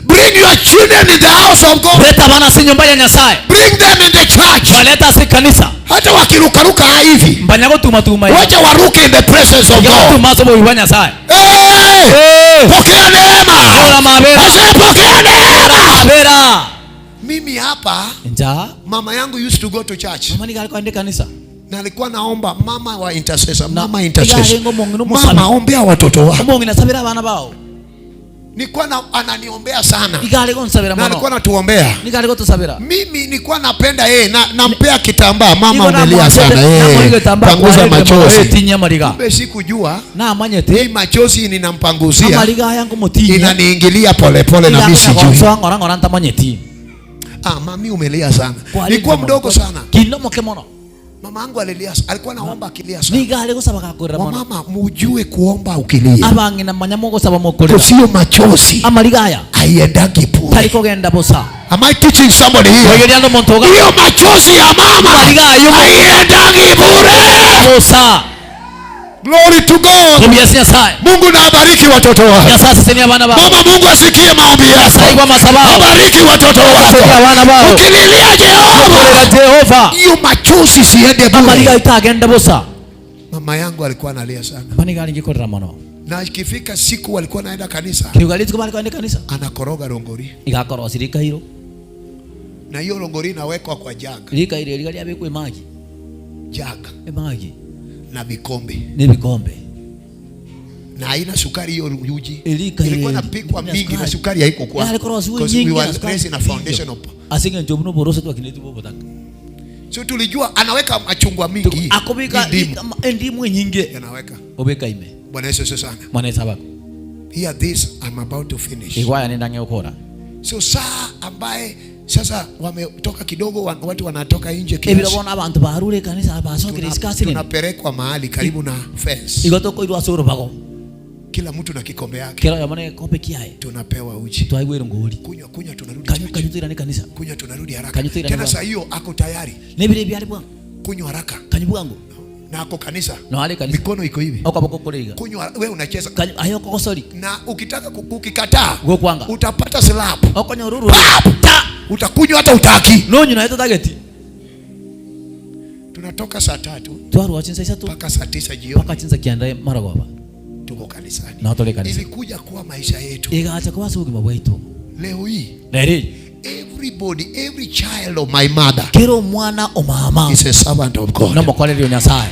Bring your children in the house of God.
Leta bana si nyumba ya Nyasaye.
Bring them in the church.
Waleta si kanisa.
Hata wakirukaruka hivi.
Mbanyago tuma tuma.
Wacha waruke in the presence of God.
Tuma sobo wa Nyasaye.
Hey!
Hey!
Pokea neema. Pokea neema.
Mabera.
Mimi hapa
nja
mama yangu used to go to church.
Mama ni alikuwa kanisa.
Na alikuwa naomba mama wa intercessor, mama intercessor. Mama ombea watoto wako.
Mungu nasabira abana bao.
Nilikuwa na ananiombea sana.
Na
alikuwa anatuombea.
Tusabira.
Mimi nilikuwa napenda yeye na nampea kitambaa, mama umelia sana yeye. Panguza machozi. Kumbe sikujua
na amanyete.
Hii machozi ninampanguzia.
Amaliga yangu mutinya.
Inaniingilia pole pole na mimi sijui.
Ah,
mami umelia sana. Nilikuwa mdogo sana.
Kinomo kemono.
Mama yangu alilia, alikuwa naomba akilia sana. Mama mujue kuomba ukilia.
Abangina manyamogo saba mokolera.
Sio machozi.
Amaligaya.
Haiendagi bure.
Tarikogenda bosa.
Am I teaching somebody here? Hiyo machozi ya mama haiendagi bure.
Bosa.
Glory to God. Mungu na abariki watoto wako. Mama Mungu asikie maombi yako. Abariki watoto wako. Ukililia Jehova, hiyo machozi siende bure. Mama yangu alikuwa analia sana. Na ikifika siku walikuwa naenda kanisa, anakoroga rongori. Na hiyo rongori inawekwa kwa jug. Jug. Na vikombe.
Ni vikombe.
Na haina sukari hiyo uji. Ilikuwa inapikwa mingi na sukari haikuwa. Because we were raised in a foundation of.
Asinge njobu borose tu akinetu bobo.
So tulijua anaweka machungwa mingi.
Akobika ndimu nyingi.
Anaweka.
Obeka ime.
Bwana Yesu sana.
Bwana Yesu abako.
Hear this, I'm about to finish.
Igwaya nenda ngekora.
So saa ambaye sasa wametoka kidogo, watu wanatoka nje kiasi.
Ebirabona abantu barure kanisa basokere isikasi.
Tunapelekwa mahali karibu na fence.
Igotoko irwa soro bago.
Kila mtu na kikombe yake.
Kila yamane kombe kiaye.
Tunapewa uji.
Twaiwe ngori.
Kunywa kunywa tunarudi.
Kanyu kanyu tuirane kanisa.
Kunywa tunarudi haraka. Tena saa hiyo ako tayari.
Nebire byari bwangu.
Kunywa haraka.
Kanyu bwangu.
Na ako kanisa.
No ale kanisa.
Mikono iko hivi.
Okaboko kolega.
Kunywa wewe unacheza.
Kanyu ayo kokosori.
Na ukitaka kukikataa
gokwanga.
Utapata slap.
Okonyoruru.
Ta. Utakunywa hata utaki.
No nyina yetu target.
Tunatoka saa 3.
Twarwa chinsa 3
mpaka saa 9 jioni.
Mpaka chinsa kiandae mara kwa.
Tuko kanisani.
Na tole kanisa.
Ilikuja kuwa maisha yetu.
Igaacha kwa sugi mabwetu.
Leo hii.
Leo.
Everybody, every child of my mother.
Kero mwana o mama.
Is a servant of God.
No mokolelio Nyasaye.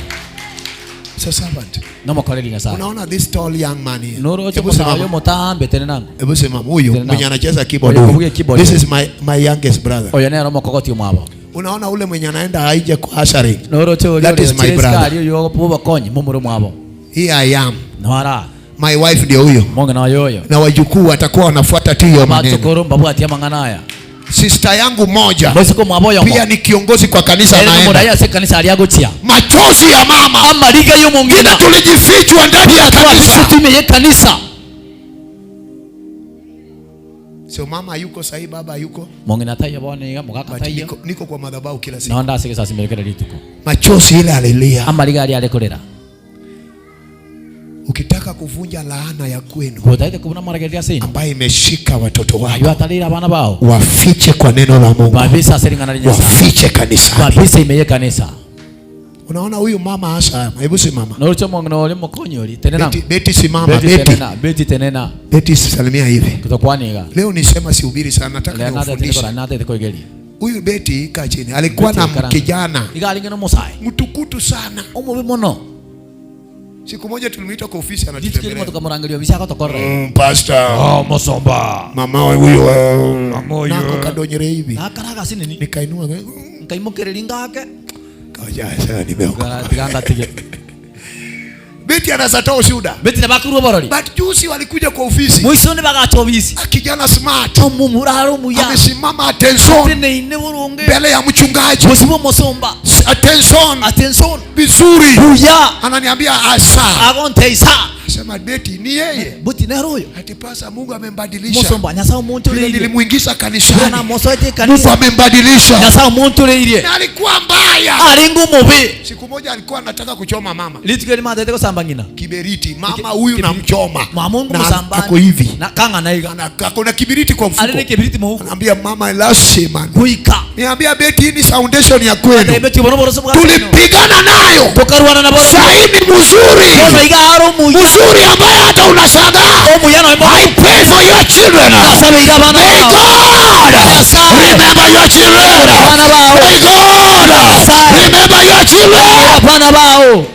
It's a servant.
Nomokoreri Nyasaye.
Unaona this tall young man here.
Noroche
Hebu
musayo
simama.
mutambe tene nango.
Hebu simama huyu
Tena.
mwenye anacheza keyboard.
Oyo
Huyu.
kubugia keyboard.
This is my youngest brother.
Oyo nero mokogoti mwabo.
Unaona ule mwenye anaenda aije kwa ushering.
Noroche orio
That is my brother.
oyo bubakonyi mumuru mwabo.
Here I am.
Nwara.
My wife ndio huyo.
Monge na yoyo.
Na wajukuu watakuwa wanafuata tu hiyo maneno.
Matukuru mbabwati amang'ana aya.
Sister yangu moja
Mosiko mwabo yomo.
pia ni kiongozi kwa kanisa
Ere
anaenda.
muraya se kanisa aliagochia.
Machozi ya mama.
Amariga y'omongina.
Vile tulijifichwa ndani ya kanisa.
Tume ye kanisa.
So mama hayuko sahi, baba hayuko.
Mongina tayo bone iga mugaka
But
tayo.
niko kwa madhabahu kila siku.
Nonda asige sasimerekera rituko.
Machozi ile alilia.
Amariga ali alekorera.
Ukitaka kuvunja laana ya kwenu
Gotaite kubuna marageria sino.
ambayo imeshika watoto wako,
Ayo abana bao.
wafiche kwa neno la Mungu,
Babisa seringana linyasa.
wafiche kanisani.
Babisa imeye kanisa.
Unaona huyu mama hasa, hebu simama.
Norocho mongina oli mokonyori tenena.
Beti, Beti simama,
Beti
Beti.
tenena, Beti tenena.
Beti salimia hivi.
Kutokwaniga.
Leo nisema sihubiri sana, nataka
Leo nada
niwafundishe.
tenekora nada tekoigeli.
Huyu Beti kaa chini, alikuwa na kijana
Iga alinge no musai.
mtukutu sana.
Omubi mono.
Siku moja tulimuita kwa ofisi
Litukiri
anatutembelea.
motoka murangirio bisako tokorre.
Pastor.
Oh musomba.
Mama huyu
Mama
nako kadonyere hivi.
Nakaraga sinini.
Nikainua
Nkaimokereri ngake.
kaja sasa nimeokoka.
Tiganga tige.
Beti anaweza toa ushuhuda.
Beti nabakuru borori.
But juzi walikuja kwa ofisi.
Mwiso ne bagacha obisi.
Kijana smart.
Omumuraro muya.
Amesimama attention
Tene ine burunge.
mbele ya mchungaji.
Musibo musomba.
Attention
Attention.
vizuri.
Buya.
Ananiambia asa.
Agonteisa.
Sema Beti ni yeye.
Buti neroyo.
Ati pasa Mungu amembadilisha.
Musomba nyasa omuntu
Vile
reirie.
nilimuingiza kanisani.
Bwana mosoete
Mungu
kanisa.
amembadilisha.
Nyasa omuntu reirie.
Na alikuwa mbaya.
Aringu mubi.
Siku moja alikuwa anataka kuchoma mama.
Litukeri matete kusamba ngina.
Kiberiti. Mama huyu namchoma.
Mamungu
Na
musamba.
ako hivi.
Na kanga naiga.
Ako na kibiriti kwa mfuko.
Arine kibiriti muhuko.
Anaambia mama lazima.
Kuika.
Niambia Beti hii ni foundation ya kwenu.
Beti bono boroso bwa.
Tulipigana nayo.
Tukarwana na boro.
Sasa ni mzuri.
Bono iga aro muya.
Mzuri ambaye hata unashangaa.
Omuya no
I pray for your children.
Asabe ira bana
May
bao.
God remember your children.
Bana bao.
May God remember your children.
Bana bao.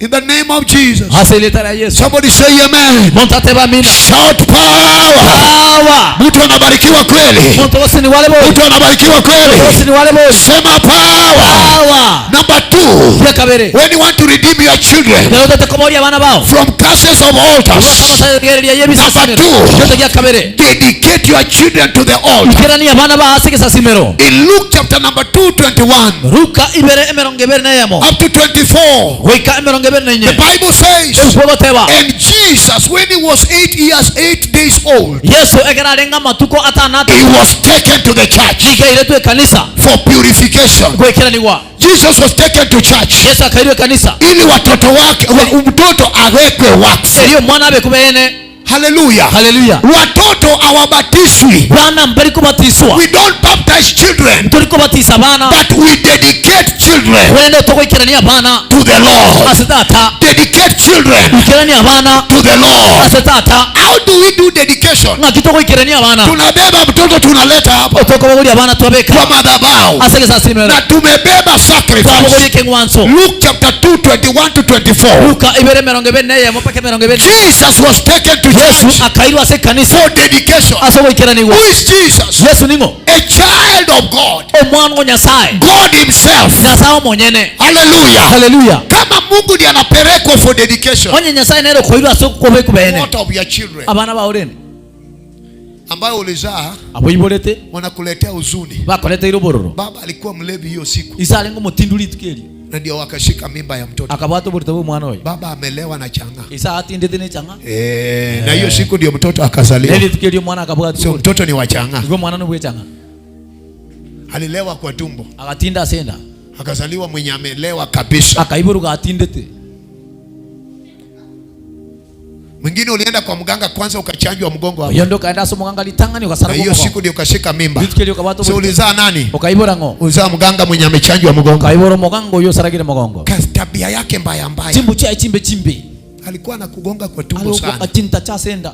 In the name of Jesus.
Aseleta Yesu.
Somebody say amen.
Montate bamina.
Shout power.
Power.
Mtu anabarikiwa kweli.
Muntu wose ni wale boy.
Mtu anabarikiwa kweli.
Wose ni wale boy.
Sema power.
Power.
Number 2.
Ya kabere.
When you want to redeem your children
Leo tatakomoria abana bao.
from curses of altars, Number 2.
Ya kabere.
Dedicate your children to the altar.
Ikerani abana ba asike sasimero.
In Luke chapter number 2:21
Ruka ibere emerongo ebere na yamo.
up to 24,
Goika emerongo ebere na
the
inye.
Bible says,
Ebugoteba.
and Jesus, when he was 8 years, 8 days old,
Yesu ekera arenga matuko atanatu.
he was taken to the church
Nigairetwe kanisa.
for purification.
Gwekeraniwa.
Jesus was taken to church
Yesu akairwe kanisa.
ili watoto wake mtoto awekwe wakfu.
Eriyo mwana abe kubene.
Hallelujah.
Hallelujah.
Watoto hawabatizwi.
Bana mbari kubatiswa.
We don't baptize children,
Turi kubatisa bana.
but we dedicate children
Wende togoikerania bana.
to the Lord.
Ase tata.
Dedicate children
Ikerania bana.
to the Lord.
Ase tata.
How do we do dedication?
Ng'aki togoikerania bana.
Tunabeba mtoto tunaleta hapa
Otokobogoria bana twabeka.
kwa madhabahu
Ase gesasimero.
na tumebeba sacrifice.
Twabogoria keng'wanso.
Luke chapter 2 21 to 24.
Luka ibere mirongo ebere neyemo mpaka mirongo ebere.
Jesus was taken to
Yesu
church
akairwa ase kanisa.
for dedication.
Ase goikeranigwa.
Who is Jesus?
Yesu ning'o?
A child of God.
Omwana o Nyasaye.
God himself.
Nyasaye omonyene.
Hallelujah.
Hallelujah.
Kama Mungu ndiye anapelekwa for dedication.
Onye Nyasaye nero koirwa ase okobekwa bene.
What of your children
Abana baorene.
ambayo ulizaa
Aboiborete
wanakuletea huzuni.
bakoreteire obororo.
Baba alikuwa mlevi hiyo siku
Isa arenga omotinduri rituko erio.
na ndio wakashika mimba ya mtoto.
Akabwata oborito bwa omwana oyo.
Baba amelewa na chang'aa.
Isa atindete ne chang'aa.
Na hiyo siku ndio mtoto akazaliwa.
Neri rituko erio omwana akabwata
So
oborito.
mtoto ni wa chang'aa.
Igo omwana nobwe chang'aa.
Alilewa kwa tumbo.
Agatinda ase enda.
Akazaliwa mwenye amelewa kabisa.
Akaiboruka atindete.
Mwingine ulienda kwa mganga kwanza ukachanjwa mgongo hapo.
Oyo ndo kaenda ase omoganga ritang'ani
Na
ogasara
hiyo
omogongo.
siku ndio ukashika mimba.
Rituko erio okabwata
So
oborito.
ulizaa nani?
Okaibora ng'o?
Ulizaa mganga mwenye amechanjwa mgongo.
Okaibora omogango oyo osaragire mogongo.
Tabia yake mbaya mbaya.
Chimbu chiaye chimbe chimbe.
Alikuwa anakugonga kwa tumbo sana.
Atinta cha ase enda.